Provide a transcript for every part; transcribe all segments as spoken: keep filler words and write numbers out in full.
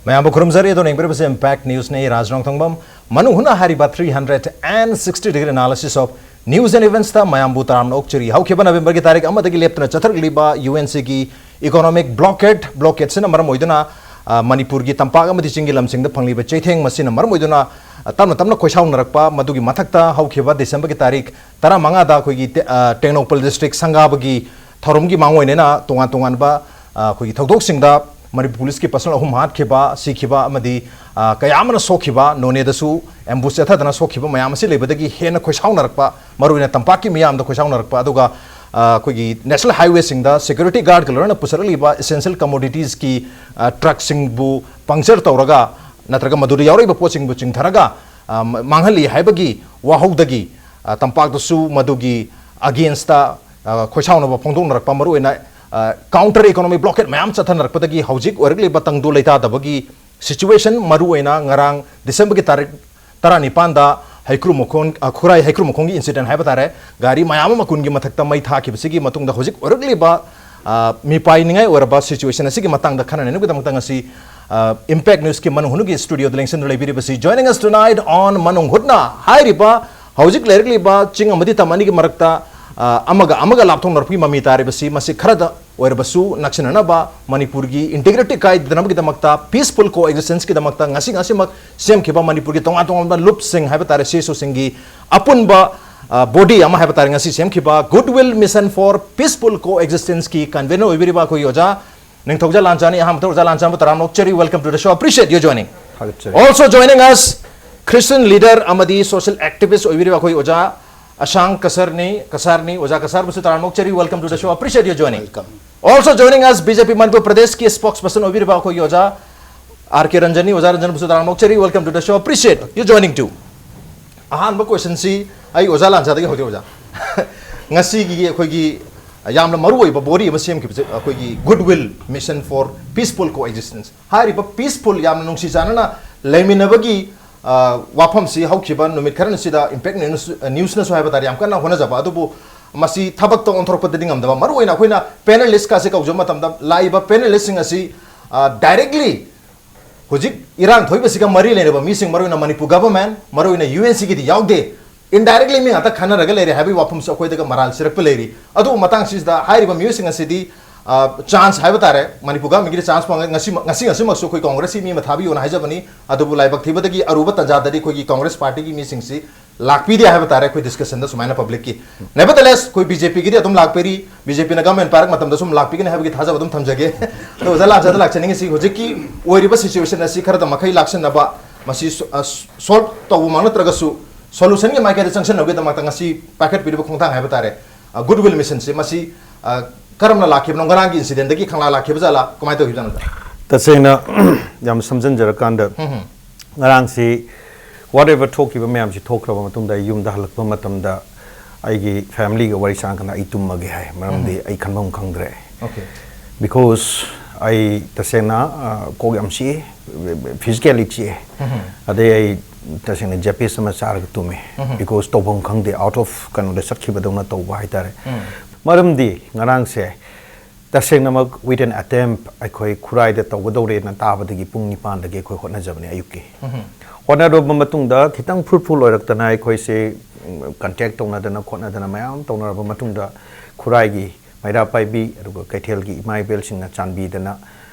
ꯃꯌꯥꯝꯕꯨ ꯈꯨꯔꯨꯝꯖꯔꯤ꯫ ꯑꯗꯣ ꯌꯦꯡꯕꯤꯔꯤꯕꯁꯤ Impact Newsꯅꯤ꯫ ꯔꯥꯖ ꯔꯣꯡꯊꯣꯡꯕꯝ꯫ ꯃꯅꯨꯡ ꯍꯨꯠꯅ ꯍꯥꯏꯔꯤꯕ three hundred and sixty degree analysis of news and eventsꯇ ꯃꯌꯥꯝꯕꯨ ꯇꯔꯥꯝꯅ ꯑꯣꯛꯆꯔꯤ꯫ ꯍꯧꯈꯤꯕ Novemberꯒꯤ ꯇꯥꯔꯤꯛ ꯑꯃꯗꯒꯤ ꯂꯦꯞꯇꯅ ꯆꯠꯊꯔꯛꯂꯤꯕ UNCꯒꯤ economic blockade, blockadeꯁꯤꯅ ꯃꯔꯝ ꯑꯣꯏꯗꯨꯅ, ꯑ, ꯃꯅꯤꯄꯨꯔꯒꯤ ꯇꯝꯄꯥꯛ ꯑꯃꯗꯤ ꯆꯤꯡꯒꯤ ꯂꯝꯁꯤꯡꯗ ꯐꯪꯂꯤꯕ ꯆꯩꯊꯦꯡ ꯃꯁꯤꯅ ꯃꯔꯝ ꯑꯣꯏꯗꯨꯅ, ꯑ, ꯇꯞꯅ ꯇꯞꯅ ꯈꯣꯏꯁꯥꯎꯅꯔꯛꯄ, ꯃꯗꯨꯒꯤ ꯃꯊꯛꯇ ꯍꯧꯈꯤꯕ Decemberꯒꯤ ꯇꯥꯔꯤꯛ ꯇꯔꯥꯃꯉꯥꯗ ꯑꯩꯈꯣꯏꯒꯤ ꯇꯦ-, ꯑ, ꯇꯦꯡꯅꯧꯄꯜ district ꯁꯪꯒꯥꯕꯒꯤ ꯊꯧꯔꯝꯒꯤ ꯃꯥꯡꯑꯣꯏꯅꯅ ꯇꯣꯉꯥꯟ ꯇꯣꯉꯥꯟꯕ, ꯑ, ꯑꯩꯈꯣꯏꯒꯤ ꯊꯧꯗꯣꯛꯁꯤꯡꯗ ꯃꯅꯤꯄꯨꯔ ꯄꯨꯂꯤꯁꯀꯤ personnel ꯑꯍꯨꯝ ꯍꯥꯠꯈꯤꯕ, ꯁꯤꯈꯤꯕ ꯑꯃꯗꯤ, ꯑ, ꯀꯌꯥ ꯑꯃꯅ ꯁꯣꯛꯈꯤꯕ, ꯅꯣꯅꯦꯗꯁꯨ ambush ꯆꯠꯊꯗꯅ ꯁꯣꯛꯈꯤꯕ ꯃꯌꯥꯝ ꯑꯁꯤ ꯂꯩꯕꯗꯒꯤ ꯍꯦꯟꯅ ꯈꯣꯏꯁꯥꯎꯅꯔꯛꯄ, ꯃꯔꯨꯑꯣꯏꯅ ꯇꯝꯄꯥꯛꯀꯤ ꯃꯤꯌꯥꯝꯗ ꯈꯣꯏꯁꯥꯎꯅꯔꯛꯄ, ꯑꯗꯨꯒ, ꯑ, ꯑꯩꯈꯣꯏꯒꯤ national highwayꯁꯤꯡꯗ security guardꯀ ꯂꯣꯏꯅꯅ ꯄꯨꯁꯜꯂꯛꯂꯤꯕ essential commoditiesꯀꯤ, ꯑ, truckꯁꯤꯡꯕꯨ puncture ꯇꯧꯔꯒ ꯅꯠꯇ꯭ꯔꯒ ꯃꯗꯨꯗ ꯌꯥꯎꯔꯛꯏꯕ ꯄꯣꯠꯁꯤꯡꯕꯨ ꯆꯤꯡꯊꯔꯒ, ꯑ, ꯃ-, ꯃꯥꯡꯍꯜꯂꯤ ꯍꯥꯏꯕꯒꯤ ꯋꯥꯍꯧꯗꯒꯤ, ꯑ, ꯇꯝꯄꯥꯛꯇꯁꯨ ꯃꯗꯨꯒꯤ againstꯇ, ꯑ, ꯈꯣꯏꯁꯥꯎꯅꯕ ꯐꯣꯡꯗꯣꯛꯅꯔꯛꯄ, ꯃꯔꯨꯑꯣꯏꯅ, ꯑ, counter economic blockade ꯃꯌꯥꯝ ꯆꯠꯊꯅꯔꯛꯄꯗꯒꯤ ꯍꯧꯖꯤꯛ ꯑꯣꯏꯔꯛꯂꯤꯕ ꯇꯪꯗꯨ ꯂꯩꯇꯥꯗꯕꯒꯤ situation, ꯃꯔꯨꯑꯣꯏꯅ ꯉꯔꯥꯡ Decemberꯒꯤ ꯇꯥꯔꯤꯛ ꯇꯔꯥꯅꯤꯄꯥꯟꯗ ꯍꯩꯀ꯭ꯔꯨ ꯃꯈꯣꯡ, ꯑ, ꯈꯨꯔꯥꯏ ꯍꯩꯀ꯭ꯔꯨ ꯃꯈꯣꯡꯒꯤ incident ꯍꯥꯏꯕ ꯇꯥꯔꯦ, ꯒꯥꯔꯤ ꯃꯌꯥꯝ ꯑꯃ ꯀꯨꯟꯒꯤ ꯃꯊꯛꯇ ꯃꯩ ꯊꯥꯈꯤꯕꯁꯤꯒꯤ ꯃꯇꯨꯡꯗ ꯍꯧꯖꯤꯛ ꯑꯣꯏꯔꯛꯂꯤꯕ, ꯑ, ꯃꯤꯄꯥꯏꯅꯤꯡꯉꯥꯏ ꯑꯣꯏꯔꯕ situation ꯑꯁꯤꯒꯤ ꯃꯇꯥꯡꯗ ꯈꯟꯅ ꯅꯩꯅꯕꯒꯤꯗꯃꯛꯇ ꯉꯁꯤ, ꯑ, Impact Newsꯀꯤ ꯃꯅꯨꯡ ꯍꯨꯠꯅꯒꯤ studioꯗ ꯂꯦꯡꯁꯤꯟꯗꯨꯅ ꯂꯩꯕꯤꯔꯤꯕꯁꯤ, joining us tonight on ꯃꯅꯨꯡ ꯍꯨꯠꯅ ꯍꯥꯏꯔꯤꯕ ꯍꯧꯖꯤꯛ ꯂꯩꯔꯛꯂꯤꯕ ꯆꯤꯡ ꯑꯃꯗꯤ ꯇꯝ ꯑꯅꯤꯒꯤ ꯃꯔꯛꯇ, ꯑ, ꯑꯃꯒ ꯑꯃꯒ ꯂꯥꯞꯊꯣꯛꯅꯔꯛꯄꯒꯤ ꯃꯃꯤ ꯇꯥꯔꯤꯕꯁꯤ, ꯃꯁꯤ ꯈꯔꯗ ꯑꯣꯏꯔꯕꯁꯨ ꯅꯛꯁꯤꯟꯅꯅꯕ, ꯃꯅꯤꯄꯨꯔꯒꯤ integrity ꯀꯥꯏꯗꯅꯕꯒꯤꯗꯃꯛꯇ peaceful coexistenceꯀꯤꯗꯃꯛꯇ ꯉꯁꯤ ꯉꯁꯤꯃꯛ ꯁꯦꯝꯈꯤꯕ ꯃꯅꯤꯄꯨꯔꯒꯤ ꯇꯣꯉꯥꯟ ꯇꯣꯉꯥꯟꯕ ꯂꯨꯞꯁꯤꯡ ꯍꯥꯏꯕ ꯇꯥꯔꯦ, CSOꯁꯤꯡꯒꯤ ꯑꯄꯨꯟꯕ, ꯑ, body ꯑꯃ ꯍꯥꯏꯕ ꯇꯥꯔꯦ, ꯉꯁꯤ ꯁꯦꯝꯈꯤꯕ Goodwill Mission for Peaceful Coexistenceꯀꯤ convener ꯑꯣꯏꯕꯤꯔꯤꯕ ꯑꯩꯈꯣꯏꯒꯤ ꯑꯣꯖꯥ ꯅꯤꯡꯊꯧꯖꯥ ꯂꯥꯟꯆꯥꯅꯤ꯫ ꯑꯍꯥꯟꯕꯗ ꯑꯣꯖꯥ ꯂꯥꯟꯆꯥꯕꯨ ꯇꯔꯥꯝꯅ ꯑꯣꯛꯆꯔꯤ, welcome to the show, appreciate you joining. ꯊꯥꯒꯠꯆꯔꯤ꯫ Also joining us, Christian leader ꯑꯃꯗꯤ social activist ꯑꯣꯏꯕꯤꯔꯤꯕ ꯑꯩꯈꯣꯏ ꯑꯣꯖꯥ ꯑꯁꯥꯡ ꯀꯁꯔꯅꯤ, ꯀꯁꯥꯔꯅꯤ꯫ ꯑꯣꯖꯥ ꯀꯁꯥꯔꯕꯨꯁꯨ ꯇꯔꯥꯝꯅ ꯑꯣꯛꯆꯔꯤ, welcome to the show, appreciate you joining. Welcome. Also joining us, BJP Manipur Pradeshꯀꯤ spokesperson ꯑꯣꯏꯕꯤꯔꯤꯕ ꯑꯩꯈꯣꯏꯒꯤ ꯑꯣꯖꯥ R K ꯔꯟꯖꯟꯅꯤ꯫ ꯑꯣꯖꯥ ꯔꯟꯖꯟꯕꯨꯁꯨ ꯇꯔꯥꯝꯅ ꯑꯣꯛꯆꯔꯤ, welcome to the show, appreciate you joining too. ꯑꯍꯥꯟꯕ questionꯁꯤ ꯑꯩ ꯑꯣꯖꯥ ꯂꯥꯟꯆꯥꯗꯒꯤ ꯍꯧꯖꯩ, ꯑꯣꯖꯥ꯫ ꯉꯁꯤꯒꯤ ꯑꯩꯈꯣꯏꯒꯤ ꯌꯥꯝꯅ ꯃꯔꯨ ꯑꯣꯏꯕ body ꯑꯃ ꯁꯦꯝꯈꯤꯕꯁꯦ, ꯑꯩꯈꯣꯏꯒꯤ Goodwill Mission for Peaceful Coexistence꯫ ꯍꯥꯏꯔꯤꯕ peaceful, ꯌꯥꯝꯅ ꯅꯨꯡꯁꯤ ꯆꯥꯟꯅꯅ ꯂꯩꯃꯤꯟꯅꯕꯒꯤ, ꯑ, ꯋꯥꯐꯝꯁꯤ ꯍꯧꯈꯤꯕ ꯅꯨꯃꯤꯠ ꯈꯔꯅꯤꯁꯤꯗ Impact News, Newsꯅꯁꯨ ꯍꯥꯏꯕ ꯇꯥꯔꯦ, ꯌꯥꯝ ꯀꯟꯅ ꯍꯣꯠꯅꯖꯕ, ꯑꯗꯨꯕꯨ ꯃꯁꯤ ꯊꯕꯛꯇ ꯑꯣꯟꯊꯣꯔꯛꯄꯗꯗꯤ ꯉꯝꯗꯕ꯫ ꯃꯔꯨꯑꯣꯏꯅ ꯑꯩꯈꯣꯏꯅ panelistꯀꯁꯦ ꯀꯧꯖꯕ ꯃꯇꯝꯗ ꯂꯥꯛꯏꯕ panelistꯁꯤꯡ ꯑꯁꯤ, ꯑ, directly ꯍꯧꯖꯤꯛ ꯏꯔꯥꯡ ꯊꯣꯛꯏꯕꯁꯤꯒ ꯃꯔꯤ ꯂꯩꯅꯕ ꯃꯤꯁꯤꯡ, ꯃꯔꯨꯑꯣꯏꯅ ꯃꯅꯤꯄꯨꯔ ꯒꯚꯔꯟꯃꯦꯟ, ꯃꯔꯨꯑꯣꯏꯅ ꯌꯨ ꯑꯦꯟ ꯁꯤꯒꯤꯗꯤ ꯌꯥꯎꯗꯦ, ꯏꯟꯗꯥꯏꯔꯦꯛꯂꯤ ꯃꯤ ꯉꯥꯛꯇ ꯈꯟꯅꯔꯒ ꯂꯩꯔꯦ ꯍꯥꯏꯕꯒꯤ ꯋꯥꯐꯝꯁꯨ ꯑꯩꯈꯣꯏꯗꯒ ꯃꯔꯥꯜ ꯁꯤꯔꯛꯄ ꯂꯩꯔꯤ꯫ ꯑꯗꯨꯕꯨ ꯃꯇꯥꯡꯁꯤꯗ ꯍꯥꯏꯔꯤꯕ ꯃꯤꯑꯣꯏꯁꯤꯡ ꯑꯁꯤꯗꯤ ꯆꯥꯟꯁ ꯍꯥꯏꯕ ꯇꯥꯔꯦ, ꯃꯅꯤꯄꯨꯔ ꯒꯚꯔꯟꯃꯦꯟꯒꯤꯗꯤ ꯆꯥꯟꯁ ꯐꯪꯉꯦ꯫ ꯉꯁꯤ, ꯉꯁꯤ, ꯉꯁꯤꯃꯛꯁꯨ ꯑꯩꯈꯣꯏ ꯀꯣꯡꯒ꯭ꯔꯦꯁꯀꯤ ꯃꯤ ꯑꯃ ꯊꯥꯕꯤꯌꯣꯅ ꯍꯥꯏꯖꯕꯅꯤ꯫ ꯑꯗꯨꯕꯨ ꯂꯥꯏꯕꯛ ꯊꯤꯕꯗꯒꯤ ꯑꯔꯨꯕ ꯇꯥꯟꯖꯥꯗꯗꯤ ꯑꯩꯈꯣꯏꯒꯤ ꯀꯣꯡꯒ꯭ꯔꯦꯁ ꯄꯥꯔꯇꯤꯒꯤ ꯃꯤꯁꯤꯡꯁꯤ ꯂꯥꯛꯄꯤꯗꯦ ꯍꯥꯏꯕ ꯇꯥꯔꯦ ꯑꯩꯈꯣꯏ ꯗꯤꯁꯀꯁꯟꯗ ꯁꯨꯃꯥꯏꯅ ꯄꯕ꯭ꯂꯤꯛꯀꯤ꯫ Nevertheless, ꯑꯩꯈꯣꯏ ꯕꯤ ꯖꯦ ꯄꯤꯒꯤꯗꯤ ꯑꯗꯨꯝ ꯂꯥꯛꯄꯤꯔꯤ, ꯕꯤ ꯖꯦ ꯄꯤꯅ ꯒꯚꯔꯟꯃꯦꯟ ꯄꯥꯏꯔꯛꯄ ꯃꯇꯝꯗ ꯁꯨꯝ ꯂꯥꯛꯄꯤꯒꯅꯤ ꯍꯥꯏꯕꯒꯤ ꯊꯥꯖꯕ ꯑꯗꯨꯝ ꯊꯝꯖꯒꯦ꯫ ꯑꯗꯣ ꯑꯣꯖꯥ ꯂꯥꯟꯖꯥꯗ ꯂꯥꯛꯆꯅꯤꯡꯉꯤꯁꯤ, ꯍꯧꯖꯤꯛꯀꯤ ꯑꯣꯏꯔꯤꯕ ꯁꯤꯆꯨꯋꯦꯁꯟ ꯑꯁꯤ ꯈꯔꯗ ꯃꯈꯩ ꯂꯥꯛꯁꯤꯟꯅꯕ, ꯃꯁꯤ ꯁꯣ-, ꯑ, ꯁꯣꯜꯕ ꯇꯧꯕꯃꯛ ꯅꯠꯇ꯭ꯔꯒꯁꯨ ꯁꯣꯂꯨꯁꯟꯒꯤ ꯃꯥꯏꯀꯩꯗ ꯆꯪꯁꯤꯟꯅꯕꯒꯤꯗꯃꯛꯇ ꯉꯁꯤ ꯄꯥꯏꯈꯠꯄꯤꯔꯤꯕ ꯈꯣꯡꯊꯥꯡ ꯍꯥꯏꯕ ꯇꯥꯔꯦ, ꯑ, ꯒꯨꯗ ꯋꯤꯜ ꯃꯤꯁꯟꯁꯦ, ꯃꯁꯤ, ꯑ, ꯀꯔꯝꯅ ꯂꯥꯛꯈꯤꯕꯅꯣ? ꯉꯔꯥꯡꯒꯤ ꯏꯟꯁꯤꯗꯦꯟꯗꯒꯤ ꯈꯪꯂꯥ ꯂꯥꯛꯈꯤꯕ ꯖꯥꯠꯂꯥ? ꯀꯃꯥꯏꯅ ꯇꯧꯈꯤꯕꯖꯥꯠꯅꯣ, ꯁꯥꯔ? ꯇꯁꯦꯡꯅ, ꯌꯥꯝ ꯁꯝꯖꯤꯟꯖꯔꯀꯥꯟꯗ, ꯎꯝ, ꯍꯝ꯫ ꯉꯔꯥꯡꯁꯤ whatever ꯊꯣꯛꯈꯤꯕ ꯃꯌꯥꯝꯁꯤ ꯊꯣꯛꯈ꯭ꯔꯕ ꯃꯇꯨꯡꯗ, ꯑꯩ ꯌꯨꯝꯗ ꯍꯜꯂꯛꯄ ꯃꯇꯝꯗ ꯑꯩꯒꯤ ꯐꯦꯃꯤꯂꯤꯒ ꯋꯥꯔꯤ ꯁꯥꯔꯀꯥꯟꯗ ꯑꯩ ꯇꯨꯝꯃꯒꯦ ꯍꯥꯏ, ꯃꯔꯝꯗꯤ, ꯎꯝ, ꯑꯩ ꯈꯟꯐꯝ ꯈꯪꯗ꯭ꯔꯦ꯫ ꯑꯣꯀꯦ꯫ Because ꯑꯩ ꯇꯁꯦꯡꯅ, ꯑ, ꯀꯣꯛ ꯌꯥꯝ ꯆꯤꯛꯑꯦ, ꯐꯤꯖꯤꯀꯦꯜꯂꯤ ꯆꯤꯛꯑꯦ꯫ ꯎꯝ꯫ ꯑꯗꯩ ꯑꯩ ꯇꯁꯦꯡꯅ ꯖꯦꯄꯤꯁ ꯑꯃ ꯆꯥꯔꯒ ꯇꯨꯝꯃꯦ꯫ ꯎꯝ꯫ Because ꯇꯧꯐꯝ ꯈꯪꯗꯦ, ꯑꯥꯎꯠ ꯑꯣꯐ ꯀꯩꯅꯣꯗ ꯆꯠꯈꯤꯕꯗꯧꯅ ꯇꯧꯕ ꯍꯥꯏꯇꯥꯔꯦ꯫ ꯎꯝ꯫ ꯃꯔꯝꯗꯤ ꯉꯔꯥꯡꯁꯦ ꯇꯁꯦꯡꯅꯃꯛ with an attempt ꯑꯩꯈꯣꯏ ꯈꯨꯔꯥꯏꯗ ꯇꯧꯒꯗꯧꯔꯦꯅ ꯇꯥꯕꯗꯒꯤ ꯄꯨꯡ ꯅꯤꯄꯥꯟꯗꯒꯤ ꯑꯩꯈꯣꯏ ꯍꯣꯠꯅꯖꯕꯅꯦ ꯑꯌꯨꯛꯀꯤ꯫ ꯎꯝ꯫ ꯍꯣꯠꯅꯔꯨꯕ ꯃꯇꯨꯡꯗ ꯈꯤꯇꯪ ꯐ꯭ꯔꯨꯠꯐꯨꯜ ꯑꯣꯏꯔꯛꯇꯅ ꯑꯩꯈꯣꯏꯁꯦ, ꯎꯝ, ꯀꯟꯇꯦꯛ ꯇꯧꯅꯗꯅ ꯈꯣꯠꯅꯗꯅ ꯃꯌꯥꯝ ꯇꯧꯅꯔꯕ ꯃꯇꯨꯡꯗ ꯈꯨꯔꯥꯏꯒꯤ ꯃꯩꯔꯥ ꯄꯥꯏꯕꯤ ꯑꯗꯨꯒ ꯀꯩꯊꯦꯜꯒꯤ ꯏꯃꯥ ꯏꯕꯦꯜꯁꯤꯡꯅ ꯆꯥꯟꯕꯤꯗꯅ,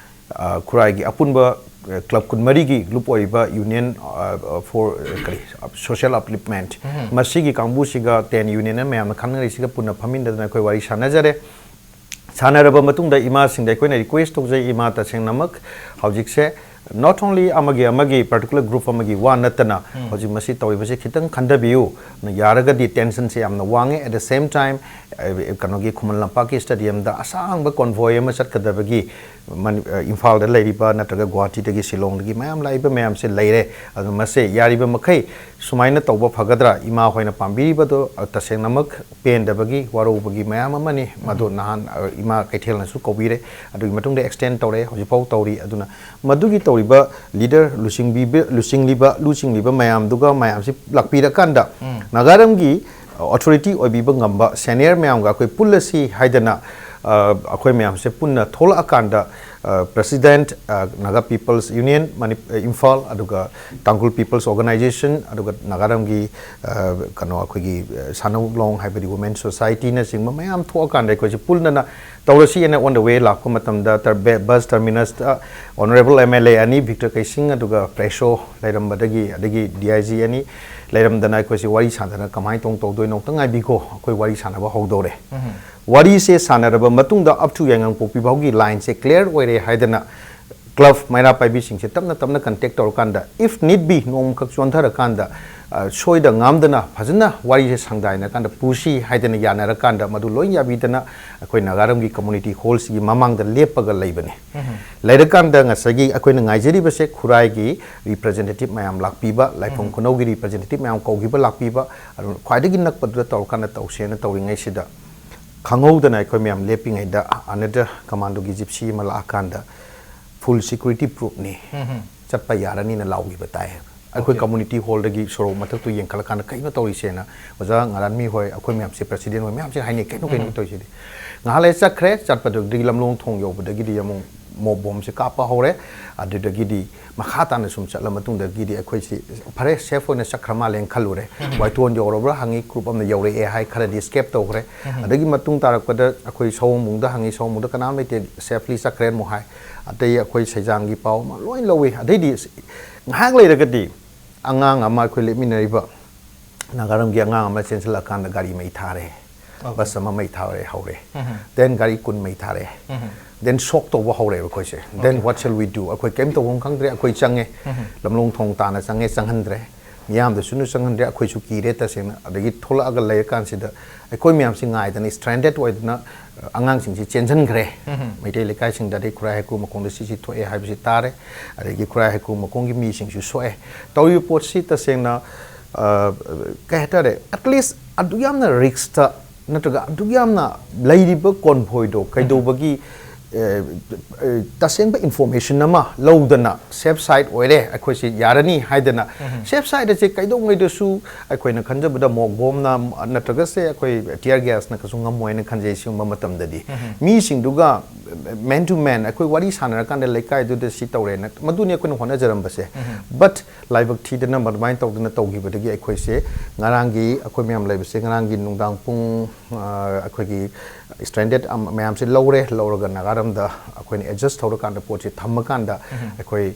ꯑ, ꯈꯨꯔꯥꯏꯒꯤ ꯑꯄꯨꯟꯕ, ꯑ, ꯀ꯭ꯂꯕ ꯀꯨꯟꯃꯔꯤꯒꯤ ꯂꯨꯞ ꯑꯣꯏꯔꯤꯕ ꯌꯨꯅꯤꯌꯟ, ꯑ, ꯑ, for, ꯑ, ꯀꯔꯤ, ꯁꯣꯁꯤꯌꯦꯜ ꯑꯞꯂꯤꯞꯃꯦꯟꯠ, ꯎꯝ꯫ ꯃꯁꯤꯒꯤ ꯀꯥꯡꯕꯨꯁꯤꯒ ꯇꯦꯟ ꯌꯨꯅꯤꯌꯟꯅ ꯃꯌꯥꯝꯅ ꯈꯪꯅꯔꯤꯁꯤꯒ ꯄꯨꯟꯅ ꯐꯝꯃꯤꯟꯅꯗꯅ ꯑꯩꯈꯣꯏ ꯋꯥꯔꯤ ꯁꯥꯟꯅꯖꯔꯦ꯫ ꯁꯥꯟꯅꯔꯕ ꯃꯇꯨꯡꯗ ꯏꯃꯥꯁꯤꯡꯗ ꯑꯩꯈꯣꯏꯅ ꯔꯤꯀ꯭ꯋꯦꯁ ꯇꯧꯖꯩ, ꯏꯃꯥ, ꯇꯁꯦꯡꯅꯃꯛ ꯍꯧꯖꯤꯛꯁꯦ not only ꯑꯃꯒꯤ, ꯑꯃꯒꯤ particular group ꯑꯃꯒꯤ ꯋꯥ ꯅꯠꯇꯅ, ꯎꯝ꯫ ꯍꯧꯖꯤꯛ ꯃꯁꯤ ꯇꯧꯔꯤꯕꯁꯤ ꯈꯤꯇꯪ ꯈꯟꯊꯕꯤꯌꯨ, ꯌꯥꯔꯒꯗꯤ ꯇꯦꯟꯁꯟꯁꯦ ꯌꯥꯝꯅ ꯋꯥꯡꯉꯦ꯫ At the same time, ꯑ, ꯀꯩꯅꯣꯒꯤ ꯈꯨꯃꯟ ꯂꯝꯄꯥꯛꯀꯤ ꯁ꯭ꯇꯦꯗꯤꯌꯝꯗ ꯑꯁꯥꯡꯕ ꯀꯣꯟꯚꯣꯏ ꯑꯃ ꯆꯠꯀꯗꯕꯒꯤ ꯃꯅꯤ-, ꯑ, ꯏꯝꯐꯥꯜꯗ ꯂꯩꯔꯤꯕ ꯅꯠꯇ꯭ꯔꯒ ꯒꯨꯋꯥꯍꯥꯇꯤꯗꯒꯤ, ꯁꯤꯂꯣꯡꯗꯒꯤ ꯃꯌꯥꯝ ꯂꯥꯛꯏꯕ ꯃꯌꯥꯝꯁꯦ ꯂꯩꯔꯦ꯫ ꯑꯗꯨ ꯃꯁꯦ ꯌꯥꯔꯤꯕ ꯃꯈꯩ ꯁꯨꯃꯥꯏꯅ ꯇꯧꯕ ꯐꯒꯗ꯭ꯔꯥ? ꯏꯃꯥ ꯍꯣꯏꯅ ꯄꯥꯝꯕꯤꯔꯤꯕꯗꯣ, ꯑ, ꯇꯁꯦꯡꯅꯃꯛ ꯄꯦꯟꯗꯕꯒꯤ, ꯋꯥꯔꯧꯕꯒꯤ ꯃꯌꯥꯝ ꯑꯃꯅꯤ꯫ ꯃꯗꯨ ꯎꯝ꯫ ꯅꯍꯥꯟ, ꯑ, ꯏꯃꯥ ꯀꯩꯊꯦꯜꯅꯁꯨ ꯀꯧꯕꯤꯔꯦ, ꯑꯗꯨꯒꯤ ꯃꯇꯨꯡꯗ ꯑꯦꯛꯁꯇꯦꯟ ꯇꯧꯔꯦ, ꯍꯧꯖꯤꯛꯐꯥꯎ ꯇꯧꯔꯤ꯫ ꯑꯗꯨꯅ ꯃꯗꯨꯒꯤ ꯇꯧꯔꯤꯕ ꯂꯤꯗꯔ ꯂꯨꯆꯤꯡꯕꯤꯕ-, ꯂꯨꯆꯤꯡꯂꯤꯕ, ꯂꯨꯆꯤꯡꯂꯤꯕ ꯃꯌꯥꯝꯗꯨꯒ ꯃꯌꯥꯝꯁꯤ ꯂꯥꯛꯄꯤꯔꯀꯥꯟꯗ ꯎꯝ꯫ ꯅꯥꯒꯥꯔꯝꯒꯤ ꯑꯣꯊꯣꯔꯤꯇꯤ ꯑꯣꯏꯕꯤꯕ ꯉꯝꯕ ꯁꯦꯅꯤꯌꯔ ꯃꯌꯥꯝꯒ ꯑꯩꯈꯣꯏ ꯄꯨꯜꯂꯁꯤ ꯍꯥꯏꯗꯅ, ꯑ, ꯑꯩꯈꯣꯏ ꯃꯌꯥꯝꯁꯦ ꯄꯨꯟꯅ ꯊꯣꯛꯂꯛꯑꯀꯥꯟꯗ, ꯑ, President, ꯑ, Naga People's Union, ꯃꯅꯤ-, ꯑ, ꯏꯝꯐꯥꯜ, ꯑꯗꯨꯒ Tangkhul People's Organisation, ꯑꯗꯨꯒ ꯅꯥꯒꯥꯔꯝꯒꯤ, ꯑ, ꯀꯩꯅꯣ, ꯑꯩꯈꯣꯏꯒꯤ, ꯑ, ꯁꯥꯅꯧ ꯂꯣꯡ ꯍꯥꯏꯕꯗꯤ Women Societyꯅꯆꯤꯡꯕ ꯃꯌꯥꯝ ꯊꯣꯛꯑꯀꯥꯟꯗ ꯑꯩꯈꯣꯏꯁꯦ ꯄꯨꯟꯗꯅ ꯇꯧꯔꯁꯤ ꯍꯥꯏꯅ on the way ꯂꯥꯛꯄ ꯃꯇꯝꯗ ꯇꯔ-, ꯕꯦ-, ꯕꯁ ꯇꯔꯃꯤꯅꯁꯇ Honourable M L A ꯑꯅꯤ, ꯚꯤꯛꯇꯔ ꯀꯩꯁꯤꯡ, ꯑꯗꯨꯒ ꯄ꯭ꯔꯦꯁꯣ ꯂꯩꯔꯝꯕꯗꯒꯤ, ꯑꯗꯒꯤ D I G ꯑꯅꯤ ꯂꯩꯔꯝꯗꯅ ꯑꯩꯈꯣꯏꯁꯦ ꯋꯥꯔꯤ ꯁꯥꯟꯅꯗꯅ, "ꯀꯃꯥꯏꯅ ꯇꯧ-, ꯇꯧꯗꯣꯏꯅꯣ? ꯑꯝꯇ ꯉꯥꯏꯕꯤꯈꯣ, ꯑꯩꯈꯣꯏ ꯋꯥꯔꯤ ꯁꯥꯟꯅꯕ ꯍꯧꯗꯧꯔꯦ"꯫ ꯋꯥꯔꯤꯁꯦ ꯁꯥꯟꯅꯔꯕ ꯃꯇꯨꯡꯗ up to ꯌꯥꯏꯉꯪꯄꯣꯛꯄꯤ ꯐꯥꯎꯒꯤ lineꯁꯦ clear ꯑꯣꯏꯔꯦ ꯍꯥꯏꯗꯅ club ꯃꯩꯔꯥ ꯄꯥꯏꯕꯤꯁꯤꯡꯁꯦ ꯇꯞꯅ ꯇꯞꯅ contact ꯇꯧꯔꯀꯥꯟꯗ, if need be, ꯅꯣꯡꯃꯈꯛ ꯆꯣꯟꯊꯔꯀꯥꯟꯗ, ꯑ, ꯁꯣꯏꯗ ꯉꯥꯝꯗꯅ ꯐꯖꯅ ꯋꯥꯔꯤꯁꯦ ꯁꯪꯗꯥꯏꯅꯔꯀꯥꯟꯗ ꯄꯨꯁꯤ ꯍꯥꯏꯗꯅ ꯌꯥꯅꯔꯀꯥꯟꯗ ꯃꯗꯨ ꯂꯣꯏ ꯌꯥꯕꯤꯗꯅ ꯑꯩꯈꯣꯏ ꯅꯥꯒꯥꯔꯝꯒꯤ community hallꯁꯤꯒꯤ ꯃꯃꯥꯡꯗ ꯂꯦꯞꯄꯒ ꯂꯩꯕꯅꯦ꯫ ꯂꯩꯔꯀꯥꯟꯗ ꯉꯁꯥꯏꯒꯤ ꯑꯩꯈꯣꯏꯅ ꯉꯥꯏꯖꯔꯤꯕꯁꯦ ꯈꯨꯔꯥꯏꯒꯤ representative ꯃꯌꯥꯝ ꯂꯥꯛꯄꯤꯕ, ꯂꯥꯏꯐꯝ ꯈꯨꯅꯧꯒꯤ representative ꯃꯌꯥꯝ ꯀꯧꯈꯤꯕ ꯂꯥꯛꯄꯤꯕ, ꯑꯗꯨ ꯈ꯭ꯋꯥꯏꯗꯒꯤ ꯅꯛꯄꯗꯨꯗ ꯇꯧꯔꯀꯥꯟꯗ ꯇꯧꯁꯦꯅ ꯇꯧꯔꯤꯉꯩꯁꯤꯗ ꯈꯪꯍꯧꯗꯅ ꯑꯩꯈꯣꯏ ꯃꯌꯥꯝ ꯂꯦꯞꯄꯤꯉꯩꯗ another commandoꯒꯤ gypsy ꯑꯃ ꯂꯥꯛꯑꯀꯥꯟꯗ full security proofꯅꯤ, ꯆꯠꯄ ꯌꯥꯔꯅꯤꯅ ꯂꯥꯎꯈꯤꯕ ꯇꯥꯏ꯫ ꯑꯩꯈꯣꯏ community hallꯗꯒꯤ ꯁꯣꯔꯣꯛ ꯃꯊꯛꯇꯨ ꯌꯦꯡꯈꯠꯂꯀꯥꯟꯗ ꯀꯩꯅꯣ ꯇꯧꯔꯤꯁꯦꯅ ꯑꯣꯖꯥ ꯉꯥꯔꯥꯟꯃꯤ ꯍꯣꯏ, ꯑꯩꯈꯣꯏ ꯃꯌꯥꯝꯁꯦ, president ꯍꯣꯏ ꯃꯌꯥꯝꯁꯦ ꯍꯥꯏꯅꯩ, "ꯀꯩꯅꯣ, ꯀꯩꯅꯣ ꯇꯧꯔꯤꯁꯤꯗꯤ?" ꯉꯥꯏꯍꯥꯛ ꯂꯩꯔ ꯆꯠꯈ꯭ꯔꯦ꯫ ꯆꯠꯄꯗꯨꯗꯒꯤ ꯂꯝꯂꯣꯡ ꯊꯣꯡ ꯌꯧꯕꯗꯒꯤꯗꯤ ꯑꯃꯨꯛ mob bombꯁꯦ ꯀꯥꯞꯄ ꯍꯧꯔꯦ꯫ ꯑꯗꯨꯗꯒꯤꯗꯤ ꯃꯈꯥ ꯇꯥꯅ ꯁꯨꯝ ꯆꯠꯂ ꯃꯇꯨꯡꯗꯒꯤꯗꯤ ꯑꯩꯈꯣꯏꯁꯤ ꯐꯔꯦ, safe ꯑꯣꯏꯅ ꯆꯠꯈ꯭ꯔ ꯃꯥꯜꯂꯦꯅ ꯈꯜꯂꯨꯔꯦ꯫ ꯋꯥꯏꯇꯣꯟ ꯌꯧꯔꯕ꯭ꯔꯥ ꯍꯪꯉꯤ, group ꯑꯃꯅ ꯌꯧꯔꯛꯑꯦ ꯍꯥꯏ, ꯈꯔꯗꯤ escape ꯇꯧꯈ꯭ꯔꯦ꯫ ꯑꯗꯒꯤ ꯃꯇꯨꯡ ꯇꯥꯔꯛꯄꯗ ꯑꯩꯈꯣꯏ ꯁꯑꯣꯝꯕꯨꯡꯗ ꯍꯪꯉꯤ, ꯁꯑꯣꯝꯕꯨꯡꯗ ꯀꯅꯥꯝ ꯂꯩꯇꯦ, safely ꯆꯠꯈ꯭ꯔꯦ ꯑꯃꯨꯛ ꯍꯥꯏ꯫ ꯑꯇꯩ ꯑꯩꯈꯣꯏ ꯁꯩꯖꯥꯡꯒꯤ ꯄꯥꯎ ꯑꯃ ꯂꯣꯏ ꯂꯧꯋꯤ꯫ ꯑꯗꯩꯗꯤ ꯉꯥꯏꯍꯥꯛ ꯂꯩꯔꯒꯗꯤ ꯑꯉꯥꯡ ꯑꯃ, ꯑꯩꯈꯣꯏ ꯂꯦꯞꯃꯤꯟꯅꯔꯤꯕ ꯅꯥꯒꯥꯔꯝꯒꯤ ꯑꯉꯥꯡ ꯑꯃ ꯆꯦꯟꯁꯤꯜꯂꯛꯀꯥꯟꯗ ꯒꯥꯔꯤ ꯃꯩ ꯊꯥꯔꯦ꯫ Bus ꯑꯃ ꯃꯩ ꯊꯥꯔꯦ, ꯍꯧꯔꯦ꯫ Then ꯒꯥꯔꯤ ꯀꯨꯟ ꯃꯩ ꯊꯥꯔꯦ꯫ Then shock ꯇꯧꯕ ꯍꯧꯔꯦꯕ ꯑꯩꯈꯣꯏꯁꯦ꯫ Then what shall we do? ꯑꯩꯈꯣꯏ ꯀꯩꯝ ꯇꯧꯐꯝ ꯈꯪꯗ꯭ꯔꯦ꯫ ꯑꯩꯈꯣꯏ ꯆꯪꯉꯦ꯫ ꯂꯝꯂꯣꯡ ꯊꯣꯡ ꯇꯥꯅ ꯆꯪꯉꯦ, ꯆꯪꯍꯟꯗ꯭ꯔꯦ꯫ ꯃꯤꯌꯥꯝꯗꯁꯨ ꯆꯪꯍꯟꯗ꯭ꯔꯦ꯫ ꯑꯩꯈꯣꯏꯁꯨ ꯀꯤꯔꯦ ꯇꯁꯦꯡꯅ꯫ ꯑꯗꯒꯤ ꯊꯣꯛꯂꯛꯑꯒ ꯂꯩꯔꯀꯥꯟꯁꯤꯗ ꯑꯩꯈꯣꯏ ꯃꯌꯥꯝꯁꯤ ꯉꯥꯏꯗꯅ stranded ꯑꯣꯏꯗꯅ, ꯑꯉꯥꯡꯁꯤꯡꯁꯤ ꯆꯦꯟꯁꯤꯟꯈ꯭ꯔꯦ꯫ ꯃꯩꯇꯩ ꯂꯩꯀꯥꯏꯁꯤꯡꯗ, ꯑꯗꯩ ꯈꯨꯔꯥꯏ ꯍꯩꯀ꯭ꯔꯨ ꯃꯈꯣꯡꯗ ꯁꯤꯁꯤ ꯊꯣꯛꯑꯦ ꯍꯥꯏꯕꯁꯤ ꯇꯥꯔꯦ꯫ ꯑꯗꯒꯤ ꯈꯨꯔꯥꯏ ꯍꯩꯀ꯭ꯔꯨ ꯃꯈꯣꯡꯒꯤ ꯃꯤꯁꯤꯡꯁꯨ ꯁꯣꯛꯑꯦ꯫ ꯇꯧꯔꯤꯕ ꯄꯣꯠꯁꯤ ꯇꯁꯦꯡꯅ, ꯑ, ꯀꯩ ꯍꯥꯏꯇꯥꯔꯦ, at least ꯑꯗꯨꯛ ꯌꯥꯝꯅ riskꯇ ꯅꯠꯇ꯭ꯔꯒ ꯑꯗꯨꯛ ꯌꯥꯝꯅ ꯂꯩꯔꯤꯕ convoyꯗꯣ ꯀꯩꯗꯧꯕꯒꯤ ꯑꯦ, ꯑꯦ, ꯇꯁꯦꯡꯕ ꯏꯟꯐꯣꯔꯃꯦꯁꯟ ꯑꯃ ꯂꯧꯗꯅ ꯁꯦꯐ ꯁꯥꯏꯠ ꯑꯣꯏꯔꯦ, ꯑꯩꯈꯣꯏꯁꯤ ꯌꯥꯔꯅꯤ ꯍꯥꯏꯗꯅ꯫ ꯁꯦꯐ ꯁꯥꯏꯠ ꯑꯁꯦ ꯀꯩꯗꯧꯉꯩꯗꯁꯨ ꯑꯩꯈꯣꯏꯅ ꯈꯟꯖꯕꯗ ꯃꯣꯛ ꯕꯣꯝꯅ ꯅꯠꯇ꯭ꯔꯒꯁꯦ ꯑꯩꯈꯣꯏ ꯇꯤꯌꯔ ꯒ꯭ꯌꯥꯁꯅ ꯀꯩꯁꯨ ꯉꯝꯃꯣꯏꯅ ꯈꯟꯖꯩ꯫ ꯁꯤꯒꯨꯝꯕ ꯃꯇꯝꯗꯗꯤ ꯃꯤꯁꯤꯡꯗꯨꯒ ꯃꯦꯟ ꯇꯨ ꯃꯦꯟ ꯑꯩꯈꯣꯏ ꯋꯥꯔꯤ ꯁꯥꯟꯅꯔꯀꯥꯟꯗ ꯂꯩꯀꯥꯏꯗꯨꯗ ꯁꯤ ꯇꯧꯔꯦꯅ, ꯃꯗꯨꯅꯤ ꯑꯩꯈꯣꯏꯅ ꯍꯣꯠꯅꯖꯔꯝꯕꯁꯦ꯫ ꯕꯠ ꯂꯥꯏꯕꯛ ꯊꯤꯗꯅ ꯑꯗꯨꯃꯥꯏꯅ ꯇꯧꯗꯅ ꯇꯧꯈꯤꯕꯗꯒꯤ ꯑꯩꯈꯣꯏꯁꯦ ꯉꯔꯥꯡꯒꯤ ꯑꯩꯈꯣꯏ ꯃꯌꯥꯝ ꯂꯩꯕꯁꯦ ꯉꯔꯥꯡꯒꯤ ꯅꯨꯡꯗꯥꯡ ꯄꯨꯡ, ꯑ, ꯑꯩꯈꯣꯏꯒꯤ ꯁ꯭ꯇ꯭ꯔꯦꯟꯗꯦꯗ ꯃꯌꯥꯝꯁꯦ ꯂꯧꯔꯦ, ꯂꯧꯔꯒ ꯅꯥꯒꯥꯔꯝꯗ ꯑꯩꯈꯣꯏꯅ ꯑꯦꯗꯖꯁ ꯇꯧꯔꯀꯥꯟꯗ ꯄꯣꯠꯁꯦ ꯊꯝꯃꯀꯥꯟꯗ ꯑꯩꯈꯣꯏ,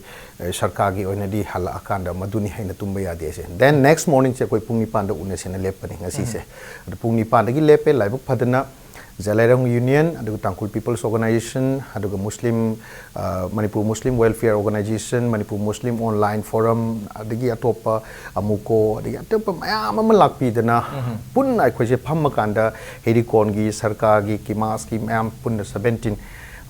ꯑ, ꯁꯔꯀꯥꯔꯒꯤ ꯑꯣꯏꯅꯗꯤ ꯍꯜꯂꯛꯑꯀꯥꯟꯗ ꯃꯗꯨꯅꯤ ꯑꯩꯅ ꯇꯨꯝꯕ ꯌꯥꯗꯦꯁꯦ꯫ ꯗꯦꯟ ꯅꯦꯛꯁ ꯃꯣꯔꯅꯤꯡꯁꯦ ꯑꯩꯈꯣꯏ ꯄꯨꯡ ꯅꯤꯄꯥꯟꯗ ꯎꯅꯁꯦꯅ ꯂꯦꯞꯄꯅꯤ ꯉꯁꯤꯁꯦ꯫ ꯑꯗꯨ ꯄꯨꯡ ꯅꯤꯄꯥꯟꯗꯒꯤ ꯂꯦꯞꯄꯦ, ꯂꯥꯏꯕꯛ ꯐꯗꯅ ꯖꯦꯂꯥꯏꯔꯣꯡ ꯌꯨꯅꯤꯌꯟ, ꯑꯗꯨꯒ ꯇꯥꯡꯈꯨꯜ ꯄꯤꯄꯜꯁ ꯑꯣꯔꯒꯅꯥꯏꯖꯦꯁꯟ, ꯑꯗꯨꯒ ꯃꯨꯁꯂꯤꯝ, ꯑ, ꯃꯅꯤꯄꯨꯔ ꯃꯨꯁꯂꯤꯝ ꯋꯦꯜꯐꯤꯌꯔ ꯑꯣꯔꯒꯅꯥꯏꯖꯦꯁꯟ, ꯃꯅꯤꯄꯨꯔ ꯃꯨꯁꯂꯤꯝ ꯑꯣꯟꯂꯥꯏꯟ ꯐꯣꯔꯝ, ꯑꯗꯒꯤ ꯑꯇꯣꯞꯄ ꯑꯃꯨꯀꯣ, ꯑꯗꯒꯤ ꯑꯇꯣꯞꯄ ꯃꯌꯥꯝ ꯑꯃ ꯂꯥꯛꯄꯤꯗꯅ ꯄꯨꯟꯅ ꯑꯩꯈꯣꯏꯁꯦ ꯐꯝꯃꯀꯥꯟꯗ ꯍꯦꯔꯤꯀꯣꯟꯒꯤ, ꯁꯔꯀꯥꯔꯒꯤ, ꯀꯤꯃꯥꯁꯀꯤ ꯃꯌꯥꯝ ꯄꯨꯟꯅ ꯁꯕꯦꯟꯇꯤꯟ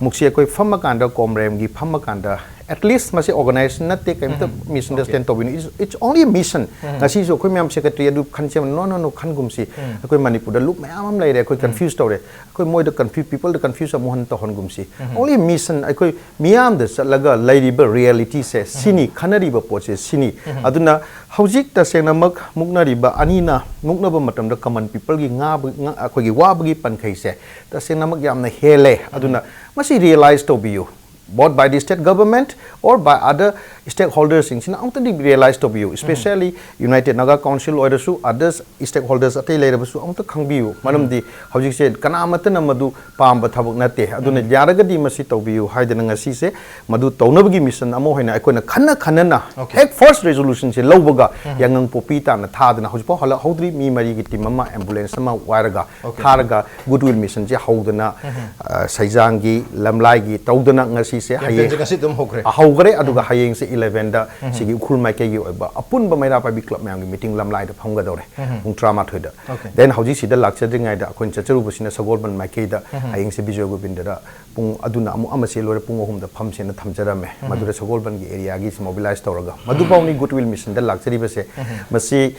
ꯃꯨꯛꯁꯤ ꯑꯩꯈꯣꯏ ꯐꯝꯃꯀꯥꯟꯗ, ꯀꯣꯝꯔꯦꯝꯒꯤ ꯐꯝꯃꯀꯥꯟꯗ, ꯑꯦꯠꯂꯤꯁ ꯃꯁꯤ ꯑꯣꯔꯒꯅꯥꯏꯖꯦꯁꯟ ꯅꯠꯇꯦ, ꯀꯩꯝꯇ ꯃꯤꯁꯑꯟꯗꯔꯁꯇꯦꯟ ꯇꯧꯕꯤꯅꯨ, it's only a mission꯫ ꯉꯁꯤꯁꯨ ꯑꯩꯈꯣꯏ ꯃꯌꯥꯝ ꯁꯦꯀ꯭ꯔꯦꯇꯔꯤ ꯑꯗꯨ ꯈꯟꯁꯦ, no no no, ꯈꯟꯒꯨꯝꯁꯤ꯫ ꯑꯩꯈꯣꯏ ꯃꯅꯤꯄꯨꯔꯗ ꯂꯨꯞ ꯃꯌꯥꯝ ꯑꯃ ꯂꯩꯔꯦ, ꯑꯩꯈꯣꯏ ꯀꯟꯐ꯭ꯌꯨꯁ ꯇꯧꯔꯦ, ꯑꯩꯈꯣꯏ ꯃꯣꯏꯗ ꯀꯟꯐ꯭ꯌꯨ ꯄꯤꯄꯜꯗ ꯀꯟꯐ꯭ꯌꯨꯁ ꯑꯃꯨꯛ ꯍꯟꯅ ꯇꯧꯍꯟꯒꯨꯝꯁꯤ꯫ ꯑꯣꯟꯂꯤ ꯃꯤꯁꯟ, ꯑꯩꯈꯣꯏ ꯃꯤꯌꯥꯝꯗ ꯆꯠꯂꯒ ꯂꯩꯔꯤꯕ ꯔꯤꯌꯦꯂꯤꯇꯤꯁꯦ ꯁꯤꯅꯤ, ꯈꯟꯅꯔꯤꯕ ꯄꯣꯠꯁꯦ ꯁꯤꯅꯤ꯫ ꯑꯗꯨꯅ ꯍꯧꯖꯤꯛ ꯇꯁꯦꯡꯅꯃꯛ ꯃꯨꯛꯅꯔꯤꯕ ꯑꯅꯤꯅ ꯃꯨꯛꯅꯕ ꯃꯇꯝꯗ ꯀꯃꯟ ꯄꯤꯄꯜꯒꯤ ꯉꯥꯕ-, ꯉ-, ꯑꯩꯈꯣꯏꯒꯤ ꯋꯥꯕꯒꯤ ꯄꯟꯈꯩꯁꯦ ꯇꯁꯦꯡꯅꯃꯛ ꯌꯥꯝꯅ ꯍꯦꯜꯂꯦ꯫ ꯑꯗꯨꯅ ꯃꯁꯤ ꯔꯤꯌꯦꯂꯥꯏꯁ ꯇꯧꯕꯤꯌꯨ, both by the state government or by other stakeholderꯁꯤꯡꯁꯤꯅ ꯑꯃꯨꯛꯇꯗꯤ ꯔꯤꯌꯦꯂꯥꯏꯁ ꯇꯧꯕꯤꯌꯨ꯫ ꯏꯁꯄꯦꯁꯦꯜꯂꯤ ꯌꯨꯅꯥꯏꯇꯦꯗ ꯅꯥꯒꯥ ꯀꯥꯎꯟꯁꯤꯜ ꯑꯣꯏꯔꯁꯨ, ꯑꯗꯔꯁ ꯁ꯭ꯇꯦꯛ ꯍꯣꯜꯗꯔꯁ ꯑꯇꯩ ꯂꯩꯔꯕꯁꯨ ꯑꯃꯨꯛꯇ ꯈꯪꯕꯤꯌꯨ꯫ ꯃꯔꯝꯗꯤ ꯍꯧꯖꯤꯛꯁꯦ ꯀꯅꯥꯃꯠꯇꯅ ꯃꯗꯨ ꯄꯥꯝꯕ ꯊꯕꯛ ꯅꯠꯇꯦ꯫ ꯑꯗꯨꯅ ꯌꯥꯔꯒꯗꯤ ꯃꯁꯤ ꯇꯧꯕꯤꯌꯨ ꯍꯥꯏꯗꯅ ꯉꯁꯤꯁꯦ ꯃꯗꯨ ꯇꯧꯅꯕꯒꯤ ꯃꯤꯁꯟ ꯑꯃ ꯑꯣꯏꯅ ꯑꯩꯈꯣꯏꯅ ꯈꯟꯅ ꯈꯟꯅꯅ ꯍꯦꯛ ꯐꯥꯔꯁ ꯔꯦꯖꯣꯂꯨꯁꯟꯁꯦ ꯂꯧꯕꯒ ꯌꯥꯉꯪ ꯄꯣꯄꯤ ꯇꯥꯅ ꯊꯥꯗꯅ ꯍꯧꯖꯤꯛꯐꯥꯎ ꯍꯜꯂꯛꯍꯧꯗ꯭ꯔꯤ꯫ ꯃꯤ ꯃꯔꯤꯒꯤ ꯇꯤꯝ ꯑꯃ, ꯑꯦꯝꯕꯨꯂꯦꯟꯁ ꯑꯃ ꯋꯥꯏꯔꯒ ꯊꯥꯔꯒ ꯒꯨꯗꯋꯤꯜ ꯃꯤꯁꯟꯁꯦ ꯍꯧꯗꯅ, ꯑ, ꯁꯩꯖꯥꯡꯒꯤ, ꯂꯝꯂꯥꯏꯒꯤ ꯇꯧꯗꯅ ꯉꯁꯤꯁꯦ ꯀꯦꯝꯄꯦꯟꯁꯦ ꯍꯌꯦꯡ ꯉꯁꯤ ꯑꯗꯨꯝ ꯍꯧꯈ꯭ꯔꯦ꯫ ꯍꯧꯈ꯭ꯔꯦ꯫ ꯑꯗꯨꯒ ꯍꯌꯦꯡꯁꯦ ꯏꯂꯦꯚꯦꯟꯗ ꯁꯤꯒꯤ ꯎꯈ꯭ꯔꯨꯜ ꯃꯥꯏꯀꯩꯒꯤ ꯑꯣꯏꯕ ꯑꯄꯨꯟꯕ ꯃꯩꯔꯥ ꯄꯥꯏꯕꯤ ꯀ꯭ꯂꯕ ꯃꯌꯥꯝꯒꯤ ꯃꯤꯇꯤꯡ ꯂꯝꯂꯥꯏꯗ ꯐꯝꯒꯗꯧꯔꯦ ꯄꯨꯡ ꯇꯔꯥꯃꯥꯊꯣꯏꯗ꯫ ꯗꯦꯟ ꯍꯧꯖꯤꯛ ꯁꯤꯗ ꯂꯥꯛꯆꯗ꯭ꯔꯤꯉꯩꯗ ꯑꯩꯈꯣꯏꯅ ꯆꯠꯆꯔꯨꯕꯁꯤꯅ ꯁꯒꯣꯜꯕꯟ ꯃꯥꯏꯀꯩꯗ ꯍꯌꯦꯡꯁꯦ ꯕꯤꯖꯣꯏ ꯒꯣꯕꯤꯟꯗꯗ ꯄꯨꯡ ꯑꯗꯨꯅ ꯑꯃꯨꯛ ꯑꯃ ꯆꯦꯜꯂꯣꯏꯔꯦ, ꯄꯨꯡ ꯑꯍꯨꯝꯗ ꯐꯝꯁꯦꯅ ꯊꯝꯖꯔꯝꯃꯦ꯫ ꯃꯗꯨꯗ ꯁꯒꯣꯜꯕꯟꯒꯤ ꯑꯦꯔꯤꯌꯥꯒꯤꯁꯤ ꯃꯣꯕꯤꯂꯥꯏꯁ ꯇꯧꯔꯒ ꯃꯗꯨꯐꯥꯎꯅꯤ ꯒꯨꯗꯋꯤꯜ ꯃꯤꯁꯟꯗ ꯂꯥꯛꯆꯔꯤꯕꯁꯦ꯫ ꯃꯁꯤ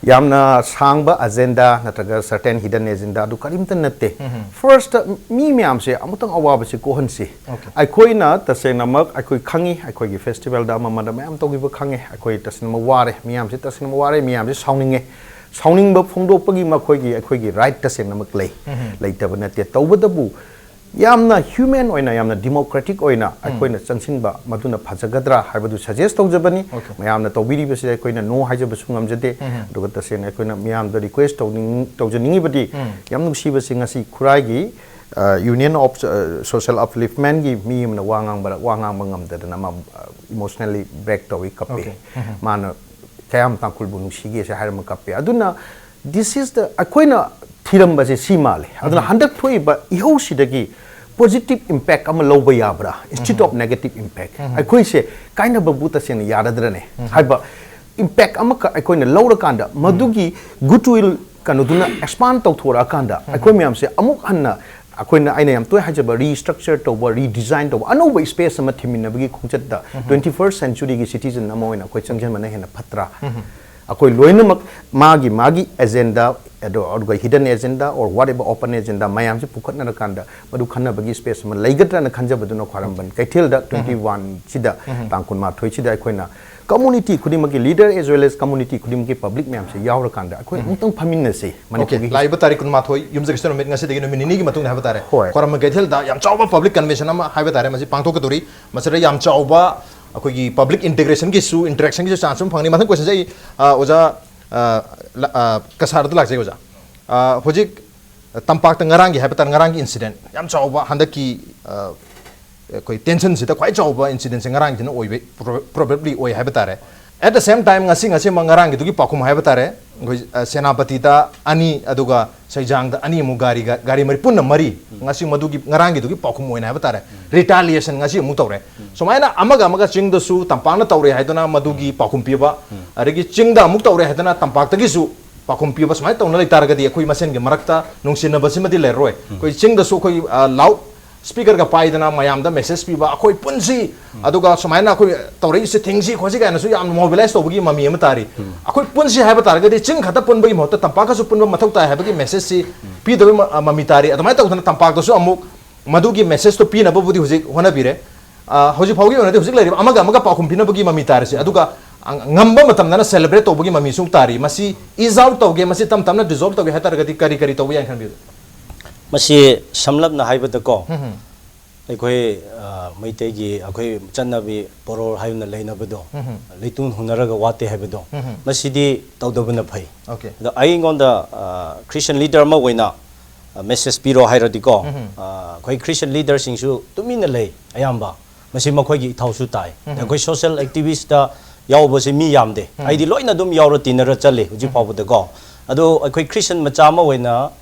ꯌꯥꯝꯅ ꯁꯥꯡꯕ ꯑꯖꯦꯟꯗꯥ ꯅꯠꯇ꯭ꯔꯒ certain hidden agenda ꯑꯗꯨ ꯀꯔꯤꯝꯇ ꯅꯠꯇꯦ꯫ ꯐꯥꯔꯁꯇ ꯃꯤ ꯃꯌꯥꯝꯁꯦ ꯑꯃꯨꯛꯇꯪ ꯑꯋꯥꯕꯁꯤ ꯀꯣꯛꯍꯟꯁꯤ꯫ ꯑꯩꯈꯣꯏꯅ ꯇꯁꯦꯡꯅꯃꯛ ꯑꯩꯈꯣꯏ ꯈꯪꯉꯤ, ꯑꯩꯈꯣꯏꯒꯤ ꯐꯦꯁꯇꯤꯚꯦꯜꯗ ꯑꯃ ꯑꯃꯗ ꯃꯌꯥꯝ ꯇꯧꯈꯤꯕ ꯈꯪꯉꯦ꯫ ꯑꯩꯈꯣꯏ ꯇꯁꯦꯡꯅꯃꯛ ꯋꯥꯔꯦ, ꯃꯤꯌꯥꯝꯁꯦ ꯇꯁꯦꯡꯅꯃꯛ ꯋꯥꯔꯦ, ꯃꯤꯌꯥꯝꯁꯦ ꯁꯥꯎꯅꯤꯡꯉꯦ꯫ ꯁꯥꯎꯅꯤꯡꯕ ꯐꯣꯡꯗꯣꯛꯄꯒꯤ ꯃꯈꯣꯏꯒꯤ, ꯑꯩꯈꯣꯏꯒꯤ ꯔꯥꯏꯠ ꯇꯁꯦꯡꯅꯃꯛ ꯂꯩ, ꯂꯩꯇꯕ ꯅꯠꯇꯦ꯫ ꯇꯧꯕꯇꯕꯨ ꯌꯥꯝꯅ ꯍ꯭ꯌꯨꯃꯦꯟ ꯑꯣꯏꯅ, ꯌꯥꯝꯅ ꯗꯤꯃꯣꯀ꯭ꯔꯦꯇꯤꯛ ꯑꯣꯏꯅ ꯑꯩꯈꯣꯏꯅ ꯆꯪꯁꯤꯟꯕ ꯃꯗꯨꯅ ꯐꯖꯒꯗ꯭ꯔꯥ ꯍꯥꯏꯕꯗꯨ ꯁꯖꯦꯁ ꯇꯧꯖꯕꯅꯤ꯫ ꯃꯌꯥꯝꯅ ꯇꯧꯕꯤꯔꯤꯕꯁꯤꯗ ꯑꯩꯈꯣꯏꯅ ꯅꯣ ꯍꯥꯏꯖꯕꯁꯨ ꯉꯝꯖꯗꯦ꯫ ꯑꯗꯨꯒ ꯇꯁꯦꯡꯅ ꯑꯩꯈꯣꯏꯅ ꯃꯤꯌꯥꯝꯗ ꯔꯤꯀ꯭ꯋꯦꯁ ꯇꯧꯅꯤꯡ-, ꯇꯧꯖꯅꯤꯡꯉꯤꯕꯗꯤ, ꯌꯥꯝ ꯅꯨꯡꯁꯤꯕꯁꯤ ꯉꯁꯤ ꯈꯨꯔꯥꯏꯒꯤ, ꯑ, Union of, ꯑ, Social Upliftmentꯀꯤ ꯃꯤ ꯑꯃꯅ ꯋꯥ ꯉꯥꯡꯕ, ꯋꯥ ꯉꯥꯡꯕ ꯉꯝꯗꯗꯅ ꯃꯥ, ꯑ, emotionally break ꯇꯧꯏ, ꯀꯞꯄꯤ꯫ ꯃꯥꯅ ꯀꯌꯥꯝ ꯇꯥꯡꯈꯨꯜꯕꯨ ꯅꯨꯡꯁꯤꯒꯦꯁꯦ ꯍꯥꯏꯔꯝꯃ ꯀꯞꯄꯤ꯫ ꯑꯗꯨꯅ this is the, ꯑꯩꯈꯣꯏꯅ ꯊꯤꯔꯝꯕꯁꯦ ꯁꯤ ꯃꯥꯜꯂꯦ꯫ ꯑꯗꯨꯅ ꯍꯟꯗꯛ ꯊꯣꯛꯏꯕ ꯏꯍꯧꯁꯤꯗꯒꯤ positive impact ꯑꯃ ꯂꯧꯕ ꯌꯥꯕ꯭ꯔꯥ, instead of negative impact? ꯑꯩꯈꯣꯏꯁꯦ ꯀꯥꯏꯅꯕꯕꯨ ꯇꯁꯦꯡꯅ ꯌꯥꯔꯗ꯭ꯔꯅꯦ ꯍꯥꯏꯕ impact ꯑꯃꯈꯛ ꯑꯩꯈꯣꯏꯅ ꯂꯧꯔꯀꯥꯟꯗ, ꯃꯗꯨꯒꯤ goodwill ꯀꯩꯅꯣꯗꯨꯅ expand ꯇꯧꯊꯣꯔꯛꯑꯀꯥꯟꯗ, ꯑꯩꯈꯣꯏ ꯃꯌꯥꯝꯁꯦ ꯑꯃꯨꯛ ꯍꯟꯅ, ꯑꯩꯈꯣꯏꯅ, ꯑꯩꯅ ꯌꯥꯝ ꯇꯣꯏꯅ ꯍꯥꯏꯖꯕ, restructure ꯇꯧꯕ, redesign ꯇꯧꯕ, ꯑꯅꯧꯕ space ꯑꯃ ꯊꯤꯃꯤꯟꯅꯕꯒꯤ ꯈꯣꯡꯆꯠꯇ twenty first centuryꯒꯤ citizen ꯑꯃ ꯑꯣꯏꯅ ꯑꯩꯈꯣꯏ ꯆꯪꯁꯤꯟꯕꯅ ꯍꯦꯟꯅ ꯐꯠꯇ꯭ꯔꯥ? ꯑꯩꯈꯣꯏ ꯂꯣꯏꯅꯃꯛ ꯃꯥꯒꯤ ꯃꯥꯒꯤ agenda, ꯑꯗꯣ, ꯑꯗꯨꯒ hidden agenda or whatever open agenda ꯃꯌꯥꯝꯁꯦ ꯄꯨꯈꯠꯅꯔꯀꯥꯟꯗ ꯃꯗꯨ ꯈꯟꯅꯕꯒꯤ space ꯑꯃ ꯂꯩꯒꯗ꯭ꯔꯅ ꯈꯟꯖꯕꯗꯨꯅ ꯈ꯭ꯋꯥꯏꯔꯝꯕꯟ ꯀꯩꯊꯦꯜꯗ twenty oneꯁꯤꯗ, ꯇꯥꯡ ꯀꯨꯟꯃꯥꯊꯣꯏꯁꯤꯗ ꯑꯩꯈꯣꯏꯅ community ꯈꯨꯗꯤꯡꯃꯛꯀꯤ leader as well as community ꯈꯨꯗꯤꯡꯃꯛꯀꯤ public ꯃꯌꯥꯝꯁꯦ ꯌꯥꯎꯔꯀꯥꯟꯗ ꯑꯩꯈꯣꯏ ꯑꯃꯨꯛꯇꯪ ꯐꯝꯃꯤꯟꯅꯁꯤ꯫ ꯃꯅꯤꯄꯨꯔꯒꯤ ꯂꯥꯛꯏꯕ ꯇꯥꯔꯤꯛ ꯀꯨꯟꯃꯥꯊꯣꯏ, ꯌꯨꯝꯁꯀꯩꯁ ꯅꯨꯃꯤꯠ, ꯉꯁꯤꯗꯒꯤꯅ ꯅꯨꯃꯤꯠ ꯅꯤꯅꯤꯒꯤ ꯃꯇꯨꯡꯗ ꯍꯥꯏꯕ ꯇꯥꯔꯦ, ꯍꯣꯏ꯫ ꯈ꯭ꯋꯥꯏꯔꯝꯕꯟ ꯀꯩꯊꯦꯜꯗ ꯌꯥꯝ ꯆꯥꯎꯕ public convention ꯑꯃ ꯍꯥꯏꯕ ꯇꯥꯔꯦ, ꯃꯁꯤ ꯄꯥꯡꯊꯣꯛꯀꯗꯧꯔꯤ꯫ ꯃꯁꯤꯗ ꯌꯥꯝ ꯆꯥꯎꯕ ꯑꯩꯈꯣꯏꯒꯤ public integrationꯒꯤꯁꯨ, interactionꯒꯤꯁꯨ chance ꯑꯃ ꯐꯪꯒꯅꯤ꯫ ꯃꯊꯪ questionꯁꯦ ꯑꯩ, ꯑ, ꯑꯣꯖꯥ, ꯑ, ꯂ-, ꯑ, ꯀꯁꯥꯔꯗ ꯂꯥꯛꯆꯒꯦ, ꯑꯣꯖꯥ꯫ ꯑ, ꯍꯧꯖꯤꯛ ꯇꯝꯄꯥꯛꯇ ꯉꯔꯥꯡꯒꯤ ꯍꯥꯏꯕ ꯇꯥꯔꯦ, ꯉꯔꯥꯡꯒꯤ incident ꯌꯥꯝ ꯆꯥꯎꯕ, ꯍꯟꯗꯛꯀꯤ, ꯑ, ꯑꯩꯈꯣꯏ tensionꯁꯤꯗ ꯈ꯭ꯋꯥꯏ ꯆꯥꯎꯕ incidentsꯦ ꯉꯔꯥꯡꯒꯤꯗꯨꯅ ꯑꯣꯏꯕ, pro-, probably ꯑꯣꯏ ꯍꯥꯏꯕ ꯇꯥꯔꯦ꯫ At the same time, ꯉꯁꯤ, ꯉꯁꯤꯃꯛ ꯉꯔꯥꯡꯒꯤꯗꯨꯒꯤ ꯄꯥꯎꯈꯨꯝ ꯍꯥꯏꯕ ꯇꯥꯔꯦ, ꯑꯩꯈꯣꯏ, ꯑ, ꯁꯦꯅꯥꯄꯇꯤꯗ ꯑꯅꯤ, ꯑꯗꯨꯒ ꯁꯩꯖꯥꯡꯗ ꯑꯅꯤ ꯑꯃꯨꯛ, ꯒꯥꯔꯤ, ꯒꯥꯔꯤ ꯃꯔꯤ ꯄꯨꯟꯅ ꯃꯔꯤ, ꯉꯁꯤ ꯃꯗꯨꯒꯤ ꯉꯔꯥꯡꯒꯤꯗꯨꯒꯤ ꯄꯥꯎꯈꯨꯝ ꯑꯣꯏꯅ ꯍꯥꯏꯕ ꯇꯥꯔꯦ, retaliation ꯉꯁꯤ ꯑꯃꯨꯛ ꯇꯧꯔꯦ꯫ ꯁꯨꯃꯥꯏꯅ ꯑꯃꯒ ꯑꯃꯒ, ꯆꯤꯡꯗꯁꯨ ꯇꯝꯄꯥꯛꯅ ꯇꯧꯔꯦ ꯍꯥꯏꯗꯨꯅ ꯃꯗꯨꯒꯤ ꯄꯥꯎꯈꯨꯝ ꯄꯤꯕ, ꯑꯗꯒꯤ ꯆꯤꯡꯗ ꯑꯃꯨꯛ ꯇꯧꯔꯦ ꯍꯥꯏꯗꯅ ꯇꯝꯄꯥꯛꯇꯒꯤꯁꯨ ꯄꯥꯎꯈꯨꯝ ꯄꯤꯕ, ꯁꯨꯃꯥꯏꯅ ꯇꯧꯅ ꯂꯩꯇꯥꯔꯒꯗꯤ ꯑꯩꯈꯣꯏ ꯃꯁꯦꯟꯒꯤ ꯃꯔꯛꯇ ꯅꯨꯡꯁꯤꯅꯕꯁꯤꯃꯗꯤ ꯂꯩꯔꯔꯣꯏ꯫ ꯑꯩꯈꯣꯏ ꯆꯤꯡꯗꯁꯨ ꯑꯩꯈꯣꯏ, ꯑ, ꯂꯥꯎꯠ ꯁ꯭ꯄꯤꯀꯔꯒ ꯄꯥꯏꯗꯅ ꯃꯌꯥꯝꯗ ꯃꯦꯁꯦꯖ ꯄꯤꯕ, ꯑꯩꯈꯣꯏ ꯄꯨꯟꯁꯤ, ꯑꯗꯨꯒ ꯁꯨꯃꯥꯏꯅ ꯑꯩꯈꯣꯏ ꯇꯧꯔꯛꯏꯁꯦ ꯊꯤꯡꯁꯤ ꯈꯣꯠꯁꯤ ꯀꯥꯏꯅꯁꯨ ꯌꯥꯝꯅ ꯃꯣꯕꯤꯂꯥꯏꯁ ꯇꯧꯕꯒꯤ ꯃꯃꯤ ꯑꯃ ꯇꯥꯔꯤ꯫ ꯑꯩꯈꯣꯏ ꯄꯨꯟꯁꯤ ꯍꯥꯏꯕ ꯇꯥꯔꯒꯗꯤ ꯆꯤꯡ ꯈꯛꯇ ꯄꯨꯟꯕꯒꯤ ꯃꯍꯨꯠꯇ ꯇꯝꯄꯥꯛꯀꯁꯨ ꯄꯨꯟꯕ ꯃꯊꯧ ꯇꯥꯏ ꯍꯥꯏꯕꯒꯤ ꯃꯦꯁꯦꯖꯁꯤ ꯄꯤꯗꯕꯒꯤ ꯃ-, ꯃꯃꯤ ꯇꯥꯔꯤ꯫ ꯑꯗꯨꯃꯥꯏꯅ ꯇꯧꯗꯅ ꯇꯝꯄꯥꯛꯇꯁꯨ ꯑꯃꯨꯛ ꯃꯗꯨꯒꯤ ꯃꯦꯁꯦꯖꯇꯣ ꯄꯤꯅꯕꯕꯨꯗꯤ ꯍꯧꯖꯤꯛ ꯍꯣꯠꯅꯕꯤꯔꯦ꯫ ꯑ, ꯍꯧꯖꯤꯛ ꯐꯥꯎꯒꯤ ꯑꯣꯏꯅꯗꯤ ꯍꯧꯖꯤꯛ ꯂꯩꯔꯤꯕ ꯑꯃꯒ ꯑꯃꯒ ꯄꯥꯎꯈꯨꯝ ꯄꯤꯅꯕꯒꯤ ꯃꯃꯤ ꯇꯥꯔꯤꯁꯦ꯫ ꯑꯗꯨꯒ ꯑ, ꯉꯝꯕ ꯃꯇꯝꯗꯅ ꯁꯦꯂꯦꯕ꯭ꯔꯦꯠ ꯇꯧꯕꯒꯤ ꯃꯃꯤꯁꯨ ꯇꯥꯔꯤ꯫ ꯃꯁꯤ ꯏꯖ ꯑꯥꯎꯠ ꯇꯧꯒꯦ, ꯃꯁꯤ ꯇꯞ ꯇꯞꯅ ꯗꯤꯖꯣꯜꯕ ꯇꯧꯒꯦ ꯍꯥꯏ ꯇꯥꯔꯒꯗꯤ ꯀꯔꯤ ꯀꯔꯤ ꯇꯧꯕ ꯌꯥꯏ ꯈꯟꯕꯤꯕ? ꯃꯁꯤ ꯁꯝꯂꯞꯅ ꯍꯥꯏꯕꯗꯀꯣ, ꯑꯩꯈꯣꯏ, ꯑ, ꯃꯩꯇꯩꯒꯤ ꯑꯩꯈꯣꯏ ꯆꯠꯅꯕꯤ ꯄꯣꯔꯣꯔ ꯍꯥꯏꯅ ꯂꯩꯅꯕꯗꯣ, ꯂꯩꯇꯨꯝ ꯍꯨꯟꯅꯔꯒ ꯋꯥꯇꯦ ꯍꯥꯏꯕꯗꯣ, ꯃꯁꯤꯗꯤ ꯇꯧꯗꯕꯅ ꯐꯩ꯫ ꯑꯣꯀꯦ꯫ ꯑꯗꯣ ꯑꯩꯉꯣꯟꯗ, ꯑ, ꯈ꯭ꯔꯤꯁꯇꯤꯌꯟ ꯂꯤꯗꯔ ꯑꯃ ꯑꯣꯏꯅ, ꯑ, ꯃꯦꯁꯦꯖ ꯄꯤꯔꯣ ꯍꯥꯏꯔꯗꯤꯀꯣ, ꯑ, ꯑꯩꯈꯣꯏ ꯈ꯭ꯔꯤꯁꯇꯤꯌꯟ ꯂꯤꯗꯔꯁꯤꯡꯁꯨ ꯇꯨꯃꯤꯟꯅ ꯂꯩ ꯑꯌꯥꯝꯕ꯫ ꯃꯁꯤ ꯃꯈꯣꯏꯒꯤ ꯏꯊꯧꯁꯨ ꯇꯥꯏ꯫ ꯑꯩꯈꯣꯏ ꯁꯣꯁꯤꯌꯦꯜ ꯑꯦꯛꯇꯤꯚꯤꯁꯇ ꯌꯥꯎꯕꯁꯦ ꯃꯤ ꯌꯥꯝꯗꯦ꯫ ꯑꯩꯗꯤ ꯂꯣꯏꯅ ꯑꯗꯨꯝ ꯌꯥꯎꯔ ꯇꯤꯟꯅꯔ ꯆꯠꯂꯤ ꯍꯧꯖꯤꯛ ꯐꯥꯎꯕꯗꯀꯣ꯫ ꯑꯗꯣ ꯑꯩꯈꯣꯏ ꯈ꯭ꯔꯤꯁꯇꯤꯌꯟ ꯃꯆꯥ ꯑꯃ ꯑꯣꯏꯅ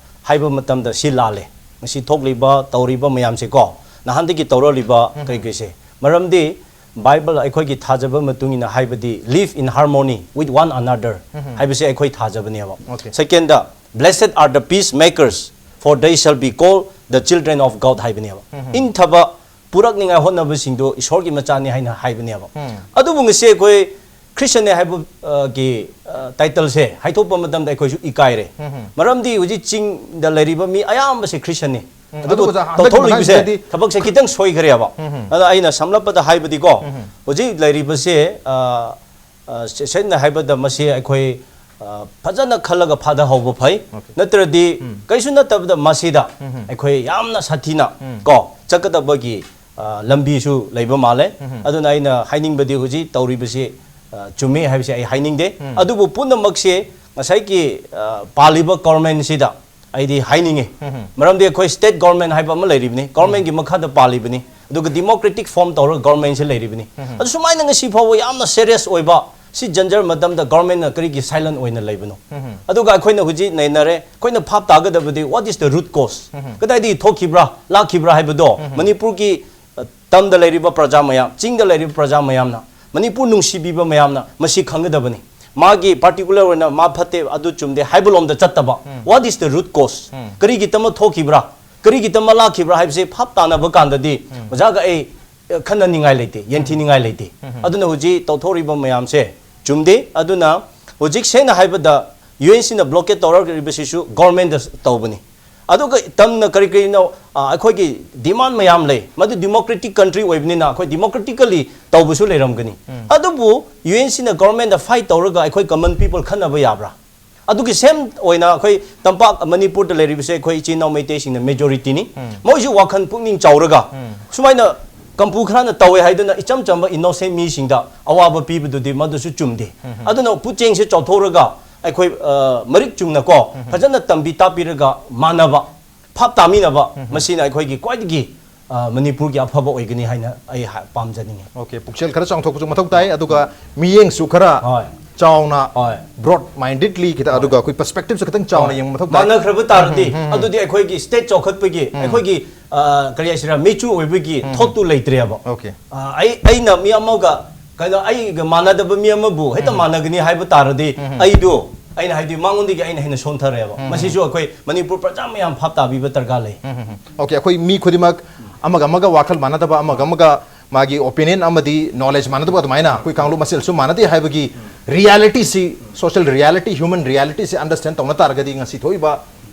ꯍꯥꯏꯕ ꯃꯇꯝꯗ ꯁꯤ ꯂꯥꯜꯂꯦ꯫ ꯉꯁꯤ ꯊꯣꯛꯂꯤꯕ, ꯇꯧꯔꯤꯕ ꯃꯌꯥꯝꯁꯦꯀꯣ, ꯅꯍꯥꯟꯗꯒꯤ ꯇꯧꯔꯛꯂꯤꯕ ꯀꯩꯀꯩꯁꯦ꯫ ꯃꯔꯝꯗꯤ ꯕꯥꯏꯕꯜ ꯑꯩꯈꯣꯏꯒꯤ ꯊꯥꯖꯕ ꯃꯇꯨꯡ ꯏꯟꯅ ꯍꯥꯏꯕꯗꯤ live in harmony with one another ꯍꯥꯏꯕꯁꯦ ꯑꯩꯈꯣꯏ ꯊꯥꯖꯕꯅꯦꯕ꯫ Okay. Second, blessed are the peacemakers, for they shall be called the children of God ꯍꯥꯏꯕꯅꯦꯕ꯫ ꯏꯪꯊꯕ ꯄꯨꯔꯛꯅꯤꯡꯉꯥꯏ ꯍꯣꯠꯅꯕꯁꯤꯡꯗꯣ ꯏꯁꯣꯔꯒꯤ ꯃꯆꯥꯅꯤ ꯍꯥꯏꯅ ꯍꯥꯏꯕꯅꯦꯕ꯫ ꯑꯗꯨꯕꯨ ꯉꯁꯤ ꯑꯩꯈꯣꯏ ꯈ꯭ꯔꯤꯁꯇꯤꯌꯟꯅꯦ ꯍꯥꯏꯕ, ꯑ, ꯒꯤ, ꯑ, ꯇꯥꯏꯇꯜꯁꯦ ꯍꯥꯏꯗꯣꯛꯄ ꯃꯇꯝꯗ ꯑꯩꯈꯣꯏꯁꯨ ꯏꯀꯥꯏꯔꯦ꯫ ꯃꯔꯝꯗꯤ ꯍꯧꯖꯤꯛ ꯆꯤꯡꯗ ꯂꯩꯔꯤꯕ ꯃꯤ ꯑꯌꯥꯝꯕꯁꯦ ꯈ꯭ꯔꯤꯁꯇꯤꯌꯟꯅꯤ꯫ ꯑꯗꯨꯕꯨ ꯑꯗꯨꯕꯨ ꯍꯟꯗꯛꯀꯤ ꯇꯧꯊꯣꯛꯂꯤꯕꯁꯦ ꯃꯇꯥꯡꯁꯤꯗꯗꯤ ꯊꯕꯛꯁꯦ ꯈꯤꯇꯪ ꯁꯣꯏꯈ꯭ꯔꯦꯕ꯫ ꯑꯗ ꯑꯩꯅ ꯁꯝꯂꯞꯄꯗ ꯍꯥꯏꯕꯗꯤꯀꯣ, ꯍꯧꯖꯤꯛ ꯂꯩꯔꯤꯕꯁꯦ, ꯑ, ꯑ, ꯁꯦ-, ꯁꯦꯡꯅ ꯍꯥꯏꯕꯗ ꯃꯁꯤ ꯑꯩꯈꯣꯏ, ꯑ, ꯐꯖꯅ ꯈꯜꯂꯒ ꯐꯥꯗꯍꯧꯕ ꯐꯩ꯫ Okay. ꯅꯠꯇ꯭ꯔꯗꯤ ꯀꯩꯁꯨ ꯅꯠꯇꯕꯗ ꯃꯁꯤꯗ ꯑꯩꯈꯣꯏ ꯌꯥꯝꯅ ꯁꯥꯊꯤꯅ ꯀꯣ ꯆꯠꯀꯗꯕꯒꯤ, ꯑ, ꯂꯝꯕꯤꯁꯨ ꯂꯩꯕ ꯃꯥꯜꯂꯦ꯫ ꯑꯗꯨꯅ ꯑꯩꯅ ꯍꯥꯏꯅꯤꯡꯕꯗꯤ ꯍꯧꯖꯤꯛ ꯇꯧꯔꯤꯕꯁꯤ, ꯑ, ꯆꯨꯝꯃꯤ ꯍꯥꯏꯕꯁꯤ ꯑꯩ ꯍꯥꯏꯅꯤꯡꯗꯦ꯫ ꯑꯗꯨꯕꯨ ꯄꯨꯝꯅꯃꯛꯁꯦ ꯉꯁꯥꯏꯒꯤ, ꯑ, ꯄꯥꯜꯂꯤꯕ ꯒꯣꯔꯃꯦꯟꯁꯤꯗ ꯑꯩꯗꯤ ꯍꯥꯏꯅꯤꯡꯉꯤ꯫ ꯃꯔꯝꯗꯤ ꯑꯩꯈꯣꯏ ꯁ꯭ꯇꯦꯠ ꯒꯣꯔꯃꯦꯟ ꯍꯥꯏꯕ ꯑꯃ ꯂꯩꯔꯤꯕꯅꯤ, ꯒꯣꯔꯃꯦꯟꯒꯤ ꯃꯈꯥꯗ ꯄꯥꯜꯂꯤꯕꯅꯤ, ꯑꯗꯨꯒ ꯗꯤꯃꯣꯀ꯭ꯔꯦꯇꯤꯛ ꯐꯣꯔꯝ ꯇꯧꯔꯒ ꯒꯣꯔꯃꯦꯟꯁꯤ ꯂꯩꯔꯤꯕꯅꯤ꯫ ꯑꯗꯨ ꯁꯨꯃꯥꯏꯅ ꯉꯁꯤ ꯐꯥꯎꯕ ꯌꯥꯝꯅ ꯁꯦꯔꯤꯌꯁ ꯑꯣꯏꯕ ꯁꯤ ꯖꯟꯖꯔ ꯃꯇꯝꯗ ꯒꯣꯔꯃꯦꯟꯅ ꯀꯔꯤꯒꯤ ꯁꯥꯏꯂꯦꯟ ꯑꯣꯏꯅ ꯂꯩꯕꯅꯣ? ꯑꯗꯨꯒ ꯑꯩꯈꯣꯏꯅ ꯍꯧꯖꯤꯛ ꯅꯩꯅꯔꯦ, ꯑꯩꯈꯣꯏꯅ ꯚꯥꯞ ꯇꯥꯒꯗꯕꯗꯤ what is the root cause? ꯀꯗꯥꯏꯗꯒꯤ ꯊꯣꯛꯈꯤꯕ꯭ꯔꯥ, ꯂꯥꯛꯈꯤꯕ꯭ꯔꯥ ꯍꯥꯏꯕꯗꯣ ꯃꯅꯤꯄꯨꯔꯒꯤ, ꯑ, ꯇꯝꯗ ꯂꯩꯔꯤꯕ ꯄ꯭ꯔꯖꯥ ꯃꯌꯥꯝ, ꯆꯤꯡꯗ ꯂꯩꯔꯤꯕ ꯄ꯭ꯔꯖꯥ ꯃꯌꯥꯝꯅ, ꯃꯅꯤꯄꯨꯔ ꯅꯨꯡꯁꯤꯕꯤꯕ ꯃꯌꯥꯝꯅ ꯃꯁꯤ ꯈꯪꯒꯗꯕꯅꯤ꯫ ꯃꯥꯒꯤ ꯄꯥꯔꯇꯤꯀꯨꯂꯔ ꯑꯣꯏꯅ ꯃꯥ ꯐꯠꯇꯦ, ꯑꯗꯨ ꯆꯨꯝꯗꯦ ꯍꯥꯏꯕ ꯂꯣꯝꯗ ꯆꯠꯇꯕ꯫ What is the root cause? ꯀꯔꯤꯒꯤꯗꯃꯛ ꯊꯣꯛꯈꯤꯕ꯭ꯔꯥ? ꯀꯔꯤꯒꯤꯗꯃꯛ ꯂꯥꯛꯈꯤꯕ꯭ꯔꯥ ꯍꯥꯏꯕꯁꯦ ꯚꯥꯞ ꯇꯥꯅꯕ ꯀꯥꯟꯗꯗꯤ ꯑꯣꯖꯥꯒ ꯑꯩ ꯈꯟꯅꯅꯤꯡꯉꯥꯏ ꯂꯩꯇꯦ, ꯌꯦꯡꯊꯤꯅꯤꯡꯉꯥꯏ ꯂꯩꯇꯦ꯫ ꯑꯗꯨꯅ ꯍꯧꯖꯤꯛ ꯇꯧꯊꯣꯔꯤꯕ ꯃꯌꯥꯝꯁꯦ ꯆꯨꯝꯗꯦ꯫ ꯑꯗꯨꯅ ꯍꯧꯖꯤꯛ ꯁꯦꯡꯅ ꯍꯥꯏꯕꯗ ꯌꯨ ꯑꯦꯟ ꯁꯤꯅ ꯕ꯭ꯂꯣꯀꯦꯠ ꯇꯧꯔꯛꯂꯤꯕꯁꯤꯁꯨ ꯒꯣꯔꯃꯦꯟꯗ ꯇꯧꯕꯅꯤ꯫ ꯑꯗꯨꯒ ꯇꯝꯅ ꯀꯔꯤ ꯀꯔꯤꯅꯣ, ꯑ, ꯑꯩꯈꯣꯏꯒꯤ ꯗꯤꯃꯥꯟ ꯃꯌꯥꯝ ꯂꯩ꯫ ꯃꯗꯨ ꯗꯤꯃꯣꯀ꯭ꯔꯦꯇꯤꯛ ꯀꯟꯇ꯭ꯔꯤ ꯑꯣꯏꯕꯅꯤꯅ ꯑꯩꯈꯣꯏ ꯗꯤꯃꯣꯀ꯭ꯔꯦꯇꯤꯀꯦꯜꯂꯤ ꯇꯧꯕꯁꯨ ꯂꯩꯔꯝꯒꯅꯤ꯫ ꯑꯗꯨꯕꯨ ꯌꯨ ꯑꯦꯟ ꯁꯤꯅ ꯒꯣꯔꯃꯦꯟꯗ ꯐꯥꯏꯠ ꯇꯧꯔꯒ ꯑꯩꯈꯣꯏ ꯀꯃꯟ ꯄꯤꯄꯜ ꯈꯟꯅꯕ ꯌꯥꯕ꯭ꯔꯥ? ꯑꯗꯨꯒꯤ ꯁꯦꯝ ꯑꯣꯏꯅ ꯑꯩꯈꯣꯏ ꯇꯝꯄꯥꯛ ꯃꯅꯤꯄꯨꯔꯗ ꯂꯩꯔꯤꯕꯁꯦ ꯑꯩꯈꯣꯏ ꯏꯆꯤꯟ ꯏꯅꯥꯎ ꯃꯩꯇꯩꯁꯤꯡꯅ ꯃꯦꯖꯣꯔꯤꯇꯤꯅꯤ꯫ ꯃꯣꯏꯁꯨ ꯋꯥꯈꯜ ꯄꯨꯛꯅꯤꯡ ꯆꯥꯎꯔꯒ ꯁꯨꯃꯥꯏꯅ ꯀꯝꯄꯨ ꯈꯔꯅ ꯇꯧꯋꯦ ꯍꯥꯏꯗꯨꯅ ꯏꯆꯝ ꯆꯝꯕ ꯏꯅꯣꯁꯦꯟ ꯃꯤꯁꯤꯡꯗ ꯑꯋꯥꯕ ꯄꯤꯕꯗꯨꯗꯤ ꯃꯗꯨꯁꯨ ꯆꯨꯝꯗꯦ꯫ ꯑꯗꯨꯅ ꯄꯨꯛꯆꯦꯡꯁꯦ ꯆꯥꯎꯊꯣꯛꯔꯒ ꯑꯩꯈꯣꯏ, ꯑ, ꯃꯔꯤꯛ ꯆꯨꯝꯅꯀꯣ ꯐꯖꯅ ꯇꯝꯕꯤ ꯇꯥꯛꯄꯤꯔꯒ ꯃꯥꯟꯅꯕ, ꯐꯥꯞ ꯇꯥꯃꯤꯟꯅꯕ, ꯃꯁꯤꯅ ꯑꯩꯈꯣꯏꯒꯤ ꯈ꯭ꯋꯥꯏꯗꯒꯤ, ꯑ, ꯃꯅꯤꯄꯨꯔꯒꯤ ꯑꯐꯕ ꯑꯣꯏꯒꯅꯤ ꯍꯥꯏꯅ ꯑꯩ ꯍꯥ-, ꯄꯥꯝꯖꯅꯤꯡꯉꯤ꯫ ꯑꯣꯀꯦ, ꯄꯨꯛꯆꯦꯜ ꯈꯔ ꯆꯥꯎꯊꯣꯛꯄꯁꯨ ꯃꯊꯧ ꯇꯥꯏ, ꯑꯗꯨꯒ ꯃꯤꯠꯌꯦꯡꯁꯨ ꯈꯔ ꯍꯣꯏ꯫ ꯆꯥꯎꯅ, ꯍꯣꯏ꯫ ꯕ꯭ꯔꯣꯗ ꯃꯥꯏꯟꯗꯦꯗꯂꯤ ꯈꯤꯇꯪ, ꯍꯣꯏ꯫ ꯑꯗꯨꯒ ꯑꯩꯈꯣꯏ ꯄꯔꯁꯄꯦꯛꯇꯤꯚꯁꯨ ꯈꯤꯇꯪ ꯆꯥꯎꯅ ꯍꯣꯏ꯫ ꯌꯦꯡꯕ ꯃꯊꯧ ꯇꯥꯏ꯫ ꯃꯥꯟꯅꯈ꯭ꯔꯕ ꯇꯥꯔꯗꯤ, ꯎꯝ, ꯎꯝ, ꯎꯝ꯫ ꯑꯗꯨꯗꯤ ꯑꯩꯈꯣꯏꯒꯤ ꯁ꯭ꯇꯦꯠ ꯆꯥꯎꯈꯠꯄꯒꯤ, ꯎꯝ꯫ ꯑꯩꯈꯣꯏꯒꯤ, ꯑ, ꯀꯔꯤ ꯍꯥꯏꯁꯤꯔꯥ, ꯃꯦꯆꯨꯔ ꯑꯣꯏꯕꯒꯤ ꯎꯝ꯫ ꯊꯣꯠꯇꯨ ꯂꯩꯇ꯭ꯔꯦꯕ꯫ ꯑꯣꯀꯦ꯫ ꯑ, ꯑꯩ, ꯑꯩꯅ ꯃꯤ ꯑꯃꯒ, ꯀꯩꯅꯣ, ꯑꯩꯒ ꯃꯥꯟꯅꯗꯕ ꯃꯤ ꯑꯃꯕꯨ ꯍꯦꯛꯇ ꯎꯝ꯫ ꯃꯥꯟꯅꯒꯅꯤ ꯍꯥꯏꯕ ꯇꯥꯔꯗꯤ, ꯎꯝ꯫ ꯑꯩꯗꯣ, ꯑꯩꯅ ꯍꯥꯏꯗꯤ ꯃꯉꯣꯟꯗꯒꯤ ꯑꯩꯅ ꯍꯦꯟꯅ ꯁꯣꯟꯊꯔꯦꯕ꯫ ꯎꯝ꯫ ꯃꯁꯤꯁꯨ ꯑꯩꯈꯣꯏ ꯃꯅꯤꯄꯨꯔ ꯄ꯭ꯔꯖꯥ ꯃꯌꯥꯝ ꯚꯥꯞ ꯇꯥꯕꯤꯕ ꯗꯔꯀꯥꯔ ꯂꯩ꯫ ꯎꯝ, ꯎꯝ, ꯎꯝ꯫ ꯑꯣꯀꯦ, ꯑꯩꯈꯣꯏ ꯃꯤ ꯈꯨꯗꯤꯡꯃꯛ ꯑꯃꯒ ꯑꯃꯒ ꯋꯥꯈꯜ ꯃꯥꯟꯅꯗꯕ, ꯑꯃꯒ ꯑꯃꯒ ꯃꯥꯒꯤ ꯑꯣꯄꯤꯅꯤꯌꯟ ꯑꯃꯗꯤ ꯅꯣꯂꯦꯖ ꯃꯥꯟꯅꯗꯕ ꯑꯗꯨꯃꯥꯏꯅ ꯑꯩꯈꯣꯏ ꯀꯥꯡꯂꯨꯞ ꯃꯁꯦꯜꯁꯨ ꯃꯥꯟꯅꯗꯦ ꯍꯥꯏꯕꯒꯤ ꯔꯤꯌꯥꯂꯤꯇꯤꯁꯤ, ꯁꯣꯁꯤꯌꯦꯜ ꯔꯤꯌꯥꯂꯤꯇꯤ, ꯍ꯭ꯌꯨꯃꯟ ꯔꯤꯌꯥꯂꯤꯇꯤꯁꯤ ꯑꯟꯗꯔꯁ꯭ꯇꯦꯟ ꯇꯧꯅ ꯇꯥꯔꯒꯗꯤ ꯉꯁꯤ ꯊꯣꯛꯏꯕ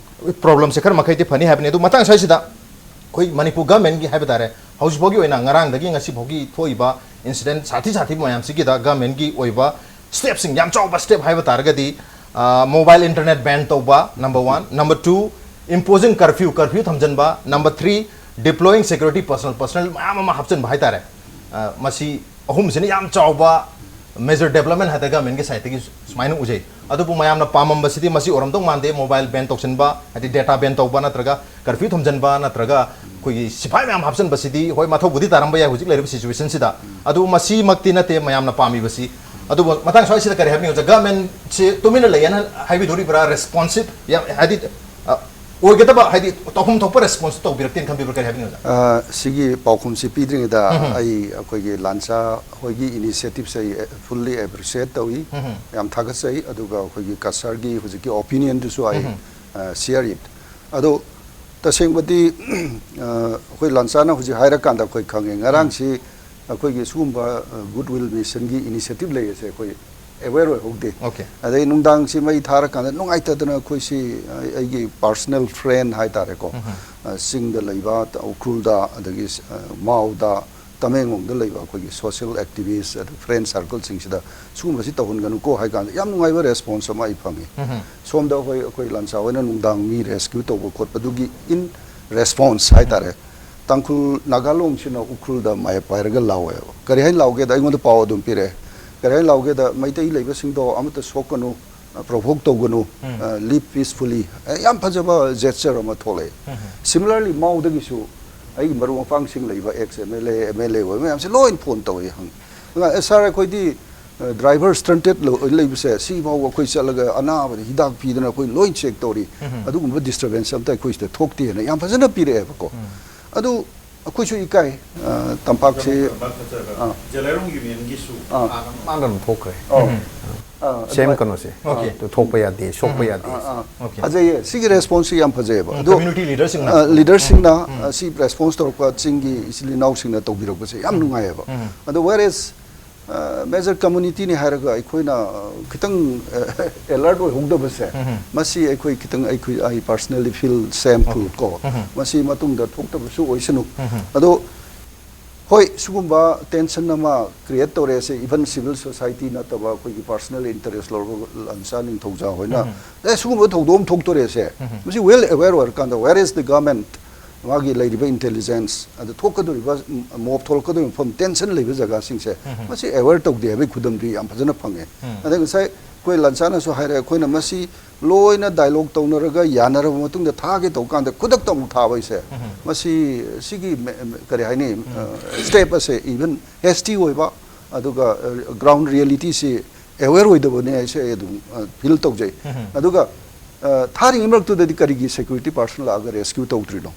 ꯄ꯭ꯔꯣꯕ꯭ꯂꯦꯝꯁꯦ ꯈꯔ ꯃꯈꯩꯗꯤ ꯐꯅꯤ ꯍꯥꯏꯕꯅꯤ꯫ ꯑꯗꯨ ꯃꯇꯥꯡ ꯁ꯭ꯋꯥꯏꯁꯤꯗ ꯑꯩꯈꯣꯏ ꯃꯅꯤꯄꯨꯔ ꯒꯃꯦꯟꯒꯤ ꯍꯥꯏꯕ ꯇꯥꯔꯦ, ꯍꯧꯖꯤꯛ ꯐꯥꯎꯒꯤ ꯑꯣꯏꯅ ꯉꯔꯥꯡꯗꯒꯤ ꯉꯁꯤ ꯐꯥꯎꯒꯤ ꯊꯣꯛꯏꯕ ꯏꯟꯁꯤꯗꯦꯟ ꯁꯥꯊꯤ ꯁꯥꯊꯤꯕ ꯃꯌꯥꯝꯁꯤꯒꯤꯗ ꯒꯃꯦꯟꯒꯤ ꯑꯣꯏꯕ ꯁ꯭ꯇꯦꯞꯁꯤꯡ, ꯌꯥꯝ ꯆꯥꯎꯕ ꯁ꯭ꯇꯦꯞ ꯍꯥꯏꯕ ꯇꯥꯔꯒꯗꯤ, ꯑ, ꯃꯣꯕꯥꯏꯜ ꯏꯟꯇꯔꯅꯦꯠ ꯕꯦꯟ ꯇꯧꯕ, number one. Number two, imposing curfew, curfew ꯊꯝꯖꯤꯟꯕ꯫ Number three, deploying security personnel, personnel ꯃꯌꯥꯝ ꯑꯃ ꯍꯥꯞꯆꯤꯟꯕ ꯍꯥꯏꯇꯥꯔꯦ꯫ ꯑ, ꯃꯁꯤ ꯑꯍꯨꯝꯁꯤꯅ ꯌꯥꯝ ꯆꯥꯎꯕ ꯃꯦꯖꯔ ꯗꯦꯕꯂꯞꯃꯦꯟ ꯍꯥꯏꯇꯥꯔꯦ ꯒꯃꯦꯟꯒꯤ ꯁꯥꯏꯠꯇꯒꯤ ꯁꯨꯃꯥꯏꯅ ꯎꯖꯩ꯫ ꯑꯗꯨꯕꯨ ꯃꯌꯥꯝꯅ ꯄꯥꯝꯃꯝꯕꯁꯤꯗꯤ ꯃꯁꯤ ꯑꯣꯏꯔꯝꯗꯧ ꯃꯥꯟꯗꯦ, ꯃꯣꯕꯥꯏꯜ ꯕꯦꯟ ꯇꯧꯁꯤꯟꯕ, ꯍꯥꯏꯗꯤ ꯗꯦꯇꯥ ꯕꯦꯟ ꯇꯧꯕ ꯅꯠꯇ꯭ꯔꯒ ꯀꯔꯐ꯭ꯌꯨ ꯊꯝꯖꯤꯟꯕ ꯅꯠꯇ꯭ꯔꯒ ꯑꯩꯈꯣꯏꯒꯤ ꯁꯤꯐꯥꯏ ꯃꯌꯥꯝ ꯍꯥꯞꯆꯤꯟꯕꯁꯤꯗꯤ ꯍꯣꯏ ꯃꯊꯧꯕꯨꯗꯤ ꯇꯥꯔꯝꯕ ꯌꯥꯏ ꯍꯧꯖꯤꯛ ꯂꯩꯔꯤꯕ ꯁꯤꯆꯨꯋꯦꯁꯟꯁꯤꯗ, ꯑꯗꯨꯕꯨ ꯃꯁꯤꯃꯛꯇꯤ ꯅꯠꯇꯦ ꯃꯌꯥꯝꯅ ꯄꯥꯝꯃꯤꯕꯁꯤ꯫ ꯑꯗꯨꯕꯨ ꯃꯇꯥꯡ ꯁ꯭ꯋꯥꯏꯁꯤꯗ ꯀꯔꯤ ꯍꯥꯏꯕꯤꯅꯤꯡꯉꯤ? ꯒꯃꯦꯟꯁꯤ ꯇꯨꯃꯤꯟꯅ ꯂꯩꯌꯦꯅ ꯍꯥꯏꯕꯤꯗꯣꯔꯤꯕ꯭ꯔꯥ? ꯔꯦꯁꯄꯣꯟꯁꯤꯞ ꯌꯥꯝ, ꯍꯥꯏꯗꯤ, ꯑ, ꯑꯣꯏꯒꯗꯕ, ꯍꯥꯏꯗꯤ ꯇꯧꯐꯝ ꯊꯣꯛꯄ ꯔꯦꯁꯄꯣꯟꯁ ꯇꯧꯕꯤꯔꯛꯇꯦꯅ ꯈꯟꯕꯤꯕ꯭ꯔꯥ? ꯀꯔꯤ ꯍꯥꯏꯕꯤꯅꯤꯡꯉꯤ? ꯑ, ꯁꯤꯒꯤ ꯄꯥꯎꯈꯨꯝꯁꯤ ꯄꯤꯗ꯭ꯔꯤꯉꯩꯗ ꯎꯝ꯫ ꯑꯩ ꯑꯩꯈꯣꯏꯒꯤ ꯂꯥꯟꯁꯥ ꯍꯣꯏꯒꯤ ꯏꯅꯤꯁꯤꯌꯦꯇꯤꯞꯁꯦ ꯑꯩ ꯐꯨꯜꯂꯤ ꯑꯦꯄ꯭ꯔꯤꯁꯤꯌꯦꯠ ꯇꯧꯏ, ꯎꯝ꯫ ꯌꯥꯝ ꯊꯥꯒꯠꯆꯩ꯫ ꯑꯗꯨꯒ ꯑꯩꯈꯣꯏꯒꯤ ꯀꯁꯔꯒꯤ ꯍꯧꯖꯤꯛꯀꯤ ꯑꯣꯄꯤꯅꯤꯌꯟꯗꯨꯁꯨ ꯑꯩ, ꯎꯝ꯫ ꯑ, ꯁꯤꯌꯔ ꯏꯠ꯫ ꯑꯗꯣ ꯇꯁꯦꯡꯕꯗꯤ ꯑ, ꯑꯩꯈꯣꯏ ꯂꯥꯟꯆꯥꯅ ꯍꯧꯖꯤꯛ ꯍꯥꯏꯔꯀꯥꯟꯗ ꯑꯩꯈꯣꯏ ꯈꯪꯉꯦ꯫ ꯉꯔꯥꯡꯁꯤ ꯑꯩꯈꯣꯏꯒꯤ ꯁꯤꯒꯨꯝꯕ ꯒꯨꯗ ꯋꯤꯜ ꯃꯤꯁꯟꯒꯤ ꯏꯅꯤꯁꯤꯌꯦꯇꯤꯚ ꯂꯩ ꯑꯁꯦ ꯑꯩꯈꯣꯏ ꯑꯦꯋꯦꯌꯔ ꯑꯣꯏꯍꯧꯗꯦ꯫ Okay. ꯑꯗꯩ ꯅꯨꯡꯗꯥꯡꯁꯤ ꯃꯩ ꯊꯥꯔꯀꯥꯟꯗ ꯅꯨꯡꯉꯥꯏꯇꯗꯅ ꯑꯩꯈꯣꯏꯁꯤ, ꯑ, ꯑꯩꯒꯤ ꯄꯥꯔꯁꯅꯦꯜ ꯐ꯭ꯔꯦꯟ ꯍꯥꯏꯇꯥꯔꯦꯀꯣ, ꯑ, ꯆꯤꯡꯗ ꯂꯩꯕ, ꯎꯈ꯭ꯔꯨꯜꯗ, ꯑꯗꯒꯤ, ꯑ, ꯃꯥꯎꯗ, ꯇꯃꯦꯡꯂꯣꯡꯗ ꯂꯩꯕ ꯑꯩꯈꯣꯏꯒꯤ ꯁꯣꯁꯤꯌꯦꯜ ꯑꯦꯛꯇꯤꯚꯤꯁ ꯑꯗꯨ ꯐ꯭ꯔꯦꯟ ꯁꯥꯔꯀꯜꯁꯤꯡꯁꯤꯗ ꯁꯤꯒꯨꯝꯕꯁꯤ ꯇꯧꯍꯟꯒꯅꯨꯀꯣ ꯍꯥꯏ ꯀꯥꯟꯗ ꯌꯥꯝ ꯅꯨꯡꯉꯥꯏꯕ ꯔꯦꯁꯄꯣꯟꯁ ꯑꯃ ꯑꯩ ꯐꯪꯉꯤ꯫ ꯁꯣꯝꯗ ꯑꯩꯈꯣꯏ, ꯑꯩꯈꯣꯏ ꯂꯥꯟꯆꯥ ꯍꯣꯏꯅ ꯅꯨꯡꯗꯥꯡ ꯃꯤ ꯔꯦꯁꯀ꯭ꯌꯨ ꯇꯧꯕ ꯈꯣꯠꯄꯗꯨꯒꯤ ꯏꯟ ꯔꯦꯁꯄꯣꯟꯁ ꯍꯥꯏꯇꯥꯔꯦ꯫ ꯇꯥꯡꯈꯨꯜ ꯅꯥꯒꯥꯂꯣꯡꯁꯤꯅ ꯎꯈ꯭ꯔꯨꯜꯗ ꯃꯥꯏꯞ ꯄꯥꯏꯔꯒ ꯂꯥꯎꯋꯦꯕ꯫ ꯀꯔꯤ ꯍꯥꯏꯅ ꯂꯥꯎꯒꯦꯗ ꯑꯩꯉꯣꯟꯗ ꯄꯥꯎ ꯑꯗꯨꯝ ꯄꯤꯔꯛꯑꯦ꯫ ꯀꯔꯤ ꯍꯥꯏꯅ ꯂꯥꯎꯒꯦꯗ, "ꯃꯩꯇꯩ ꯂꯩꯕꯁꯤꯡꯗꯣ ꯑꯃꯠꯇ ꯁꯣꯛꯀꯅꯨ, ꯄ꯭ꯔꯣꯚꯣꯛ ꯇꯧꯒꯅꯨ, ꯂꯤꯞ ꯄꯤꯁꯐꯨꯂꯤ"꯫ ꯌꯥꯝ ꯐꯖꯕ ꯖꯦꯁꯆꯔ ꯑꯃ ꯊꯣꯛꯂꯛꯑꯦ꯫ ꯁꯤꯃꯤꯂꯔꯂꯤ ꯃꯥꯎꯗꯒꯤꯁꯨ ꯑꯩꯒꯤ ꯃꯔꯨꯞ ꯃꯄꯥꯡꯁꯤꯡ ꯂꯩꯕ, X M L A, M L A ꯑꯣꯏꯕ ꯃꯌꯥꯝꯁꯦ ꯂꯣꯏꯅ ꯐꯣꯟ ꯇꯧꯔꯛꯑꯦ ꯍꯪꯉꯤ꯫ ꯑꯗꯨꯅ, "ꯑꯦ, ꯁꯥꯔ, ꯑꯩꯈꯣꯏꯗꯤ, ꯑ, ꯗ꯭ꯔꯥꯏꯚꯔ ꯁ꯭ꯇꯟꯇꯦꯗ ꯂꯣ-, ꯂꯩꯕꯁꯦ ꯁꯤꯐꯥꯎ ꯑꯩꯈꯣꯏ ꯆꯠꯂꯒ ꯑꯅꯥꯕꯗ ꯍꯤꯗꯥꯛ ꯄꯤꯗꯅ ꯑꯩꯈꯣꯏ ꯂꯣꯏ ꯆꯦꯛ ꯇꯧꯔꯤ꯫ ꯑꯗꯨꯒꯨꯝꯕ ꯗꯤꯁꯇꯔꯕꯦꯟꯁ ꯑꯝꯇ ꯑꯩꯈꯣꯏ ꯁꯤꯗ ꯊꯣꯛꯇꯦꯅ" ꯌꯥꯝ ꯐꯖꯅ ꯄꯤꯔꯛꯑꯦꯕꯀꯣ꯫ ꯑꯗꯨ ꯑꯩꯈꯣꯏꯁꯨ ꯏꯀꯥꯏ꯫ ꯑ, ꯇꯝꯄꯥꯛꯁꯤ, ꯑꯥ꯫ ꯖꯦꯂꯥꯏꯔꯣꯡ ꯌꯨꯅꯤꯌꯟꯒꯤꯁꯨ ꯑꯥ꯫ ꯍꯥꯟꯅ ꯃꯥꯅ ꯑꯗꯨꯝ ꯊꯣꯛꯈ꯭ꯔꯦ꯫ ꯑꯧ꯫ ꯑ, ꯁꯦꯝ ꯑꯗꯨꯃꯥꯏ-, ꯀꯩꯅꯣꯁꯦ꯫ ꯑꯥ꯫ ꯑꯗꯨ ꯊꯣꯛꯄ ꯌꯥꯗꯦ, ꯁꯣꯛꯄ ꯌꯥꯗꯦ꯫ ꯑꯥ, ꯑꯥ꯫ Okay. ꯐꯖꯩꯌꯦ꯫ ꯁꯤꯒꯤ ꯔꯦꯁꯄꯣꯟꯁꯁꯤ ꯌꯥꯝ ꯐꯖꯩꯌꯦꯕ꯫ ꯎꯝ, ꯑꯗꯣ, community leaderꯁꯤꯡꯅ꯫ ꯑ, ꯂꯤꯗꯔꯁꯤꯡꯅ, ꯑ, ꯁꯤ ꯔꯦꯁꯄꯣꯟꯁ ꯇꯧꯔꯛꯄ ꯆꯤꯡꯒꯤ ꯏꯆꯤꯜ ꯏꯅꯥꯎꯁꯤꯡꯅ ꯇꯧꯕꯤꯔꯛꯄꯁꯦ ꯌꯥꯝ ꯅꯨꯡꯉꯥꯏꯌꯦꯕ꯫ ꯑꯗꯣ whereas, ꯑ, ꯃꯦꯖꯔ ꯀꯝꯃꯨꯅꯤꯇꯤꯅꯤ ꯍꯥꯏꯔꯒ ꯑꯩꯈꯣꯏꯅ, ꯑ, ꯈꯤꯇꯪ, ꯑ, ꯑꯦꯂꯔꯠ ꯑꯣꯏꯍꯧꯗꯕꯁꯦ, ꯃꯁꯤ ꯑꯩꯈꯣꯏ ꯈꯤꯇꯪ, ꯑꯩꯈꯣꯏ, ꯑꯩ personally feel shameful ꯀꯣ꯫ ꯃꯁꯤ ꯃꯇꯨꯡꯗ ꯊꯣꯛꯇꯕꯁꯨ ꯑꯣꯏꯁꯅꯨ꯫ ꯑꯗꯣ ꯍꯣꯏ, ꯁꯤꯒꯨꯝꯕ ꯇꯦꯟꯁꯟ ꯑꯃ ꯀ꯭ꯔꯤꯌꯦꯠ ꯇꯧꯔꯦ꯫ ꯁꯦ, even civil society ꯅꯠꯇꯕ ꯑꯩꯈꯣꯏꯒꯤ ꯄꯥꯔꯁꯅꯦꯜ ꯏꯟꯇꯔꯦꯁ ꯂꯧꯔꯒ ꯂꯥꯟꯆꯥ ꯅꯤꯡꯊꯧꯖꯥ ꯍꯣꯏꯅ, "ꯑꯦ, ꯁꯤꯒꯨꯝꯕ ꯊꯧꯗꯣꯛ ꯑꯃ ꯊꯣꯛꯇꯣꯔꯦ"ꯁꯦ, ꯃꯁꯤ ꯋꯦꯜ ꯑꯦꯋꯦꯌꯔ ꯑꯣꯏꯔꯀꯥꯟꯗ, where is the government? ꯃꯥꯒꯤ ꯂꯩꯔꯤꯕ ꯏꯟꯇꯦꯂꯤꯖꯦꯟꯁ, ꯑꯗ ꯊꯣꯛꯀꯗꯧꯔꯤꯕ ꯃꯣꯞ ꯊꯣꯛꯂꯛꯀꯗꯧꯔꯤꯕ ꯃꯐꯝ, ꯇꯦꯟꯁꯟ ꯂꯩꯕ ꯖꯒꯥꯁꯤꯡꯁꯦ, ꯃꯁꯤ ꯑꯦꯋꯦꯌꯔ ꯇꯧꯗꯦ ꯍꯥꯏꯕꯒꯤ ꯈꯨꯗꯝꯗꯤ ꯌꯥꯝ ꯐꯖꯅ ꯐꯪꯉꯦ꯫ ꯑꯗ ꯉꯁꯥꯏ ꯑꯩꯈꯣꯏ ꯂꯥꯟꯆꯥꯅꯁꯨ ꯍꯥꯏꯔꯦ, ꯑꯩꯈꯣꯏꯅ ꯃꯁꯤ ꯂꯣꯏꯅ ꯗꯥꯏꯂꯣꯒ ꯇꯧꯅꯔꯒ ꯌꯥꯅꯔꯕ ꯃꯇꯨꯡꯗ ꯊꯥꯒꯦ ꯇꯧꯕ ꯀꯥꯟꯗ ꯈꯨꯗꯛꯇ ꯑꯃꯨꯛ ꯊꯥꯕ ꯍꯥꯏꯁꯦ, ꯃꯁꯤ, ꯁꯤꯒꯤ ꯃꯦ-, ꯃꯦ-, ꯀꯔꯤ ꯍꯥꯏꯅꯤ, ꯑ, ꯁ꯭ꯇꯦꯞ ꯑꯁꯦ ꯏꯚꯟ ꯍꯦꯁꯇꯤ ꯑꯣꯏꯕ, ꯑꯗꯨꯒ, ꯑ, ꯒ꯭ꯔꯥꯎꯟ ꯔꯤꯌꯦꯂꯤꯇꯤꯁꯤ ꯑꯦꯋꯦꯌꯔ ꯑꯣꯏꯗꯕꯅꯦ ꯍꯥꯏꯁꯦ ꯑꯩ ꯑꯗꯨꯝ, ꯑ, ꯐꯤꯜ ꯇꯧꯖꯩ꯫ ꯑꯗꯨꯒ, ꯑ, ꯊꯥꯔꯤꯉꯩ ꯃꯔꯛꯇꯨꯗꯗꯤ ꯀꯔꯤꯒꯤ ꯁꯦꯀ꯭ꯌꯨꯔꯤꯇꯤ ꯄꯥꯔꯁꯟ ꯂꯥꯛꯑꯒ ꯔꯦꯁꯀ꯭ꯌꯨ ꯇꯧꯗ꯭ꯔꯤꯅꯣ?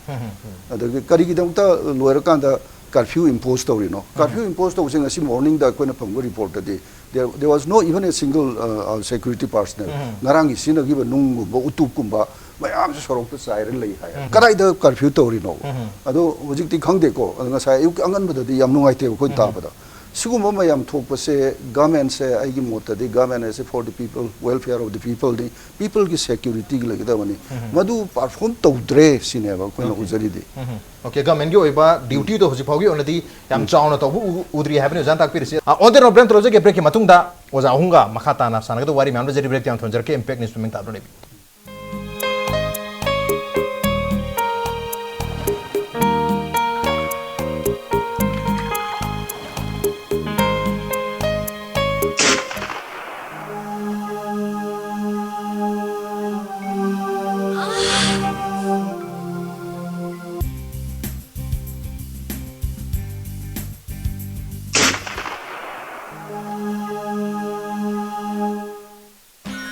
ꯑꯗꯒꯤ ꯀꯔꯤꯒꯤꯗꯃꯛꯇ ꯂꯣꯏꯔꯀꯥꯟꯗ ꯀꯔꯐ꯭ꯌꯨ ꯏꯝꯄꯣꯁ ꯇꯧꯔꯤꯅꯣ? ꯀꯔꯐ꯭ꯌꯨ ꯏꯝꯄꯣꯁ ꯇꯧꯕꯁꯦ ꯉꯁꯤ ꯃꯣꯔꯅꯤꯡꯗ ꯑꯩꯈꯣꯏꯅ ꯐꯪꯕ ꯔꯤꯄꯣꯔꯠꯇꯗꯤ, there, there was no even a single, uh, uh, security personnel. ꯉꯔꯥꯡꯒꯤ ꯁꯤꯖꯤꯟꯅꯈꯤꯕ ꯅꯨꯡꯒꯨꯝꯕ, ꯎꯇꯨꯞꯀꯨꯝꯕ ꯃꯌꯥꯝꯁꯦ ꯁꯣꯔꯣꯛꯇ ꯆꯥꯏꯔ ꯂꯩ ꯍꯥꯏ꯫ ꯀꯗꯥꯏꯗ ꯀꯔꯐ꯭ꯌꯨ ꯇꯧꯔꯤꯅꯣ? ꯑꯗꯣ ꯍꯧꯖꯤꯛꯇꯤ ꯈꯪꯗꯦꯀꯣ꯫ ꯑꯗꯣ ꯉꯁꯥꯏ ꯑꯌꯨꯛ ꯑꯉꯟꯕꯗꯗꯤ ꯌꯥꯝ ꯅꯨꯡꯉꯥꯏꯇꯦꯕ ꯑꯩꯈꯣꯏꯅ ꯇꯥꯕꯗ꯫ ꯁꯤꯒꯨꯝꯕ ꯃꯌꯥꯝ ꯊꯣꯛꯄꯁꯦ ꯒꯃꯦꯟꯁꯦ ꯑꯩꯒꯤ ꯃꯣꯠꯇꯗꯤ ꯒꯃꯦꯟ ꯑꯁꯦ for the people, welfare of the people ꯅꯤ, ꯄꯤꯄꯜꯒꯤ ꯁꯦꯀ꯭ꯌꯨꯔꯤꯇꯤꯒꯤ ꯂꯩꯒꯗꯕꯅꯤ꯫ ꯃꯗꯨ ꯄꯔꯐꯣꯔꯝ ꯇꯧꯗ꯭ꯔꯦ ꯁꯤꯅꯦꯕ ꯑꯩꯈꯣꯏꯅ ꯎꯖꯔꯤꯗꯤ꯫ ꯑꯣꯀꯦ, ꯒꯃꯦꯟꯒꯤ ꯑꯣꯏꯕ ꯗ꯭ꯌꯨꯇꯤꯗꯣ ꯍꯧꯖꯤꯛ ꯐꯥꯎꯒꯤ ꯑꯣꯏꯅꯗꯤ ꯌꯥꯝ ꯆꯥꯎꯅ ꯇꯧꯕ ꯎ- ꯎꯗ꯭ꯔꯤ ꯍꯥꯏꯕꯅꯤ ꯑꯣꯖꯥꯅ ꯇꯥꯛꯄꯤꯔꯤꯁꯤ꯫ ꯑꯣꯟ ꯗ ꯔꯣꯕ꯭ꯔꯦꯟ ꯇꯧꯖꯒꯦ, ꯕ꯭ꯔꯦꯛꯀꯤ ꯃꯇꯨꯡꯗ ꯑꯣꯖꯥ ꯑꯍꯨꯝꯒ ꯃꯈꯥ ꯇꯥꯅ ꯁꯥꯟꯅꯒꯗꯕ ꯋꯥꯔꯤ ꯃꯌꯥꯝꯗꯣ ꯖꯦꯔꯤ ꯕ꯭ꯔꯦꯛꯇ ꯌꯥꯝ ꯊꯣꯟꯖꯔꯛꯀꯦ꯫ ꯏꯝꯄꯦꯛ ꯅ꯭ꯌꯨꯁ ꯃꯃꯤꯡ ꯇꯥꯗꯨꯅ ꯂꯩꯕꯤꯌꯨ꯫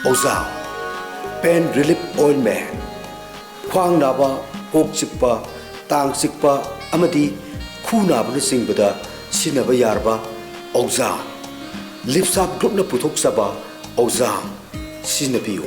ꯑꯣꯖꯥ, ꯄꯦꯟ ꯔꯤꯂꯤꯐ ꯑꯣꯏꯟꯃꯦꯟ꯫ ꯈ꯭ꯋꯥꯡ ꯅꯥꯕ, ꯀꯣꯛ ꯆꯤꯛꯄ, ꯇꯥꯡ ꯆꯤꯛꯄ ꯑꯃꯗꯤ ꯈꯨ ꯅꯥꯕꯅꯆꯤꯡꯕꯗ ꯁꯤꯖꯤꯟꯅꯕ ꯌꯥꯔꯕ ꯑꯣꯖꯥ꯫ ꯂꯤꯞꯁꯥꯞ ꯒ꯭ꯔꯨꯞꯅ ꯄꯨꯊꯣꯛꯆꯕ ꯑꯣꯖꯥ ꯁꯤꯖꯤꯟꯅꯕꯤꯌꯨ꯫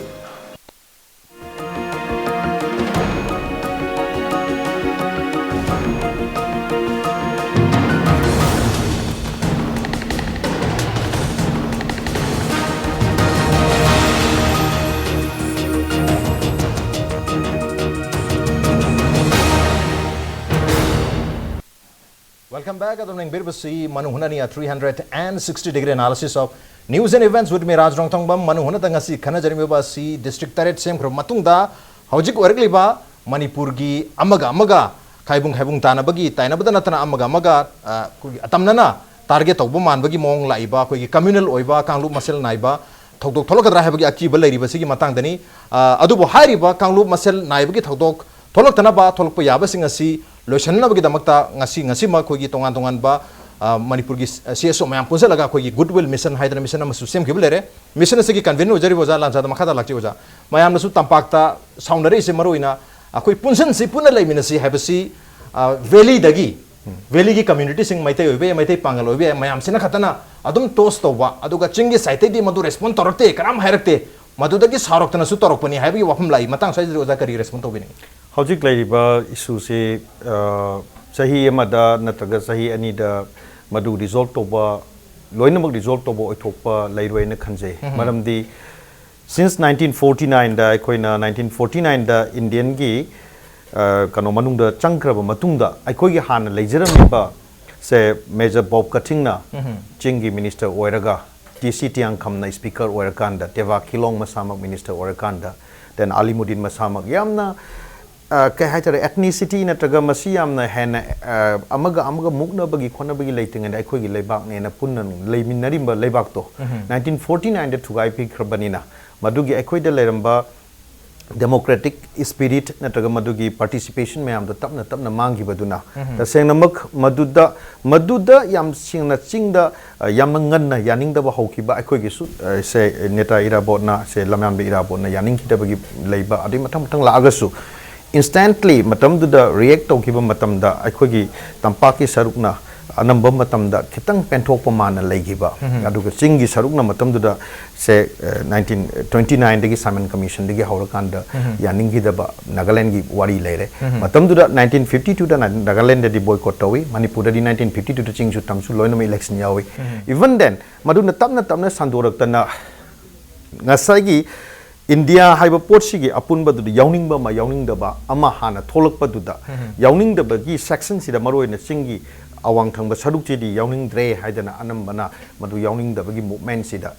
Welcome back. ꯑꯗꯨꯝ ꯌꯦꯡꯕꯤꯔꯤꯕꯁꯤ ꯃꯅꯨꯡ ꯍꯨꯠꯅꯅꯤ, a three hundred and sixty degree analysis of news and events with me, ꯔꯥꯖ ꯔꯣꯡꯊꯣꯡꯕꯝ꯫ ꯃꯅꯨꯡ ꯍꯨꯠꯅꯗ ꯉꯁꯤ ꯈꯟꯅꯖꯔꯝꯃꯤꯕ ꯑꯁꯤ ꯗꯤꯁꯇ꯭ꯔꯤꯛ ꯇꯔꯦꯠ ꯁꯦꯝꯈ꯭ꯔꯕ ꯃꯇꯨꯡꯗ ꯍꯧꯖꯤꯛ ꯑꯣꯏꯔꯛꯂꯤꯕ ꯃꯅꯤꯄꯨꯔꯒꯤ ꯑꯃꯒ ꯑꯃꯒ ꯈꯥꯏꯕꯨꯡ ꯈꯥꯏꯕꯨꯡ ꯇꯥꯅꯕꯒꯤ, ꯇꯥꯏꯅꯕꯗ ꯅꯠꯇꯅ ꯑꯃꯒ ꯑꯃꯒ, ꯑ, ꯑꯩꯈꯣꯏꯒꯤ ꯑꯇꯝꯅꯅ ꯇꯥꯔꯒꯦꯠ ꯇꯧꯕ ꯃꯥꯟꯕꯒꯤ ꯃꯑꯣꯡ ꯂꯥꯛꯏꯕ ꯑꯩꯈꯣꯏꯒꯤ ꯀꯝꯃ꯭ꯌꯨꯅꯦꯜ ꯑꯣꯏꯕ ꯀꯥꯡꯂꯨꯞ ꯃꯁꯦꯜ ꯅꯥꯏꯕ ꯊꯧꯗꯣꯛ ꯊꯣꯛꯂꯛꯀꯗ꯭ꯔꯥ ꯍꯥꯏꯕꯒꯤ ꯑꯀꯤꯕ ꯂꯩꯔꯤꯕꯁꯤꯒꯤ ꯃꯇꯥꯡꯗꯅꯤ꯫ ꯑ, ꯑꯗꯨꯕꯨ ꯍꯥꯏꯔꯤꯕ ꯀꯥꯡꯂꯨꯞ ꯃꯁꯦꯜ ꯅꯥꯏꯕꯒꯤ ꯊꯧꯗꯣꯛ ꯊꯣꯛꯂꯛꯇꯅꯕ, ꯊꯣꯛꯂꯛꯄ ꯌꯥꯕꯁꯤꯡ ꯑꯁꯤ ꯂꯣꯏꯁꯤꯟꯅꯕꯒꯤꯗꯃꯛꯇ ꯉꯁꯤ, ꯉꯁꯤꯃꯛ ꯑꯩꯈꯣꯏꯒꯤ ꯇꯣꯉꯥꯟ ꯇꯣꯉꯥꯟꯕ, ꯑ, ꯃꯅꯤꯄꯨꯔꯒꯤ ꯁꯤ ꯑꯦꯁ ꯑꯣ ꯃꯌꯥꯝ ꯄꯨꯟꯁꯤꯜꯂꯒ ꯑꯩꯈꯣꯏꯒꯤ ꯒꯨꯗ ꯋꯤꯜ ꯃꯤꯁꯟ ꯍꯥꯏꯗꯅ ꯃꯤꯁꯟ ꯑꯃꯁꯨ ꯁꯦꯝꯈꯤꯕ ꯂꯩꯔꯦ꯫ ꯃꯤꯁꯟ ꯑꯁꯤꯒꯤ ꯀꯟꯚꯤꯅꯔ ꯑꯣꯏꯖꯔꯤꯕ ꯑꯣꯖꯥ ꯂꯥꯟꯖꯥꯗ ꯃꯈꯥ ꯇꯥ ꯂꯥꯛꯆꯩ ꯑꯣꯖꯥ꯫ ꯃꯌꯥꯝꯅꯁꯨ ꯇꯝꯄꯥꯛꯇ ꯁꯥꯎꯅꯔꯛꯏꯁꯦ ꯃꯔꯨ ꯑꯣꯏꯅ ꯑꯩꯈꯣꯏ ꯄꯨꯟꯁꯤꯟꯁꯤ, ꯄꯨꯟꯅ ꯂꯩꯃꯤꯟꯅꯁꯤ ꯍꯥꯏꯕꯁꯤ, ꯑ, ꯚꯦꯂꯤꯗꯒꯤ ꯚꯦꯂꯤꯒꯤ ꯀꯝꯃ꯭ꯌꯨꯅꯤꯇꯤꯁꯤꯡ, ꯃꯩꯇꯩ ꯑꯣꯏꯕ ꯌꯥꯏ, ꯃꯩꯇꯩ ꯄꯥꯡꯒꯜ ꯑꯣꯏꯕ ꯌꯥꯏ, ꯃꯌꯥꯝꯁꯤꯅ ꯈꯛꯇꯅ ꯑꯗꯨꯝ ꯇꯣꯁ ꯇꯧꯕ, ꯑꯗꯨꯒ ꯆꯤꯡꯒꯤ ꯁꯥꯏꯠꯇꯩꯗꯤ ꯃꯗꯨ ꯔꯦꯁꯄꯣꯟ ꯇꯧꯔꯛꯇꯦ, ꯀꯅꯥꯝ ꯍꯥꯏꯔꯛꯇꯦ, ꯃꯗꯨꯗꯒꯤ ꯁꯥꯎꯔꯛꯇꯅꯁꯨ ꯇꯧꯔꯛꯄꯅꯤ ꯍꯥꯏꯕꯒꯤ ꯋꯥꯐꯝ ꯂꯥꯛꯏ꯫ ꯃꯇꯥꯡ ꯁ꯭ꯋꯥꯏꯁꯤꯗ ꯑꯣꯖꯥ ꯀꯔꯤ ꯔꯦꯁꯄꯣꯟ ꯇꯧꯕꯤꯅꯤꯡꯉꯤ? ꯍꯧꯖꯤꯛ ꯂꯩꯔꯤꯕ ꯏꯁꯨꯁꯤ, ꯑ, ꯆꯍꯤ ꯑꯃꯗ ꯅꯠꯇ꯭ꯔꯒ ꯆꯍꯤ ꯑꯅꯤꯗ ꯃꯗꯨ ꯔꯤꯖꯣꯜꯕ ꯇꯧꯕ, ꯂꯣꯏꯅꯃꯛ ꯔꯤꯖꯣꯜꯕ ꯇꯧꯕ ꯑꯣꯏꯊꯣꯛꯄ ꯂꯩꯔꯣꯏꯅ ꯈꯟꯖꯩ꯫ ꯎꯝ꯫ ꯃꯔꯝꯗꯤ since nineteen forty nineꯗ, ꯑꯩꯈꯣꯏꯅ nineteen forty nineꯗ ꯏꯟꯗꯤꯌꯟꯒꯤ, ꯑ, ꯀꯩꯅꯣ ꯃꯅꯨꯡꯗ ꯆꯪꯈ꯭ꯔꯕ ꯃꯇꯨꯡꯗ, ꯑꯩꯈꯣꯏꯒꯤ ꯍꯥꯟꯅ ꯂꯩꯖꯔꯝꯃꯤꯕ ꯁꯦ, ꯃꯦꯖꯔ ꯕꯣꯕ ꯀꯊꯤꯡꯅ ꯎꯝ꯫ ꯆꯤꯡꯒꯤ ꯃꯤꯅꯤꯁꯇꯔ ꯑꯣꯏꯔꯒ, ꯇꯤ ꯁꯤ ꯇꯤꯌꯥꯡꯈꯝꯅ ꯁ꯭ꯄꯤꯀꯔ ꯑꯣꯏꯔꯀꯥꯟꯗ, ꯇꯦꯕꯥ ꯈꯤꯂꯣꯡ ꯃꯁꯥꯃꯛ ꯃꯤꯅꯤꯁꯇꯔ ꯑꯣꯏꯔꯀꯥꯟꯗ, then ꯑꯂꯤꯃꯨꯗꯤꯟ ꯃꯁꯥꯃꯛ ꯌꯥꯝꯅ, ꯑ, ꯀꯩ ꯍꯥꯏꯇꯥꯔꯦ, ꯑꯦꯊꯅꯤꯁꯤꯇꯤ ꯅꯠꯇ꯭ꯔꯒ ꯃꯁꯤ ꯌꯥꯝꯅ ꯍꯦꯟꯅ, ꯑ, ꯑꯃꯒ ꯑꯃꯒ ꯃꯨꯛꯅꯕꯒꯤ ꯈꯣꯠꯅꯕꯒꯤ ꯂꯩꯇ꯭ꯔꯤꯉꯩꯗ ꯑꯩꯈꯣꯏꯒꯤ ꯂꯩꯕꯥꯛꯅꯦꯅ ꯄꯨꯟꯅ ꯂꯩꯃꯤꯟꯅꯔꯤꯕ ꯂꯩꯕꯥꯛꯇꯣ ꯎꯝ꯫ nineteen forty nineꯗ ꯊꯨꯒꯥꯏꯕꯤꯈ꯭ꯔꯕꯅꯤꯅ, ꯃꯗꯨꯒꯤ ꯑꯩꯈꯣꯏꯗ ꯂꯩꯔꯝꯕ democratic spirit ꯅꯠꯇ꯭ꯔꯒ ꯃꯗꯨꯒꯤ participation ꯃꯌꯥꯝꯗꯣ ꯇꯞꯅ ꯇꯞꯅ ꯃꯥꯡꯈꯤꯕꯗꯨꯅ, ꯎꯝ꯫ ꯇꯁꯦꯡꯅꯃꯛ ꯃꯗꯨꯗ, ꯃꯗꯨꯗ ꯌꯥꯝ ꯁꯦꯡꯅ ꯆꯤꯡꯗ, ꯑ, ꯌꯥꯝꯅ ꯉꯟꯅ ꯌꯥꯅꯤꯡꯗꯕ ꯍꯧꯈꯤꯕ ꯑꯩꯈꯣꯏꯒꯤꯁꯨ, ꯑ, ꯁꯦ, ꯅꯦꯇꯥ ꯏꯔꯥꯕꯣꯠꯅ, ꯁꯦ, ꯂꯝꯌꯥꯟꯕ ꯏꯔꯥꯕꯣꯠꯅ ꯌꯥꯅꯤꯡꯈꯤꯗꯕꯒꯤ ꯂꯩꯕ, ꯑꯗꯩ ꯃꯊꯪ ꯃꯊꯪ ꯂꯥꯛꯑꯒꯁꯨ, instantly ꯃꯇꯝꯗꯨꯗ react ꯇꯧꯈꯤꯕ ꯃꯇꯝꯗ ꯑꯩꯈꯣꯏꯒꯤ ꯇꯝꯄꯥꯛꯀꯤ ꯁꯔꯨꯛꯅ ꯑꯅꯝꯕ ꯃꯇꯝꯗ ꯈꯤꯇꯪ ꯄꯦꯟꯊꯣꯛꯄ ꯃꯥꯟꯅ ꯂꯩꯈꯤꯕ, ꯎꯝ꯫ ꯑꯗꯨꯒ ꯆꯤꯡꯒꯤ ꯁꯔꯨꯛꯅ ꯃꯇꯝꯗꯨꯗ ꯁꯦ, ꯑ, nineteen twenty nineꯗꯒꯤ Simon Commissionꯗꯒꯤ ꯍꯧꯔꯀꯥꯟꯗ ꯎꯝ꯫ ꯌꯥꯅꯤꯡꯈꯤꯗꯕ ꯅꯥꯒꯥꯂꯦꯟꯒꯤ ꯋꯥꯔꯤ ꯂꯩꯔꯦ꯫ ꯎꯝ꯫ ꯃꯇꯝꯗꯨꯗ nineteen fifty twoꯗ ꯅꯥ-, ꯅꯥꯒꯥꯂꯦꯟꯗꯗꯤ boycott ꯇꯧꯏ, ꯃꯅꯤꯄꯨꯔꯗꯗꯤ nineteen fifty twoꯗ ꯆꯤꯡꯁꯨ ꯇꯝꯁꯨ ꯂꯣꯏꯅꯃꯛ election ꯌꯥꯎꯏ꯫ ꯎꯝ꯫ Even then, ꯃꯗꯨꯅ ꯇꯞꯅ ꯇꯞꯅ ꯁꯟꯗꯣꯔꯛꯇꯅ ꯉꯁꯥꯏꯒꯤ ꯏꯟꯗꯤꯌꯥ ꯍꯥꯏꯕ ꯄꯣꯠꯁꯤꯒꯤ ꯑꯄꯨꯟꯕꯗꯨꯗ ꯌꯥꯎꯅꯤꯡꯕ ꯑꯃ, ꯌꯥꯎꯅꯤꯡꯗꯕ ꯑꯃ ꯍꯥꯟꯅ ꯊꯣꯛꯂꯛꯄꯗꯨꯗ, ꯎꯝ꯫ ꯌꯥꯎꯅꯤꯡꯗꯕꯒꯤ sectionꯁꯤꯗ, ꯃꯔꯨꯑꯣꯏꯅ ꯆꯤꯡꯒꯤ ꯑꯋꯥꯡ ꯊꯪꯕ ꯁꯔꯨꯛꯁꯤꯗꯤ ꯌꯥꯎꯅꯤꯡꯗ꯭ꯔꯦ ꯍꯥꯏꯗꯅ ꯑꯅꯝꯕꯅ ꯃꯗꯨ ꯌꯥꯎꯅꯤꯡꯗꯕꯒꯤ movementꯁꯤꯗ,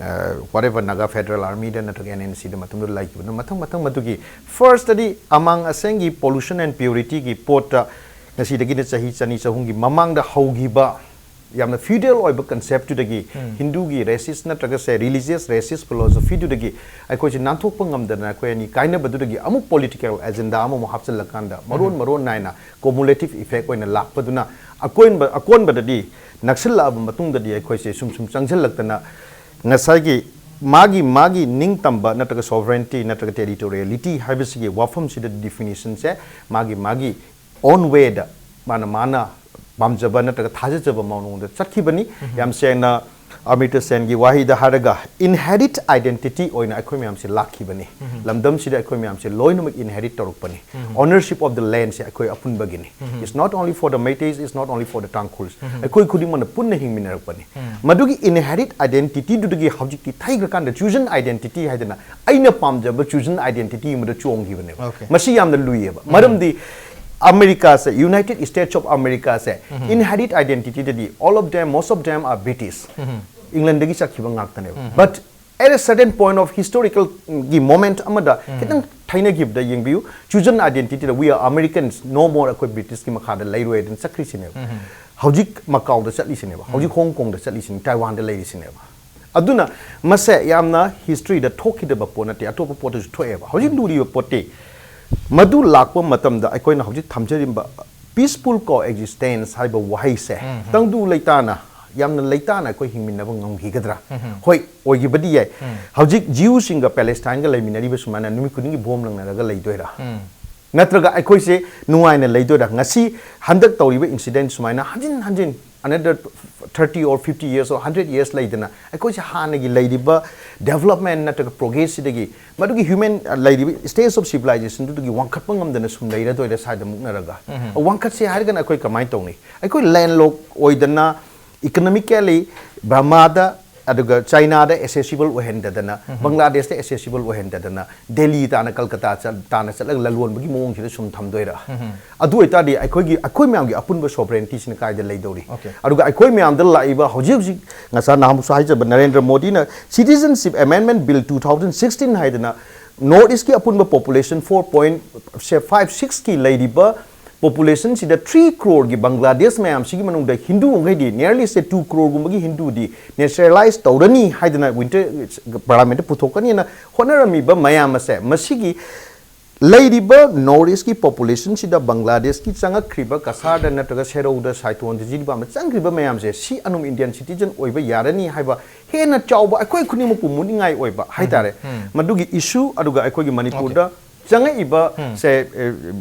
ꯑ, whatever Naga Federal Armyꯗ ꯅꯠꯇ꯭ꯔꯒ N N Cꯗ ꯃꯇꯝꯗꯨꯗ ꯂꯩꯈꯤꯕꯗꯨꯅ ꯃꯊꯪ ꯃꯊꯪ ꯃꯗꯨꯒꯤ firstꯇꯗꯤ ꯑꯃꯥꯡ ꯑꯁꯦꯡꯒꯤ pollution and purityꯒꯤ ꯄꯣꯠꯇ ꯉꯁꯤꯗꯒꯤꯅ ꯆꯍꯤ ꯆꯅꯤ ꯆꯍꯨꯝꯒꯤ ꯃꯃꯥꯡꯗ ꯍꯧꯈꯤꯕ ꯌꯥꯝꯅ feudal ꯑꯣꯏꯕ conceptꯇꯨꯗꯒꯤ, ꯎꯝ꯫ ꯍꯤꯟꯗꯨꯒꯤ racist ꯅꯠꯇ꯭ꯔꯒ ꯁꯦ religious racist philosophyꯗꯨꯗꯒꯤ ꯑꯩꯈꯣꯏꯁꯦ ꯅꯥꯟꯊꯣꯛꯄ ꯉꯝꯗꯅ ꯑꯩꯈꯣꯏ ꯑꯅꯤ ꯀꯥꯏꯅꯕꯗꯨꯗꯒꯤ ꯑꯃꯨꯛ political agenda ꯑꯃꯃꯨꯛ ꯍꯥꯞꯆꯤꯜꯂꯀꯥꯟꯗ ꯃꯔꯣꯟ ꯎꯝ꯫ ꯃꯔꯣꯟ ꯅꯥꯏꯅ cumulative effect ꯑꯣꯏꯅ ꯂꯥꯛꯄꯗꯨꯅ ꯑꯀꯣꯟꯕ, ꯑꯀꯣꯟꯕꯗꯗꯤ ꯅꯛꯁꯤꯜꯂꯛꯑꯕ ꯃꯇꯨꯡꯗꯗꯤ ꯑꯩꯈꯣꯏꯁꯦ ꯁꯨꯝ ꯁꯨꯝ ꯆꯪꯁꯤꯜꯂꯛꯇꯅ ꯉꯁꯥꯏꯒꯤ ꯃꯥꯒꯤ, ꯃꯥꯒꯤ ꯅꯤꯡꯇꯝꯕ ꯅꯠꯇ꯭ꯔꯒ sovereignty ꯅꯠꯇ꯭ꯔꯒ territoriality ꯍꯥꯏꯕꯁꯤꯒꯤ ꯋꯥꯐꯝꯁꯤꯗ definitionꯁꯦ ꯃꯥꯒꯤ, ꯃꯥꯒꯤ own wayꯗ ꯃꯥꯅ ꯃꯥꯅ ꯄꯥꯝꯖꯕ ꯅꯠꯇ꯭ꯔꯒ ꯊꯥꯖꯖꯕ ꯃꯑꯣꯡꯗ ꯆꯠꯈꯤꯕꯅꯤ꯫ ꯌꯥꯝ ꯁꯦꯡꯅ ꯑꯃꯔꯇ꯭ꯌ ꯁꯦꯟꯒꯤ ꯋꯥꯍꯩꯗ ꯍꯥꯏꯔꯒ, inherit identity ꯑꯣꯏꯅ ꯑꯩꯈꯣꯏ ꯃꯌꯥꯝꯁꯦ ꯂꯥꯛꯈꯤꯕꯅꯤ꯫ ꯂꯝꯗꯝꯁꯤꯗ ꯑꯩꯈꯣꯏ ꯃꯌꯥꯝꯁꯦ ꯂꯣꯏꯅꯃꯛ inherit ꯇꯧꯔꯛꯄꯅꯤ꯫ Ownership of the land ꯁꯦ ꯑꯩꯈꯣꯏ ꯑꯄꯨꯟꯕꯒꯤꯅꯤ꯫ It's not only for the Meiteis, it's not only for the Tangkhuls. ꯑꯩꯈꯣꯏ ꯈꯨꯗꯤꯡꯃꯛꯅ ꯄꯨꯟꯅ ꯍꯤꯡꯃꯤꯟꯅꯔꯛꯄꯅꯤ꯫ ꯃꯗꯨꯒꯤ inherit identity ꯗꯨꯗꯒꯤ ꯍꯧꯖꯤꯛꯇꯤ ꯊꯩꯈ꯭ꯔꯀꯥꯟꯗ chosen identity ꯍꯥꯏꯗꯅ ꯑꯩꯅ ꯄꯥꯝꯖꯕ chosen identity ꯑꯃꯗ ꯆꯣꯡꯈꯤꯕꯅꯦꯕ꯫ Okay. ꯃꯁꯤ ꯌꯥꯝꯅ ꯂꯨꯏꯌꯦꯕ꯫ ꯃꯔꯝꯗꯤ ꯑꯃꯦꯔꯤꯀꯥꯁꯦ, United States of America say, inherit identity ꯗꯗꯤ all of them, most of them are British. England ꯗꯒꯤ ꯆꯠꯈꯤꯕ ꯉꯥꯛꯇꯅꯦꯕ꯫ But at a certain point of historical ꯒꯤ moment ꯑꯃꯗ ꯈꯤꯇꯪ ꯊꯩꯅꯈꯤꯕꯗ ꯌꯦꯡꯕꯤꯌꯨ, chosen identity the we are Americans, no more, ꯑꯩꯈꯣꯏ British ꯀꯤ ꯃꯈꯥꯗ ꯂꯩꯔꯣꯏ ꯑꯗꯨꯅ ꯆꯠꯈ꯭ꯔꯤꯁꯤꯅꯦꯕ꯫ ꯍꯧꯖꯤꯛ ꯃꯀꯥꯎꯗ ꯆꯠꯂꯤꯁꯤꯅꯦꯕ, ꯍꯧꯖꯤꯛ ꯍꯣꯡ ꯀꯣꯡꯗ ꯆꯠꯂꯤꯁꯤꯅꯦ, ꯇꯥꯏꯋꯥꯟꯗ ꯂꯩꯔꯤꯁꯤꯅꯦꯕ꯫ ꯑꯗꯨꯅ ꯃꯁꯦ ꯌꯥꯝꯅ history ꯗ ꯊꯣꯛꯈꯤꯗꯕ ꯄꯣꯠ ꯅꯠꯇꯦ, ꯑꯇꯣꯞꯄ ꯄꯣꯠꯇꯁꯨ ꯊꯣꯛꯑꯦꯕ꯫ ꯍꯧꯖꯤꯛ ꯂꯨꯔꯤꯕ ꯄꯣꯠꯇꯤ ꯃꯗꯨ ꯂꯥꯛꯄ ꯃꯇꯝꯗ ꯑꯩꯈꯣꯏꯅ ꯍꯧꯖꯤꯛ ꯊꯝꯖꯔꯤꯕ peaceful coexistence ꯍꯥꯏꯕ ꯋꯥꯍꯩꯁꯦ ꯇꯪꯗꯨ ꯂꯩꯇꯥꯅ, ꯌꯥꯝꯅ ꯂꯩꯇꯥꯅ ꯑꯩꯈꯣꯏ ꯍꯤꯡꯃꯤꯟꯅꯕ ꯉꯝꯈꯤꯒꯗ꯭ꯔꯥ? ꯍꯣꯏ, ꯑꯣꯏꯈꯤꯕꯗꯤ ꯌꯥꯏ꯫ ꯍꯧꯖꯤꯛ Jew ꯁꯤꯡꯒ Palestine ꯒ ꯂꯩꯃꯤꯟꯅꯔꯤꯕ ꯁꯨꯃꯥꯏꯅ ꯅꯨꯃꯤꯠ ꯈꯨꯗꯤꯡꯒꯤ ꯕꯣꯝ ꯂꯪꯅꯔꯒ ꯂꯩꯗꯣꯏꯔꯥ? ꯅꯠꯇ꯭ꯔꯒ ꯑꯩꯈꯣꯏꯁꯦ ꯅꯨꯡꯉꯥꯏꯅ ꯂꯩꯗꯣꯏꯔꯥ? ꯉꯁꯤ ꯍꯟꯗꯛ ꯇꯧꯔꯤꯕ incident ꯁꯨꯃꯥꯏꯅ ꯍꯟꯖꯤꯟ ꯍꯟꯖꯤꯟ another thirty or fifty years or hundred years ꯂꯩꯗꯅ ꯑꯩꯈꯣꯏꯁꯦ ꯍꯥꯟꯅꯒꯤ ꯂꯩꯔꯤꯕ development ꯅꯠꯇ꯭ꯔꯒ progress ꯁꯤꯗꯒꯤ, ꯃꯗꯨꯒꯤ human, ꯑ, ꯂꯩꯔꯤꯕ stage of civilization ꯗꯨꯗꯒꯤ ꯋꯥꯡꯈꯠꯄ ꯉꯝꯗꯅ ꯁꯨꯝ ꯂꯩꯔꯗꯣꯏꯔꯥ ꯁ꯭ꯋꯥꯏꯗ ꯃꯨꯛꯅꯔꯒ? ꯋꯥꯡꯈꯠꯁꯦ ꯍꯥꯏꯔꯒꯅ ꯑꯩꯈꯣꯏ ꯀꯃꯥꯏꯅ ꯇꯧꯅꯤ? ꯑꯩꯈꯣꯏ landlock ꯑꯣꯏꯗꯅ economically ꯕꯔꯃꯥꯗ ꯑꯗꯨꯒ ꯆꯥꯏꯅꯥꯗ accessible ꯑꯣꯏꯍꯟꯗꯗꯅ, ꯕꯪꯒ꯭ꯂꯥꯗꯦꯁꯇ accessible ꯑꯣꯏꯍꯟꯗꯗꯅ, ꯗꯦꯜꯂꯤ ꯇꯥꯅ, ꯀꯜꯀꯇꯥ ꯆꯠ-, ꯇꯥꯅ ꯆꯠꯂꯒ ꯂꯂꯣꯟꯕꯒꯤ ꯃꯑꯣꯡꯁꯤꯗ ꯁꯨꯝ ꯊꯝꯗꯣꯏꯔꯥ? ꯑꯗꯨ ꯑꯣꯏꯇꯥꯔꯗꯤ ꯑꯩꯈꯣꯏꯒꯤ, ꯑꯩꯈꯣꯏ ꯃꯌꯥꯝꯒꯤ ꯑꯄꯨꯟꯕ sovereignty ꯁꯤꯅ ꯀꯥꯏꯗ ꯂꯩꯗꯧꯔꯤ? Okay. ꯑꯗꯨꯒ ꯑꯩꯈꯣꯏ ꯃꯌꯥꯝꯗ ꯂꯥꯛꯏꯕ ꯍꯧꯖꯤꯛ ꯍꯧꯖꯤꯛ, ꯉꯁꯥꯏ ꯅꯍꯥꯟꯃꯨꯛꯁꯨ ꯍꯥꯏꯖꯕ ꯅꯔꯦꯟꯗ꯭ꯔ ꯃꯣꯗꯤꯅ Citizenship Amendment Bill two thousand sixteen ꯍꯥꯏꯗꯅ North East ꯀꯤ ꯑꯄꯨꯟꯕ population four point five six ꯀꯤ ꯂꯩꯔꯤꯕ population ꯁꯤꯗ three crore ꯒꯤ ꯕꯪꯒ꯭ꯂꯥꯗꯦꯁ ꯃꯌꯥꯝꯁꯤꯒꯤ ꯃꯅꯨꯡꯗ ꯍꯤꯟꯗꯨ ꯃꯈꯩꯗꯤ, nearly say two crore ꯒꯨꯝꯕꯒꯤ ꯍꯤꯟꯗꯨꯗꯤ naturalize ꯇꯧꯔꯅꯤ ꯍꯥꯏꯗꯅ winter parliament ꯇ ꯄꯨꯊꯣꯛꯀꯅꯤꯅ ꯍꯣꯠꯅꯔꯝꯃꯤꯕ ꯃꯌꯥꯝ ꯑꯁꯦ, ꯃꯁꯤꯒꯤ ꯂꯩꯔꯤꯕ North East ꯀꯤ population ꯁꯤꯗ ꯕꯪꯒ꯭ꯂꯥꯗꯦꯁꯀꯤ ꯆꯪꯉꯛꯈ꯭ꯔꯤꯕ ꯀꯁꯥꯔꯗ ꯅꯠꯇ꯭ꯔꯒ ꯁꯦꯔꯧꯗ, ꯁꯥꯏꯊꯣꯟꯗ, ꯖꯤꯔꯤꯕꯥꯝꯗ ꯆꯪꯈ꯭ꯔꯤꯕ ꯃꯌꯥꯝꯁꯦ ꯁꯤ ꯑꯗꯨꯝ Indian citizen ꯑꯣꯏꯕ ꯌꯥꯔꯅꯤ ꯍꯥꯏꯕ ꯍꯦꯟꯅ ꯆꯥꯎꯕ ꯑꯩꯈꯣꯏ ꯈꯨꯗꯤꯡꯃꯛꯄꯨ ꯃꯨꯠꯅꯤꯡꯉꯥꯏ ꯑꯣꯏꯕ ꯍꯥꯏꯇꯥꯔꯦ꯫ ꯃꯗꯨꯒꯤ issue, ꯑꯗꯨꯒ ꯑꯩꯈꯣꯏꯒꯤ ꯃꯅꯤꯄꯨꯔꯗ ꯆꯪꯉꯛꯏꯕ ꯁꯦ, ꯑꯦ,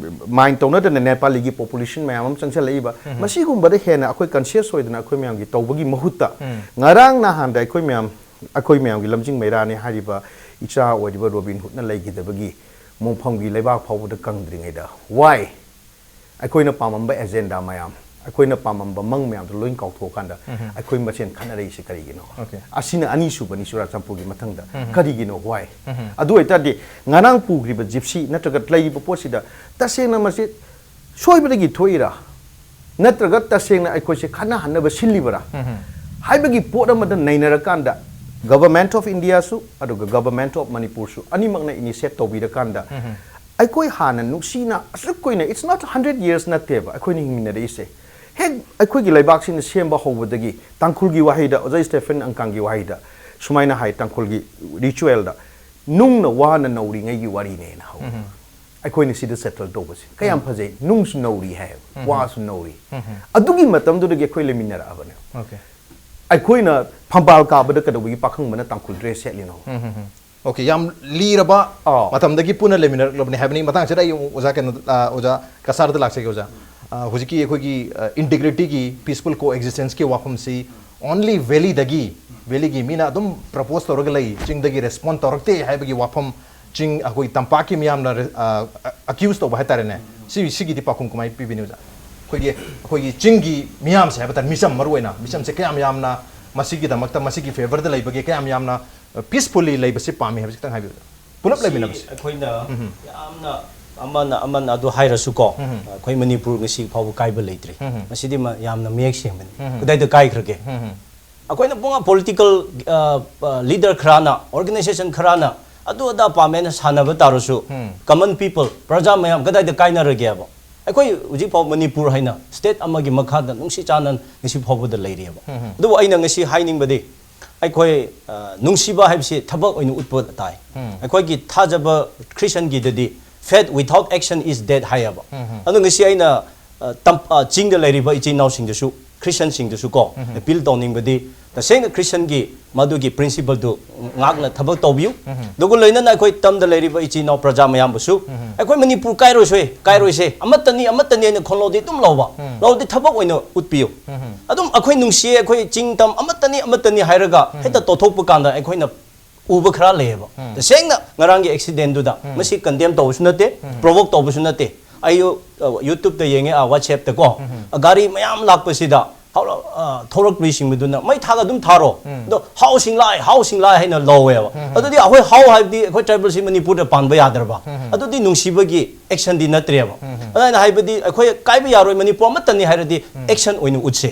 ꯃꯥꯏꯟ ꯇꯧꯅꯗꯅ ꯅꯦꯄꯥꯂꯤꯒꯤ ꯄꯣꯄꯨꯂꯦꯁꯟ ꯃꯌꯥꯝ ꯑꯃ ꯆꯪꯁꯤꯜꯂꯛꯏꯕ, ꯃꯁꯤꯒꯨꯝꯕꯗ ꯍꯦꯟꯅ ꯑꯩꯈꯣꯏ ꯀꯟꯁꯤꯌꯁ ꯑꯣꯏꯗꯅ ꯑꯩꯈꯣꯏ ꯃꯌꯥꯝꯒꯤ ꯇꯧꯕꯒꯤ ꯃꯍꯨꯠꯇ, ꯉꯔꯥꯡ ꯅꯍꯥꯟꯗ ꯑꯩꯈꯣꯏ ꯃꯌꯥꯝ, ꯑꯩꯈꯣꯏ ꯃꯌꯥꯝꯒꯤ ꯂꯝꯖꯤꯡ ꯃꯩꯔꯥꯅꯤ ꯍꯥꯏꯔꯤꯕ ꯏꯆꯥ ꯑꯣꯏꯔꯤꯕ ꯔꯣꯕꯤꯟ ꯍꯨꯗꯅ ꯂꯩꯈꯤꯗꯕꯒꯤ ꯃꯣꯡꯐꯝꯒꯤ ꯂꯩꯕꯥꯛ ꯐꯥꯎꯕꯗ ꯀꯪꯗ꯭ꯔꯤꯉꯩꯗ, ꯋꯥꯏ ꯑꯩꯈꯣꯏꯅ ꯄꯥꯝꯃꯝꯕ ꯑꯦꯖꯦꯟꯗꯥ ꯃꯌꯥꯝ, ꯑꯩꯈꯣꯏꯅ ꯄꯥꯝꯃꯝꯕ ꯃꯪ ꯃꯌꯥꯝꯗꯣ ꯂꯣꯏ ꯀꯥꯎꯊꯣꯛꯑꯀꯥꯟꯗ ꯑꯩꯈꯣꯏ ꯃꯁꯦꯟ ꯈꯠꯅꯔꯛꯏꯁꯤ ꯀꯔꯤꯒꯤꯅꯣ? Okay. ꯑꯁꯤꯅ ꯑꯅꯤꯁꯨꯕꯅꯤ ꯆꯨꯔꯥꯆꯥꯟꯄꯨꯔꯒꯤ ꯃꯊꯪꯗ꯫ ꯀꯔꯤꯒꯤꯅꯣ? Why? ꯑꯗꯨ ꯑꯣꯏꯇꯥꯔꯗꯤ ꯉꯔꯥꯡ ꯄꯨꯈ꯭ꯔꯤꯕ ꯖꯤꯞꯁꯤ ꯅꯠꯇ꯭ꯔꯒ ꯂꯩꯔꯤꯕ ꯄꯣꯠꯁꯤꯗ ꯇꯁꯦꯡꯅ ꯃꯁꯤ ꯁꯣꯏꯕꯗꯒꯤ ꯊꯣꯛꯏꯔꯥ? ꯅꯠꯇ꯭ꯔꯒ ꯇꯁꯦꯡꯅ ꯑꯩꯈꯣꯏꯁꯦ ꯈꯠꯅꯍꯟꯅꯕ ꯁꯤꯜꯂꯤꯕꯔꯥ? ꯍꯥꯏꯕꯒꯤ ꯄꯣꯠ ꯑꯃꯗ ꯅꯩꯅꯔꯀꯥꯟꯗ Government of Indiaꯁꯨ ꯑꯗꯨꯒ Government of ꯃꯅꯤꯄꯨꯔꯁꯨ ꯑꯅꯤꯃꯛꯅ ꯏꯅꯤꯁꯤꯌꯦꯠ ꯇꯧꯕꯤꯔꯀꯥꯟꯗ ꯑꯩꯈꯣꯏ ꯍꯥꯟꯅ ꯅꯨꯡꯁꯤꯅ ꯑꯁꯨꯛ ꯀꯨꯏꯅ, it's not hundred years ꯅꯠꯇꯦꯕ ꯑꯩꯈꯣꯏꯅ ꯍꯤꯡꯃꯤꯟꯅꯔꯛꯏꯁꯦ꯫ ꯍꯦꯛ ꯑꯩꯈꯣꯏꯒꯤ ꯂꯩꯕꯥꯛꯁꯤꯅ ꯁꯦꯝꯕ ꯍꯧꯕꯗꯒꯤ ꯇꯥꯡꯈꯨꯜꯒꯤ ꯋꯥꯍꯩꯗ, ꯑꯣꯖꯥ ꯁ꯭ꯇꯦꯐꯦꯟ ꯑꯪꯀꯥꯡꯒꯤ ꯋꯥꯍꯩꯗ ꯁꯨꯃꯥꯏꯅ ꯍꯥꯏ, ꯇꯥꯡꯈꯨꯜꯒꯤ ꯔꯤꯆꯨꯋꯦꯜꯗ, "ꯅꯨꯡꯅ ꯋꯥꯅ ꯅꯧꯔꯤꯉꯩꯒꯤ ꯋꯥꯔꯤꯅꯦꯅ" ꯍꯧ꯫ ꯑꯩꯈꯣꯏꯅ ꯁꯤꯗ ꯁꯦꯇꯜ ꯇꯧꯕꯁꯦ ꯀꯌꯥꯝ ꯐꯖꯩ, ꯅꯨꯡꯁꯨ ꯅꯧꯔꯤ ꯍꯥꯏꯌꯦꯕ, ꯋꯥꯁꯨ ꯅꯧꯔꯤ꯫ ꯑꯗꯨꯒꯤ ꯃꯇꯝꯗꯨꯗꯒꯤ ꯑꯩꯈꯣꯏ ꯂꯩꯃꯤꯟꯅꯔꯛꯑꯕꯅꯦ꯫ Okay. ꯑꯩꯈꯣꯏꯅ ꯐꯝꯕꯥꯜ ꯀꯥꯕꯗ ꯀꯩꯗꯧꯕꯒꯤ ꯄꯥꯈꯪꯕꯅ ꯇꯥꯡꯈꯨꯜ ꯗ꯭ꯔꯦꯁ ꯁꯦꯠꯂꯤꯅꯣ? Okay, ꯌꯥꯝ ꯂꯤꯔꯕ ꯑꯥ꯫ ꯃꯇꯝꯗꯒꯤ ꯄꯨꯟꯅ ꯂꯩꯃꯤꯟꯅꯔꯛꯂꯕꯅꯤ ꯍꯥꯏꯕꯅꯤ꯫ ꯃꯇꯥꯡꯁꯤꯗ ꯑꯩ ꯑꯃꯨꯛ ꯑꯣꯖꯥ ꯀꯩꯅꯣ, ꯑꯥ, ꯑꯣꯖꯥ ꯀꯁꯥꯔꯗ ꯂꯥꯛꯆꯒꯦ ꯑꯣꯖꯥ꯫ ꯑꯥ, ꯍꯧꯖꯤꯛꯀꯤ ꯑꯩꯈꯣꯏꯒꯤ, ꯑꯥ, ꯏꯟꯇꯤꯒ꯭ꯔꯤꯇꯤꯒꯤ ꯄꯤꯁꯐꯨꯜ ꯀꯣ ꯑꯦꯛꯖꯤꯁꯇꯦꯟꯁꯀꯤ ꯋꯥꯐꯝꯁꯤ only ꯚꯦꯂꯤꯗꯒꯤ, ꯚꯦꯂꯤꯒꯤ ꯃꯤꯅ ꯑꯗꯨꯝ ꯄ꯭ꯔꯄꯣꯁ ꯇꯧꯔꯒ ꯂꯩ, ꯆꯤꯡꯗꯒꯤ ꯔꯦꯁꯄꯣꯟ ꯇꯧꯔꯛꯇꯦ ꯍꯥꯏꯕꯒꯤ ꯋꯥꯐꯝ, ꯆꯤꯡ ꯑꯩꯈꯣꯏ ꯇꯝꯄꯥꯛꯀꯤ ꯃꯤꯌꯥꯝꯅ, ꯑꯥ, ꯑꯦꯀ꯭ꯌꯨꯁ ꯇꯧꯕ ꯍꯥꯏꯇꯥꯔꯦꯅꯦ꯫ ꯁꯤ, ꯁꯤꯒꯤꯗꯤ ꯄꯥꯎꯈꯨꯝ ꯀꯃꯥꯏꯅ ꯄꯤꯕꯤꯅꯤ ꯑꯣꯖꯥ? ꯑꯩꯈꯣꯏꯒꯤ, ꯑꯩꯈꯣꯏꯒꯤ ꯆꯤꯡꯒꯤ ꯃꯤꯌꯥꯝꯁꯦ ꯍꯥꯏꯕ ꯇꯥꯔꯦ, ꯃꯤꯆꯝ ꯃꯔꯨ ꯑꯣꯏꯅ ꯃꯤꯆꯝꯁꯦ ꯀꯌꯥꯝ ꯌꯥꯝꯅ ꯃꯁꯤꯒꯤꯗꯃꯛꯇ, ꯃꯁꯤꯒꯤ ꯐꯦꯚꯔꯗ ꯂꯩꯕꯒꯤ, ꯀꯌꯥꯝ ꯌꯥꯝꯅ ꯄꯤꯁꯐꯨꯜꯂꯤ ꯂꯩꯕꯁꯤ ꯄꯥꯝꯃꯤ ꯍꯥꯏꯕꯁꯤ ꯈꯤꯇꯪ ꯍꯥꯏꯕꯤꯌꯨ꯫ ꯄꯨꯂꯞ ꯃꯁꯤ ꯂꯩꯃꯤꯟꯅꯕꯁꯤ꯫ ꯑꯩꯈꯣꯏꯅ ꯌꯥꯝꯅ ꯑꯃꯅ ꯑꯃꯅ ꯑꯗꯨ ꯍꯥꯏꯔꯁꯨꯀꯣ, ꯑꯩꯈꯣꯏ ꯃꯅꯤꯄꯨꯔ ꯉꯁꯤ ꯐꯥꯎꯕ ꯀꯥꯏꯕ ꯂꯩꯇ꯭ꯔꯤ꯫ ꯃꯁꯤꯗꯤ ꯃ-, ꯌꯥꯝꯅ ꯃꯌꯦꯛ ꯁꯦꯡꯕꯅꯤ꯫ ꯀꯗꯥꯏꯗ ꯀꯥꯏꯈ꯭ꯔꯒꯦ? ꯑꯩꯈꯣꯏꯅ ꯄꯨꯡ ꯄꯣꯂꯤꯇꯤꯀꯦꯜ ꯂꯤꯗꯔ ꯈꯔꯅ, ꯑꯣꯔꯒꯅꯥꯏꯖꯦꯁꯟ ꯈꯔꯅ ꯑꯗꯨ ꯑꯗꯥ ꯄꯥꯝꯃꯦꯅ ꯁꯥꯟꯅꯕ ꯇꯥꯔꯁꯨ, ꯀꯃꯟ ꯄꯤꯄꯜ, ꯄ꯭ꯔꯖꯥ ꯃꯌꯥꯝ ꯀꯗꯥꯏꯗ ꯀꯥꯏꯅꯔꯒꯦꯕ? ꯑꯩꯈꯣꯏ ꯍꯧꯖꯤꯛ ꯐꯥꯎ ꯃꯅꯤꯄꯨꯔ ꯍꯥꯏꯅ ꯁ꯭ꯇꯦꯠ ꯑꯃꯒꯤ ꯃꯈꯥꯗ ꯅꯨꯡꯁꯤ ꯆꯥꯟꯅꯅ ꯉꯁꯤ ꯐꯥꯎꯕꯗ ꯂꯩꯔꯤꯑꯕ꯫ ꯑꯗꯨꯕꯨ ꯑꯩꯅ ꯉꯁꯤ ꯍꯥꯏꯅꯤꯡꯕꯗꯤ, ꯑꯩꯈꯣꯏ, ꯑ, ꯅꯨꯡꯁꯤꯕ ꯍꯥꯏꯕꯁꯤ ꯊꯕꯛ ꯑꯣꯏꯅ ꯎꯠꯄ ꯇꯥꯏ꯫ ꯑꯩꯈꯣꯏꯒꯤ ꯊꯥꯖꯕ ꯈ꯭ꯔꯤꯁꯟꯒꯤꯗꯗꯤ, "Faith without action is dead" ꯍꯥꯏꯌꯦꯕ꯫ ꯑꯗꯣ ꯉꯁꯤ ꯑꯩꯅ, ꯑ, ꯇꯝ-, ꯑ, ꯆꯤꯡꯗ ꯂꯩꯔꯤꯕ ꯏꯆꯤꯟ ꯏꯅꯥꯎꯁꯤꯡꯗꯁꯨ, ꯈ꯭ꯔꯤꯁꯇꯟꯁꯤꯡꯗꯁꯨ ꯀꯣ ꯑꯦꯄꯤꯜ ꯇꯧꯅꯤꯡꯕꯗꯤ, ꯇꯁꯦꯡꯅ ꯈ꯭ꯔꯤꯁꯇꯟꯒꯤ ꯃꯗꯨꯒꯤ ꯄ꯭ꯔꯤꯟꯁꯤꯄꯜꯗꯨ ꯉꯥꯛꯅ ꯊꯕꯛ ꯇꯧꯕꯤꯌꯨ꯫ ꯑꯗꯨꯒ ꯂꯣꯏꯅꯅ ꯑꯩꯈꯣꯏ ꯇꯝꯗ ꯂꯩꯔꯤꯕ ꯏꯆꯤꯟ ꯏꯅꯥꯎ ꯄ꯭ꯔꯖꯥ ꯃꯌꯥꯝꯕꯨꯁꯨ, ꯑꯩꯈꯣꯏ ꯃꯅꯤꯄꯨꯔ ꯀꯥꯏꯔꯣꯏꯁꯦ, ꯀꯥꯏꯔꯣꯏꯁꯦ, ꯑꯃꯠꯇꯅꯤ, ꯑꯃꯠꯇꯅꯤ ꯍꯥꯏꯅ ꯈꯣꯟꯂꯣꯗꯤ ꯑꯗꯨꯝ ꯂꯧꯕ, ꯂꯧꯗꯤ ꯊꯕꯛ ꯑꯣꯏꯅ ꯎꯠꯄꯤꯌꯨ꯫ ꯑꯗꯨꯝ ꯑꯩꯈꯣꯏ ꯅꯨꯡꯁꯤꯌꯦ, ꯑꯩꯈꯣꯏ ꯆꯤꯡ ꯇꯝ ꯑꯃꯠꯇꯅꯤ, ꯑꯃꯠꯇꯅꯤ ꯍꯥꯏꯔꯒ ꯍꯦꯛꯇ ꯇꯧꯊꯣꯛꯄ ꯀꯥꯟꯗ ꯑꯩꯈꯣꯏꯅ ꯎꯕ ꯈꯔ ꯂꯩꯌꯦꯕ꯫ ꯇꯁꯦꯡꯅ ꯉꯔꯥꯡꯒꯤ ꯑꯦꯛꯁꯤꯗꯦꯟꯗꯨꯗ ꯃꯁꯤ ꯀꯟꯗꯦꯝ ꯇꯧꯕꯁꯨ ꯅꯠꯇꯦ, ꯄ꯭ꯔꯣꯚꯣꯛ ꯇꯧꯕꯁꯨ ꯅꯠꯇꯦ꯫ ꯑꯩ ꯌꯨ-, ꯑ, YouTubeꯇ ꯌꯦꯡꯉꯦ, ꯑ, WhatsAppꯇ ꯀꯣ, ꯑ, ꯒꯥꯔꯤ ꯃꯌꯥꯝ ꯂꯥꯛꯄꯁꯤꯗ ꯍꯧꯔ-, ꯑ, ꯊꯧꯔꯛꯄꯁꯤꯡꯕꯗꯨꯅ "ꯃꯩ ꯊꯥꯒ ꯑꯗꯨꯝ ꯊꯥꯔꯣ", ꯑꯗꯣ "ꯍꯥꯎꯁꯤꯡ ꯂꯥꯏ, ꯍꯥꯎꯁꯤꯡ ꯂꯥꯏ" ꯍꯥꯏꯅ ꯂꯧꯋꯦꯕ꯫ ꯑꯗꯨꯗꯤ ꯑꯩꯈꯣꯏ ꯍꯥꯎ ꯍꯥꯏꯕꯗꯤ ꯑꯩꯈꯣꯏ ꯇ꯭ꯔꯥꯏꯕꯦꯜꯁꯤ ꯃꯅꯤꯄꯨꯔꯗ ꯄꯥꯟꯕ ꯌꯥꯗ꯭ꯔꯕ? ꯑꯗꯨꯗꯤ ꯅꯨꯡꯁꯤꯕꯒꯤ ꯑꯦꯛꯁꯟꯗꯤ ꯅꯠꯇ꯭ꯔꯦꯕ꯫ ꯑꯗꯨꯅ ꯍꯥꯏꯕꯗꯤ ꯑꯩꯈꯣꯏ ꯀꯥꯏꯕ ꯌꯥꯔꯣꯏ, ꯃꯅꯤꯄꯨꯔ ꯑꯃꯠꯇꯅꯤ ꯍꯥꯏꯔꯗꯤ ꯑꯦꯛꯁꯟ ꯑꯣꯏꯅ ꯎꯠꯁꯦ꯫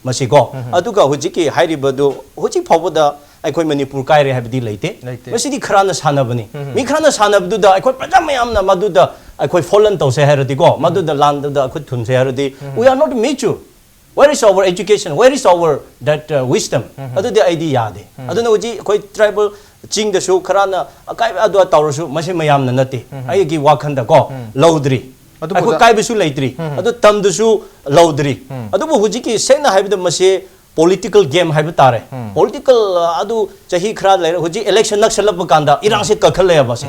ꯃꯁꯤꯀꯣ꯫ ꯑꯗꯨꯒ ꯍꯧꯖꯤꯛꯀꯤ ꯍꯥꯏꯔꯤꯕꯗꯨ ꯍꯧꯖꯤꯛ ꯐꯥꯎꯕꯗ ꯑꯩꯈꯣꯏ ꯃꯅꯤꯄꯨꯔ ꯀꯥꯏꯔꯦ ꯍꯥꯏꯕꯗꯤ ꯂꯩꯇꯦ꯫ ꯂꯩꯇꯦ꯫ ꯃꯁꯤꯗꯤ ꯈꯔꯅ ꯁꯥꯟꯅꯕꯅꯤ꯫ ꯃꯤ ꯈꯔꯅ ꯁꯥꯟꯅꯕꯗꯨꯗ ꯑꯩꯈꯣꯏ ꯄ꯭ꯔꯖꯥ ꯃꯌꯥꯝꯅ ꯃꯗꯨꯗ ꯑꯩꯈꯣꯏ ꯐꯣꯂꯟ ꯇꯧꯁꯦ ꯍꯥꯏꯔꯗꯤꯀꯣ, ꯃꯗꯨꯗ ꯂꯥꯟꯗꯨꯗ ꯈꯨꯠ ꯊꯨꯝꯁꯦ ꯍꯥꯏꯔꯗꯤ, "We are not mature. Where is our education? Where is our that, uh, wisdom?" ꯑꯗꯨꯗꯤ ꯑꯩꯗꯤ ꯌꯥꯗꯦ꯫ ꯑꯗꯨꯅ ꯍꯧꯖꯤꯛ ꯑꯩꯈꯣꯏ ꯇ꯭ꯔꯥꯏꯕꯦꯜ ꯆꯤꯡꯗꯁꯨ ꯈꯔꯅ ꯑꯀꯥꯏꯕ ꯑꯗꯨ ꯇꯧꯔꯁꯨ, ꯃꯁꯤ ꯃꯌꯥꯝꯅ ꯅꯠꯇꯦ꯫ ꯑꯩꯒꯤ ꯋꯥꯈꯟꯗꯀꯣ, ꯂꯧꯗ꯭ꯔꯤ꯫ ꯑꯗꯨꯕꯨ ꯑꯩꯈꯣꯏ ꯀꯥꯏꯕꯁꯨ ꯂꯩꯇ꯭ꯔꯤ꯫ ꯑꯗꯨ ꯇꯝꯗꯁꯨ ꯂꯧꯗ꯭ꯔꯤ꯫ ꯑꯗꯨꯕꯨ ꯍꯧꯖꯤꯛꯀꯤ ꯁꯦꯡꯅ ꯍꯥꯏꯕꯗ ꯃꯁꯤ ꯄꯣꯂꯤꯇꯤꯀꯦꯜ ꯒꯦꯝ ꯍꯥꯏꯕ ꯇꯥꯔꯦ꯫ ꯄꯣꯂꯤꯇꯤꯀꯦꯜ, ꯑ, ꯑꯗꯨ ꯆꯍꯤ ꯈꯔ ꯂꯩꯔ ꯍꯧꯖꯤꯛ ꯏꯂꯦꯛꯁꯟ ꯅꯛꯁꯜꯂꯛꯄ ꯀꯥꯟꯗ ꯏꯔꯥꯡꯁꯦ ꯀꯟꯈꯠꯂꯛꯑꯦꯕ ꯁꯦ꯫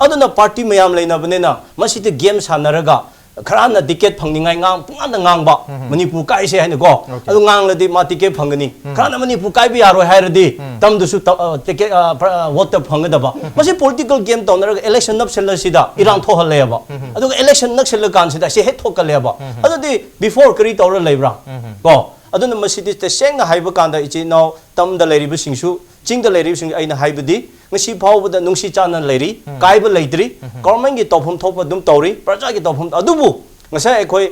ꯑꯗꯨꯅ ꯄꯥꯔꯇꯤ ꯃꯌꯥꯝ ꯂꯩꯅꯕꯅꯤꯅ ꯃꯁꯤꯗ ꯒꯦꯝ ꯁꯥꯟꯅꯔꯒ ꯈꯔꯅ ꯇꯤꯀꯦꯠ ꯐꯪꯅꯤꯡꯉꯥꯏ ꯉꯥꯡ, ꯄꯨꯡꯉꯥꯡꯗ ꯉꯥꯡꯕ, ꯃꯅꯤꯄꯨꯔ ꯀꯥꯏꯁꯦ ꯍꯥꯏꯅꯀꯣ꯫ ꯑꯣꯀꯦ꯫ ꯑꯗꯨ ꯉꯥꯡꯂꯗꯤ ꯃꯥ ꯇꯤꯀꯦꯠ ꯐꯪꯒꯅꯤ꯫ ꯈꯔꯅ ꯃꯅꯤꯄꯨꯔ ꯀꯥꯏꯕ ꯌꯥꯔꯣꯏ ꯍꯥꯏꯔꯗꯤ ꯇꯝꯗꯁꯨ ꯇ-, ꯑ, ꯇꯤꯀꯦꯠ, ꯑ, ꯄ꯭ꯔ-, ꯑ, ꯋꯣꯠꯇ ꯐꯪꯒꯗꯕ꯫ ꯃꯁꯤ ꯄꯣꯂꯤꯇꯤꯀꯦꯜ ꯒꯦꯝ ꯇꯧꯅꯔꯒ ꯏꯂꯦꯛꯁꯟ ꯅꯛꯁꯜꯂꯁꯤꯗ ꯏꯔꯥꯡ ꯊꯣꯛꯍꯜꯂꯦꯕ꯫ ꯑꯗꯨꯒ ꯏꯂꯦꯛꯁꯟ ꯅꯛꯁꯜꯂꯀꯥꯟꯁꯤꯗ ꯁꯤ ꯍꯦꯛ ꯊꯣꯛꯀꯜꯂꯦꯕ꯫ ꯑꯗꯨꯗꯤ ꯕꯤꯐꯣꯔ ꯀꯔꯤ ꯇꯧꯔ ꯂꯩꯕ꯭ꯔꯥ? ꯀꯣ? ꯑꯗꯨꯅ ꯃꯁꯤꯗꯤ ꯇꯁꯦꯡꯅ ꯍꯥꯏꯕ ꯀꯥꯟꯗ ꯏꯆꯤꯟ ꯏꯅꯥꯎ ꯇꯝꯗ ꯂꯩꯔꯤꯕꯁꯤꯡꯁꯨ, ꯆꯤꯡꯗ ꯂꯩꯔꯤꯕꯁꯤꯡ ꯑꯩꯅ ꯍꯥꯏꯕꯗꯤ ꯉꯁꯤ ꯐꯥꯎꯕꯗ ꯅꯨꯡꯁꯤ ꯆꯥꯟꯅ ꯂꯩꯔꯤ, ꯀꯥꯏꯕ ꯂꯩꯇ꯭ꯔꯤ, ꯒꯣꯔꯃꯦꯟꯒꯤ ꯇꯧꯐꯝ ꯊꯣꯛꯄ ꯑꯗꯨꯝ ꯇꯧꯔꯤ, ꯄ꯭ꯔꯖꯥꯒꯤ ꯇꯧꯐꯝ, ꯑꯗꯨꯕꯨ ꯉꯁꯥꯏ ꯑꯩꯈꯣꯏ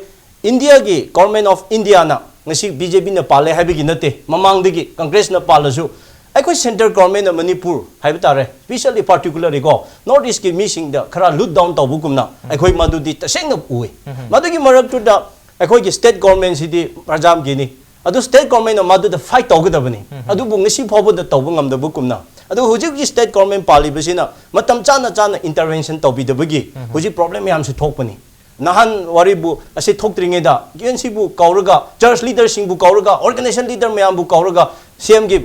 ꯏꯟꯗꯤꯌꯥꯒꯤ, ꯒꯣꯔꯃꯦꯟ ꯑꯣꯐ ꯏꯟꯗꯤꯌꯥꯅ ꯉꯁꯤ ꯕꯤ ꯖꯦ ꯄꯤꯅ ꯄꯥꯜꯂꯦ ꯍꯥꯏꯕꯒꯤ ꯅꯠꯇꯦ, ꯃꯃꯥꯡꯗꯒꯤ ꯀꯪꯒ꯭ꯔꯦꯁꯅ ꯄꯥꯜꯂꯁꯨ ꯑꯩꯈꯣꯏ ꯁꯦꯟꯇ꯭ꯔꯦꯜ ꯒꯣꯔꯃꯦꯟꯅ ꯃꯅꯤꯄꯨꯔ ꯍꯥꯏꯕ ꯇꯥꯔꯦ, specially particularly ꯀꯣ, ꯅꯣꯔꯠ ꯏꯁꯀꯤ ꯃꯤꯁꯤꯡꯗ ꯈꯔ ꯂꯨꯠ ꯗꯥꯎꯟ ꯇꯧꯕꯒꯨꯝꯅ ꯑꯩꯈꯣꯏ ꯃꯗꯨꯗꯤ ꯇꯁꯦꯡꯅ ꯎꯏ꯫ ꯃꯗꯨꯒꯤ ꯃꯔꯛꯇꯨꯗ ꯑꯩꯈꯣꯏꯒꯤ ꯁ꯭ꯇꯦꯠ ꯒꯣꯔꯃꯦꯟꯁꯤꯗꯤ ꯄ꯭ꯔꯖꯥꯒꯤꯅꯤ, ꯑꯗꯨ ꯁ꯭ꯇꯦꯠ ꯒꯣꯔꯃꯦꯟꯅ ꯃꯗꯨꯗ ꯐꯥꯏꯠ ꯇꯧꯒꯗꯕꯅꯤ꯫ ꯑꯗꯨꯕꯨ ꯉꯁꯤ ꯐꯥꯎꯕꯗ ꯇꯧꯕ ꯉꯝꯗꯕꯒꯨꯝꯅ, ꯑꯗꯨꯒ ꯍꯧꯖꯤꯛ ꯍꯧꯖꯤꯛ ꯁ꯭ꯇꯦꯠ ꯒꯣꯔꯃꯦꯟ ꯄꯥꯜꯂꯤꯕꯁꯤꯅ ꯃꯇꯝ ꯆꯥꯅ ꯆꯥꯅ ꯏꯟꯇꯔꯚꯦꯟꯁꯟ ꯇꯧꯕꯤꯗꯕꯒꯤ ꯍꯧꯖꯤꯛ ꯄ꯭ꯔꯣꯕ꯭ꯂꯦꯝ ꯃꯌꯥꯝꯁꯨ ꯊꯣꯛꯄꯅꯤ꯫ ꯅꯍꯥꯟ ꯋꯥꯔꯤꯕꯨ ꯑꯁꯤ ꯊꯣꯛꯇ꯭ꯔꯤꯉꯩꯗ ꯀꯦ ꯑꯦꯟ ꯁꯤꯕꯨ ꯀꯧꯔꯒ, ꯆꯔꯆ ꯂꯤꯗꯔꯁꯤꯡꯕꯨ ꯀꯧꯔꯒ, ꯑꯣꯔꯒꯅꯥꯏꯖꯦꯁꯟ ꯂꯤꯗꯔ ꯃꯌꯥꯝꯕꯨ ꯀꯧꯔꯒ ꯁꯤ ꯑꯦꯝꯒꯤ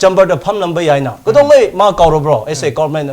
ꯖꯝꯕꯔꯗ ꯐꯝꯂꯝꯕ ꯌꯥꯏꯅ꯫ ꯀꯩꯗꯧꯉꯩ ꯃꯥ ꯀꯧꯔꯕ꯭ꯔꯣ? ꯑꯦꯁ ꯑꯦ ꯒꯣꯔꯃꯦꯟ,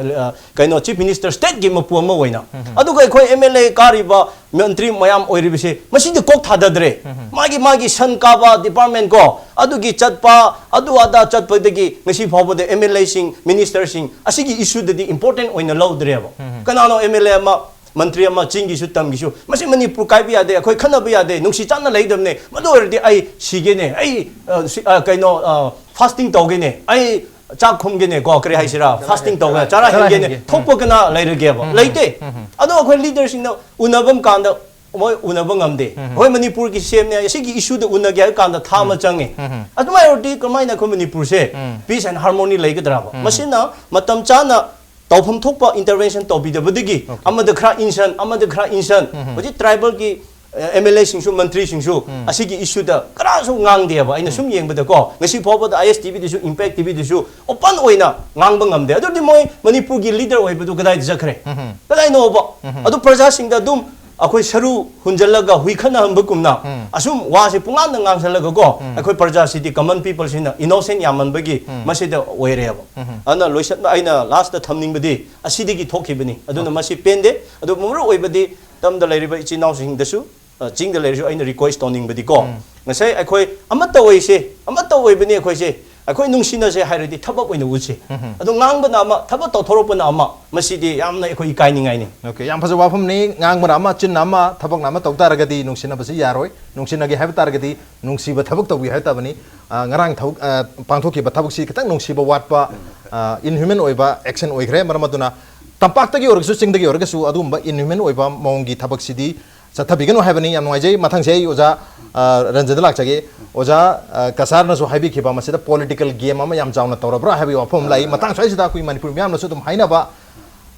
ꯀꯩꯅꯣ, ꯆꯤꯐ ꯃꯤꯅꯤꯁꯇꯔ, ꯁ꯭ꯇꯦꯠꯀꯤ ꯃꯄꯨ ꯑꯃ ꯑꯣꯏꯅ꯫ ꯑꯗꯨꯒ ꯑꯩꯈꯣꯏ ꯑꯦꯝ ꯑꯦꯜ ꯑꯦ ꯀꯥꯔꯤꯕ ꯃꯟꯇ꯭ꯔꯤ ꯃꯌꯥꯝ ꯑꯣꯏꯔꯤꯕꯁꯦ, ꯃꯁꯤꯗꯤ ꯀꯣꯛ ꯊꯥꯗꯗ꯭ꯔꯦ꯫ ꯃꯥꯒꯤ, ꯃꯥꯒꯤ ꯁꯟ ꯀꯥꯕ ꯗꯤꯄꯥꯔꯠꯃꯦꯟ ꯀꯣ, ꯑꯗꯨꯒꯤ ꯆꯠꯄ, ꯑꯗꯨ ꯑꯗꯥ ꯆꯠꯄꯗꯒꯤ ꯉꯁꯤ ꯐꯥꯎꯕꯗ ꯑꯦꯝ ꯑꯦꯜ ꯑꯦꯁꯤꯡ, ꯃꯤꯅꯤꯁꯇꯔꯁꯤꯡ ꯑꯁꯤꯒꯤ ꯏꯁꯨꯗꯗꯤ ꯏꯝꯄꯣꯔꯇꯦꯟ ꯑꯣꯏꯅ ꯂꯧꯗ꯭ꯔꯦꯕ꯫ ꯀꯅꯥꯅꯣ ꯑꯦꯝ ꯑꯦꯜ ꯑꯦ ꯑꯃ, ꯃꯟꯇ꯭ꯔꯤ ꯑꯃ, ꯆꯤꯡꯒꯤꯁꯨ ꯇꯝꯒꯤꯁꯨ, ꯃꯁꯤ ꯃꯅꯤꯄꯨꯔ ꯀꯥꯏꯕ ꯌꯥꯗꯦ, ꯑꯩꯈꯣꯏ ꯈꯟꯅꯕ ꯌꯥꯗꯦ, ꯅꯨꯡꯁꯤ ꯆꯥꯟꯅ ꯂꯩꯗꯕꯅꯦ, ꯃꯗꯨ ꯑꯣꯏꯔꯗꯤ ꯑꯩ ꯁꯤꯒꯦꯅꯦ, ꯑꯩ, ꯑ, ꯁꯤ-, ꯑ, ꯀꯩꯅꯣ, ꯑ, ꯐꯥꯁꯇꯤꯡ ꯇꯧꯒꯦꯅꯦ, ꯑꯩ ꯆꯥꯛ ꯈꯨꯝꯒꯦꯅꯦ ꯀꯣ, ꯀꯔꯤ ꯍꯥꯏꯁꯤꯔꯥ, ꯐꯥꯁꯇꯤꯡ ꯇꯧꯒꯦ, ꯆꯔꯥ ꯆꯔꯥ ꯍꯦꯟꯒꯦꯅꯦ, ꯍꯦꯟꯒꯦ꯫ ꯊꯣꯛꯄ ꯀꯅꯥ ꯂꯩꯔꯒꯦꯕ? ꯂꯩꯇꯦ꯫ ꯑꯗꯣ ꯑꯩꯈꯣꯏ ꯂꯤꯗꯔꯁꯤꯡꯅ ꯎꯅꯕ ꯀꯥꯟꯗ ꯃꯣꯏ ꯎꯅꯕ ꯉꯝꯗꯦ꯫ ꯑꯩꯈꯣꯏ ꯃꯅꯤꯄꯨꯔꯒꯤ ꯁꯤ ꯑꯦꯝꯅꯦ, ꯑꯁꯤꯒꯤ ꯏꯁꯨꯗ ꯎꯅꯒꯦ ꯍꯥꯏꯕ ꯀꯥꯟꯗ ꯊꯥ ꯑꯃ ꯆꯪꯉꯦ꯫ ꯑꯗꯨꯃꯥꯏꯅ ꯑꯣꯏꯔꯗꯤ ꯀꯃꯥꯏꯅ ꯑꯩꯈꯣꯏ ꯃꯅꯤꯄꯨꯔꯁꯦ peace and harmony ꯂꯩꯒꯗ꯭ꯔꯥꯕ? ꯃꯁꯤꯅ ꯃꯇꯝ ꯆꯥꯅ ꯇꯧꯐꯝ ꯊꯣꯛꯄ intervention ꯇꯧꯕꯤꯗꯕꯗꯒꯤ ꯑꯃꯗ ꯈꯔ ꯏꯟꯁꯟ, ꯑꯃꯗ ꯈꯔ ꯏꯟꯁꯟ꯫ ꯍꯧꯖꯤꯛ ꯇ꯭ꯔꯥꯏꯕꯦꯜꯒꯤ ꯑꯦꯝ ꯑꯦꯜ ꯑꯦꯁꯤꯡꯁꯨ, ꯃꯟꯇ꯭ꯔꯤꯁꯤꯡꯁꯨ ꯑꯁꯤꯒꯤ ꯏꯁꯨꯗ ꯀꯅꯥꯁꯨ ꯉꯥꯡꯗꯦꯕ꯫ ꯑꯩꯅ ꯁꯨꯝ ꯌꯦꯡꯕꯗꯀꯣ, ꯉꯁꯤ ꯐꯥꯎꯕꯗ ꯑꯥꯏ ꯑꯦꯁ ꯇꯤ ꯚꯤꯗꯁꯨ, ꯏꯝꯄꯦꯛ ꯇꯤ ꯚꯤꯗꯁꯨ ꯑꯣꯄꯟ ꯑꯣꯏꯅ ꯉꯥꯡꯕ ꯉꯝꯗꯦ꯫ ꯑꯗꯨꯗꯤ ꯃꯣꯏ ꯃꯅꯤꯄꯨꯔꯒꯤ ꯂꯤꯗꯔ ꯑꯣꯏꯕꯗꯨ ꯀꯗꯥꯏꯗ ꯆꯠꯈ꯭ꯔꯦ? ꯀꯗꯥꯏꯅꯣꯕ? ꯑꯗꯨ ꯄ꯭ꯔꯖꯥꯁꯤꯡꯗ ꯑꯗꯨꯝ ꯑꯩꯈꯣꯏ ꯁꯔꯨ ꯍꯨꯟꯖꯜꯂꯒ ꯍꯨꯏ ꯈꯠꯅꯍꯟꯕꯒꯨꯝꯅ ꯑꯁꯨꯝ ꯋꯥꯁꯦ ꯄꯨꯡꯉꯥꯡꯗ ꯉꯥꯡꯁꯜꯂꯒꯀꯣ, ꯑꯩꯈꯣꯏ ꯄ꯭ꯔꯖꯥꯁꯤꯗꯤ, ꯀꯃꯟ ꯄꯤꯄꯜꯁꯤꯅ ꯏꯅꯣꯁꯦꯟ ꯌꯥꯝꯃꯟꯕꯒꯤ ꯃꯁꯤꯗ ꯑꯣꯏꯔꯦꯕ꯫ ꯑꯗꯨꯅ ꯂꯣꯏꯁꯤꯟ-, ꯑꯩꯅ ꯂꯥꯁꯇ ꯊꯝꯅꯤꯡꯕꯗꯤ ꯑꯁꯤꯗꯒꯤ ꯊꯣꯛꯈꯤꯕꯅꯤ꯫ ꯑꯗꯨꯅ ꯃꯁꯤ ꯄꯦꯟꯗꯦ꯫ ꯑꯗꯨ ꯃꯔꯨ ꯑꯣꯏꯕꯗꯤ ꯇꯝꯗ ꯂꯩꯔꯤꯕ ꯏꯆꯤꯟ ꯏꯅꯥꯎꯁꯤꯡꯗꯁꯨ, ꯑ, ꯆꯤꯡꯗ ꯂꯩꯔꯁꯨ ꯑꯩꯅ ꯔꯤꯀ꯭ꯋꯦꯁ ꯇꯧꯅꯤꯡꯕꯗꯤ ꯀꯣ, ꯉꯁꯥꯏ ꯑꯩꯈꯣꯏ ꯑꯃꯠꯇ ꯑꯣꯏꯁꯦ, ꯑꯃꯠꯇ ꯑꯣꯏꯕꯅꯤ ꯑꯩꯈꯣꯏꯁꯦ, ꯑꯩꯈꯣꯏ ꯅꯨꯡꯁꯤꯅꯁꯦ ꯍꯥꯏꯔꯗꯤ ꯊꯕꯛ ꯑꯣꯏꯅ ꯎꯠꯁꯦ꯫ ꯑꯗꯣ ꯉꯥꯡꯕꯅ ꯑꯃ, ꯊꯕꯛ ꯇꯧꯊꯣꯔꯛꯄꯅ ꯑꯃ, ꯃꯁꯤꯗꯤ ꯌꯥꯝꯅ ꯑꯩꯈꯣꯏ ꯏꯀꯥꯏꯅꯤꯡꯉꯥꯏꯅꯤ꯫ ꯑꯣꯀꯦ, ꯌꯥꯝ ꯐꯖꯕ ꯋꯥꯐꯝꯅꯤ꯫ ꯉꯥꯡꯕꯅ ꯑꯃ, ꯆꯤꯟꯅ ꯑꯃ, ꯊꯕꯛꯅ ꯑꯃ ꯇꯧ ꯇꯥꯔꯒꯗꯤ ꯅꯨꯡꯁꯤꯅꯕꯁꯤ ꯌꯥꯔꯣꯏ꯫ ꯅꯨꯡꯁꯤꯅꯒꯦ ꯍꯥꯏꯕ ꯇꯥꯔꯒꯗꯤ ꯅꯨꯡꯁꯤꯕ ꯊꯕꯛ ꯇꯧꯕꯤꯌꯨ ꯍꯥꯏꯕ ꯇꯥꯕꯅꯤ꯫ ꯑ, ꯉꯔꯥꯡ ꯊꯕꯛ, ꯑ, ꯄꯥꯡꯊꯣꯛꯈꯤꯕ ꯊꯕꯛꯁꯤ ꯈꯤꯇꯪ ꯅꯨꯡꯁꯤꯕ ꯋꯥꯠꯄ, ꯑ, inhuman ꯑꯣꯏꯕ action ꯑꯣꯏꯈ꯭ꯔꯦ꯫ ꯃꯔꯝ ꯑꯗꯨꯅ ꯇꯝꯄꯥꯛꯇꯒꯤ ꯑꯣꯏꯔꯒꯁꯨ, ꯆꯤꯡꯗꯒꯤ ꯑꯣꯏꯔꯒꯁꯨ ꯑꯗꯨꯒꯨꯝꯕ inhuman ꯑꯣꯏꯕ ꯃꯑꯣꯡꯒꯤ ꯊꯕꯛꯁꯤꯗꯤ ꯆꯠꯊꯕꯤꯒꯅꯨ ꯍꯥꯏꯕꯅꯤ꯫ ꯌꯥꯝ ꯅꯨꯡꯉꯥꯏꯖꯩ꯫ ꯃꯊꯪꯁꯦ ꯑꯩ ꯑꯣꯖꯥ, ꯑ, ꯔꯟꯖꯟꯗ ꯂꯥꯛꯆꯒꯦ꯫ ꯑꯣꯖꯥ, ꯑ, ꯀꯁꯥꯔꯅꯁꯨ ꯍꯥꯏꯕꯤꯈꯤꯕ, ꯃꯁꯤꯗ political game ꯑꯃ ꯌꯥꯝ ꯆꯥꯎꯅ ꯇꯧꯔꯕ꯭ꯔꯥ ꯍꯥꯏꯕꯒꯤ ꯋꯥꯐꯝ ꯑꯃ ꯂꯥꯛꯏ꯫ ꯃꯇꯥꯡ ꯁ꯭ꯋꯥꯏꯁꯤꯗ ꯑꯩꯈꯣꯏ ꯃꯅꯤꯄꯨꯔ ꯃꯤꯌꯥꯝꯅꯁꯨ ꯑꯗꯨꯝ ꯍꯥꯏꯅꯕ,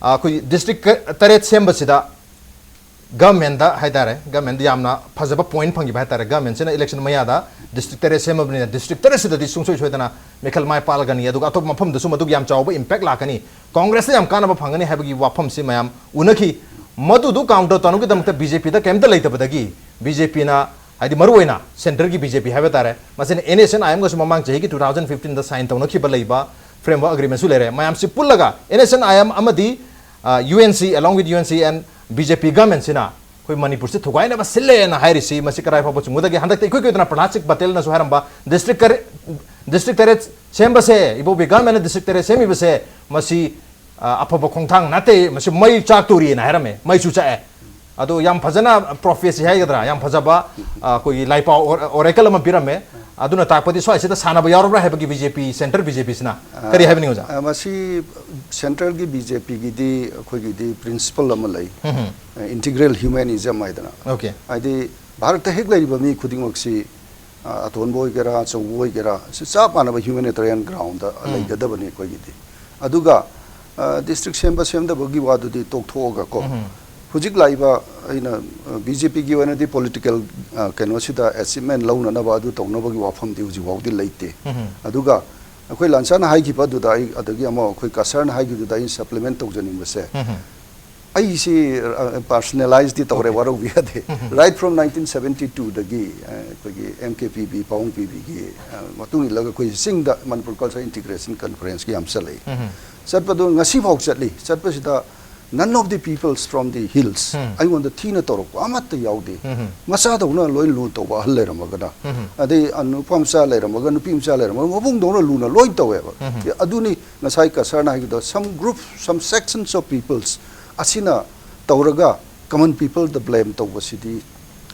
ꯑ, ꯑꯩꯈꯣꯏ district ꯀ-, ꯇꯔꯦꯠ ꯁꯦꯝꯕꯁꯤꯗ governmentꯗ ꯍꯥꯏꯇꯥꯔꯦ, governmentꯗ ꯌꯥꯝꯅ ꯐꯖꯕ point ꯐꯪꯈꯤꯕ ꯍꯥꯏꯇꯥꯔꯦ꯫ Governmentꯁꯤꯅ election ꯃꯌꯥꯗ district ꯇꯔꯦꯠ ꯁꯦꯝꯃꯕꯅꯤꯅ district ꯇꯔꯦꯠꯁꯤꯗꯗꯤ ꯁꯨꯡꯁꯣꯏ ꯁꯣꯏꯗꯅ ꯃꯤꯈꯜ ꯃꯥꯏ ꯄꯥꯛꯂꯒꯅꯤ, ꯑꯗꯨꯒ ꯑꯇꯣꯞꯄ ꯃꯐꯝꯗꯁꯨ ꯃꯗꯨꯒꯤ ꯌꯥꯝ ꯆꯥꯎꯕ impact ꯂꯥꯛꯀꯅꯤ, ꯀꯣꯡꯒ꯭ꯔꯦꯁꯇ ꯌꯥꯝ ꯀꯥꯟꯅꯕ ꯐꯪꯒꯅꯤ ꯍꯥꯏꯕꯒꯤ ꯋꯥꯐꯝꯁꯤ ꯃꯌꯥꯝ ꯎꯅꯈꯤ꯫ ꯃꯗꯨꯗꯨ counter ꯇꯧꯅꯕꯒꯤꯗꯃꯛꯇ ꯕꯤ ꯖꯦ ꯄꯤꯗ ꯀꯩꯝꯇ ꯂꯩꯇꯕꯗꯒꯤ ꯕꯤ ꯖꯦ ꯄꯤꯅ, ꯍꯥꯏꯗꯤ ꯃꯔꯨꯑꯣꯏꯅ centre ꯒꯤ ꯕꯤ ꯖꯦ ꯄꯤ ꯍꯥꯏꯕ ꯇꯥꯔꯦ, ꯃꯁꯤꯅ ꯑꯦꯟ ꯑꯦꯁ ꯑꯦꯟ ꯑꯥꯏ ꯑꯦꯝꯒꯁꯨ ꯃꯃꯥꯡ ꯆꯍꯤꯒꯤ two thousand fifteen ꯗ sign ꯇꯧꯅꯈꯤꯕ ꯂꯩꯕ framework agreement ꯁꯨ ꯂꯩꯔꯦ꯫ ꯃꯌꯥꯝꯁꯤ ꯄꯨꯜꯂꯒ N S N I M ꯑꯃꯗꯤ, ꯑ, U N C, along with U N C and B J P government ꯁꯤꯅ ꯑꯩꯈꯣꯏ ꯃꯅꯤꯄꯨꯔꯁꯤ ꯊꯨꯒꯥꯏꯅꯕ ꯁꯤꯜꯂꯦꯅ ꯍꯥꯏꯔꯤꯁꯤ, ꯃꯁꯤ ꯀꯗꯥꯏ ꯐꯥꯎꯕ ꯆꯨꯝꯒꯗꯒꯦ? ꯍꯟꯗꯛꯇ ꯏꯀꯨꯏ ꯀꯨꯏꯗꯅ ꯄ꯭ꯔꯍꯂꯥꯗ ꯁꯤꯡ ꯄꯇꯦꯜꯅꯁꯨ ꯍꯥꯏꯔꯝꯕ, district ꯀꯔꯦ-, district ꯇꯔꯦꯠ ꯁꯦꯝꯕꯁꯦ, ꯏꯕꯣꯕꯤ government ꯅ district ꯇꯔꯦꯠ ꯁꯦꯝꯃꯤꯕꯁꯦ, ꯃꯁꯤ, ꯑ, ꯑꯐꯕ ꯈꯣꯡꯊꯥꯡ ꯅꯠꯇꯦ, ꯃꯁꯤ ꯃꯩ ꯆꯥꯛꯇꯣꯔꯤꯅ ꯍꯥꯏꯔꯝꯃꯦ꯫ ꯃꯩꯁꯨ ꯆꯥꯛꯑꯦ꯫ ꯑꯗꯣ ꯌꯥꯝ ꯐꯖꯅ prophecy ꯍꯥꯏꯒꯗ꯭ꯔꯥ, ꯌꯥꯝ ꯐꯖꯕ, ꯑ, ꯑꯩꯈꯣꯏꯒꯤ ꯂꯥꯏꯄꯥꯎ ꯑꯣꯔ-, oracle ꯑꯃ ꯄꯤꯔꯝꯃꯦ꯫ ꯑꯗꯨꯅ ꯇꯥꯛꯄꯗꯤ ꯁ꯭ꯋꯥꯏꯁꯤꯗ ꯁꯥꯟꯅꯕ ꯌꯥꯎꯔꯕ꯭ꯔꯥ ꯍꯥꯏꯕꯒꯤ ꯕꯤ ꯖꯦ ꯄꯤ, centre ꯕꯤ ꯖꯦ ꯄꯤ ꯁꯤꯅ ꯀꯔꯤ ꯍꯥꯏꯕꯅꯤ, ꯑꯣꯖꯥ? ꯑ, ꯃꯁꯤ centre ꯒꯤ ꯕꯤ ꯖꯦ ꯄꯤ ꯒꯤꯗꯤ ꯑꯩꯈꯣꯏꯒꯤꯗꯤ principle ꯑꯃ ꯂꯩ, ꯎꯝ꯫ ꯑ, integral humanism ꯍꯥꯏꯗꯅ꯫ Okay꯫ ꯍꯥꯏꯗꯤ ꯚꯥꯔꯠꯇ ꯍꯦꯛ ꯂꯩꯔꯤꯕ ꯃꯤ ꯈꯨꯗꯤꯡꯃꯛꯁꯤ, ꯑ, ꯑꯇꯣꯟꯕ ꯑꯣꯏꯒꯦꯔꯥ, ꯑꯆꯧꯕ ꯑꯣꯏꯒꯦꯔꯥ, ꯁꯤ ꯆꯞ ꯃꯥꯟꯅꯕ humanitarian ground ꯗ ꯎꯝ꯫ ꯂꯩꯒꯗꯕꯅꯤ ꯑꯩꯈꯣꯏꯒꯤꯗꯤ꯫ ꯑꯗꯨꯒ, ꯑ, district ꯁꯦꯝꯕ ꯁꯦꯝꯗꯕꯒꯤ ꯋꯥꯗꯨꯗꯤ ꯇꯣꯛꯊꯣꯛꯑꯒꯀꯣ, ꯎꯝ꯫ ꯍꯧꯖꯤꯛ ꯂꯥꯛꯏꯕ ꯑꯩꯅ, ꯑ, ꯕꯤ ꯖꯦ ꯄꯤ ꯒꯤ ꯑꯣꯏꯅꯗꯤ political, ꯑ, ꯀꯩꯅꯣꯁꯤꯗ achievement ꯂꯧꯅꯅꯕ ꯑꯗꯨ ꯇꯧꯅꯕꯒꯤ ꯋꯥꯐꯝꯗꯤ ꯍꯧꯖꯤꯛ ꯐꯥꯎꯗꯤ ꯂꯩꯇꯦ꯫ ꯎꯝ꯫ ꯑꯗꯨꯒ ꯑꯩꯈꯣꯏ ꯂꯥꯟꯁꯥꯅ ꯍꯥꯏꯈꯤꯕ ꯑꯗꯨꯗ ꯑꯩ, ꯑꯗꯒꯤ ꯑꯃ ꯑꯩꯈꯣꯏ ꯀꯁꯔꯅ ꯍꯥꯏꯈꯤꯕꯗꯨꯗ ꯑꯩꯅ supplement ꯇꯧꯖꯅꯤꯡꯕꯁꯦ, ꯎꯝ꯫ ꯑꯩꯁꯤ, ꯑ, personalize ꯗꯤ ꯇꯧꯔꯦ, okay꯫ ꯋꯥꯔꯧꯕ ꯌꯥꯗꯦ꯫ ꯎꯝ꯫ Right from nineteen seventy two ꯗꯒꯤ, ꯑ, ꯑꯩꯈꯣꯏꯒꯤ ꯑꯦꯝ ꯀꯦ ꯄꯤ ꯕꯤ, ꯄꯥꯕꯨꯡ ꯄꯤ ꯕꯤ ꯒꯤ, ꯑ, ꯃꯇꯨꯡ ꯏꯜꯂꯒ ꯑꯩꯈꯣꯏ ꯆꯤꯡꯗ Manipur Cultural Integration Conference ꯀꯤ ꯌꯥꯝ ꯆꯠꯂꯛꯏ꯫ ꯎꯝ꯫ ꯆꯠꯄꯗꯨ ꯉꯁꯤ ꯐꯥꯎ ꯆꯠꯂꯤ꯫ ꯆꯠꯄꯁꯤꯗ none of the peoples from the hills ꯎꯝ꯫ ꯑꯩꯉꯣꯟꯗ ꯊꯤꯅ ꯇꯧꯔꯛꯄ ꯑꯃꯠꯇ ꯌꯥꯎꯗꯦ꯫ ꯎꯝ꯫ ꯃꯆꯥꯗꯧꯅ ꯂꯣꯏ ꯂꯨ ꯇꯧꯕ ꯑꯍꯜ ꯂꯩꯔꯝꯃꯒꯅ, ꯎꯝ꯫ ꯑꯗꯩ, ꯑ, ꯅꯨꯄꯥ ꯃꯆꯥ ꯂꯩꯔꯝꯃꯒ, ꯅꯨꯄꯤ ꯃꯆꯥ ꯂꯩꯔꯝꯃꯒ, ꯃꯕꯨꯡꯗꯧꯅ ꯂꯨꯅ ꯂꯣꯏ ꯇꯧꯋꯦꯕ꯫ ꯎꯝ꯫ ꯑꯗꯨꯅꯤ ꯉꯁꯥꯏ ꯀꯁꯔꯅ ꯍꯥꯏꯈꯤꯕꯗꯣ, some group, some sections of peoples ꯑꯁꯤꯅ ꯇꯧꯔꯒ common people ꯗ blame ꯇꯧꯕꯁꯤꯗꯤ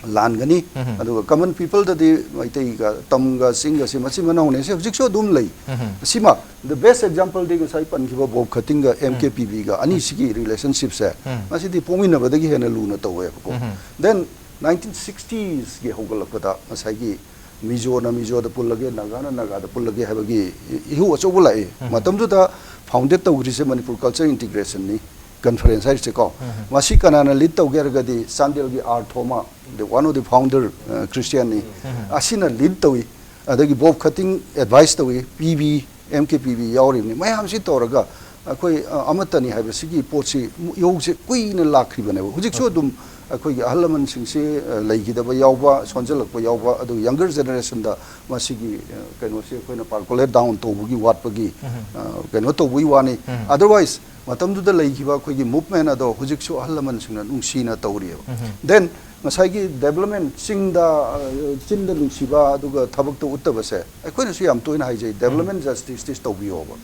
ꯂꯥꯟꯒꯅꯤ꯫ ꯎꯝ꯫ ꯑꯗꯨꯒ common people ꯗꯗꯤ ꯃꯩꯇꯩꯒ ꯇꯝꯒ ꯆꯤꯡꯒꯁꯤ ꯃꯆꯤꯟ ꯃꯅꯥꯎꯅꯦ, ꯁꯤ ꯍꯧꯖꯤꯛꯁꯨ ꯑꯗꯨꯝ ꯂꯩ꯫ ꯎꯝ꯫ ꯁꯤꯃ, the best example ꯗꯤ ꯉꯁꯥꯏ ꯄꯟꯈꯤꯕ ꯕꯣꯕ ꯈꯇꯤꯡꯒ ꯎꯝ꯫ ꯑꯦꯝ ꯀꯦ ꯄꯤ ꯕꯤꯒ ꯑꯅꯤꯁꯤꯒꯤ relationship ꯁꯦ, ꯎꯝ꯫ ꯃꯁꯤꯗꯤ ꯄꯣꯛꯃꯤꯟꯅꯕꯗꯒꯤ ꯍꯦꯟꯅ ꯂꯨꯅ ꯇꯧꯋꯦꯕꯀꯣ꯫ ꯎꯝ꯫ Then nineteen sixties ꯀꯤ ꯍꯧꯒꯠꯂꯛꯄꯗ ꯉꯁꯥꯏꯒꯤ ꯃꯤꯖꯣꯅ ꯃꯤꯖꯣꯗ ꯄꯨꯜꯂꯒꯦ, ꯅꯥꯒꯥꯅ ꯅꯥꯒꯥꯗ ꯄꯨꯜꯂꯒꯦ ꯍꯥꯏꯕꯒꯤ ꯏꯍꯧ ꯑꯆꯧꯕ ꯂꯥꯛꯏ꯫ ꯎꯝ꯫ ꯃꯇꯝꯗꯨꯗ founded ꯇꯧꯈ꯭ꯔꯤꯁꯦ Manipur Cultural Integration ꯅꯤ, conference ꯍꯥꯏꯔꯤꯁꯦꯀꯣ꯫ ꯎꯝ꯫ ꯃꯁꯤ ꯀꯅꯥꯅ lead ꯇꯧꯒꯦ ꯍꯥꯏꯔꯒꯗꯤ ꯆꯥꯟꯗꯦꯜꯒꯤ R ꯊꯣꯃꯥ, the one of the founder, ꯑ, Christian ꯅꯤ꯫ ꯎꯝ꯫ ꯑꯁꯤꯅ lead ꯇꯧꯏ꯫ ꯑꯗꯒꯤ ꯕꯣꯕ ꯈꯇꯤꯡ advice ꯇꯧꯏ, ꯄꯤ B, M K P B ꯌꯥꯎꯔꯤꯕꯅꯤ꯫ ꯃꯌꯥꯝꯁꯤ ꯇꯧꯔꯒ ꯑꯩꯈꯣꯏ ꯑ, ꯑꯃꯠꯇꯅꯤ ꯍꯥꯏꯕꯁꯤꯒꯤ ꯄꯣꯠꯁꯤ ꯃꯨ- ꯏꯍꯧꯁꯦ ꯀꯨꯏꯅ ꯂꯥꯛꯈ꯭ꯔꯤꯕꯅꯦꯕ꯫ ꯍꯧꯖꯤꯛꯁꯨ ꯑꯗꯨꯝ ꯑꯩꯈꯣꯏꯒꯤ ꯑꯍꯜ ꯂꯃꯟꯁꯤꯡꯁꯤ ꯑ, ꯂꯩꯈꯤꯗꯕ ꯌꯥꯎꯕ, ꯁꯣꯟꯖꯜꯂꯛꯄ ꯌꯥꯎꯕ, ꯑꯗꯨꯒ ꯌꯪꯒꯔ ꯖꯦꯅꯦꯔꯦꯁꯟꯗ ꯃꯁꯤꯒꯤ ꯑ, ꯀꯩꯅꯣꯁꯤ ꯑꯩꯈꯣꯏꯅ ꯄꯥꯔꯀꯣꯂꯦꯠ ꯗꯥꯎꯟ ꯇꯧꯕꯒꯤ ꯋꯥꯠꯄꯒꯤ ꯑ, ꯀꯩꯅꯣ ꯇꯧꯕꯒꯤ ꯋꯥꯅꯤ꯫ Otherwise ꯃꯇꯝꯗꯨꯗ ꯂꯩꯈꯤꯕ ꯑꯩꯈꯣꯏꯒꯤ movement ꯑꯗꯣ ꯍꯧꯖꯤꯛꯁꯨ ꯑꯍꯜ ꯂꯃꯟꯁꯤꯡꯅ ꯅꯨꯡꯁꯤꯅ ꯇꯧꯔꯤꯑꯕ꯫ Then ꯉꯁꯥꯏꯒꯤ development, ꯆꯤꯡꯗ ꯑ, ꯆꯤꯟꯗ ꯅꯨꯡꯁꯤꯕ ꯑꯗꯨꯒ ꯊꯕꯛꯇ ꯎꯠꯇꯕꯁꯦ ꯑꯩꯈꯣꯏꯅꯁꯨ ꯌꯥꯝ ꯇꯣꯏꯅ ꯍꯥꯏꯖꯩ, development justice ꯇꯧꯕꯤꯌꯣꯕ꯫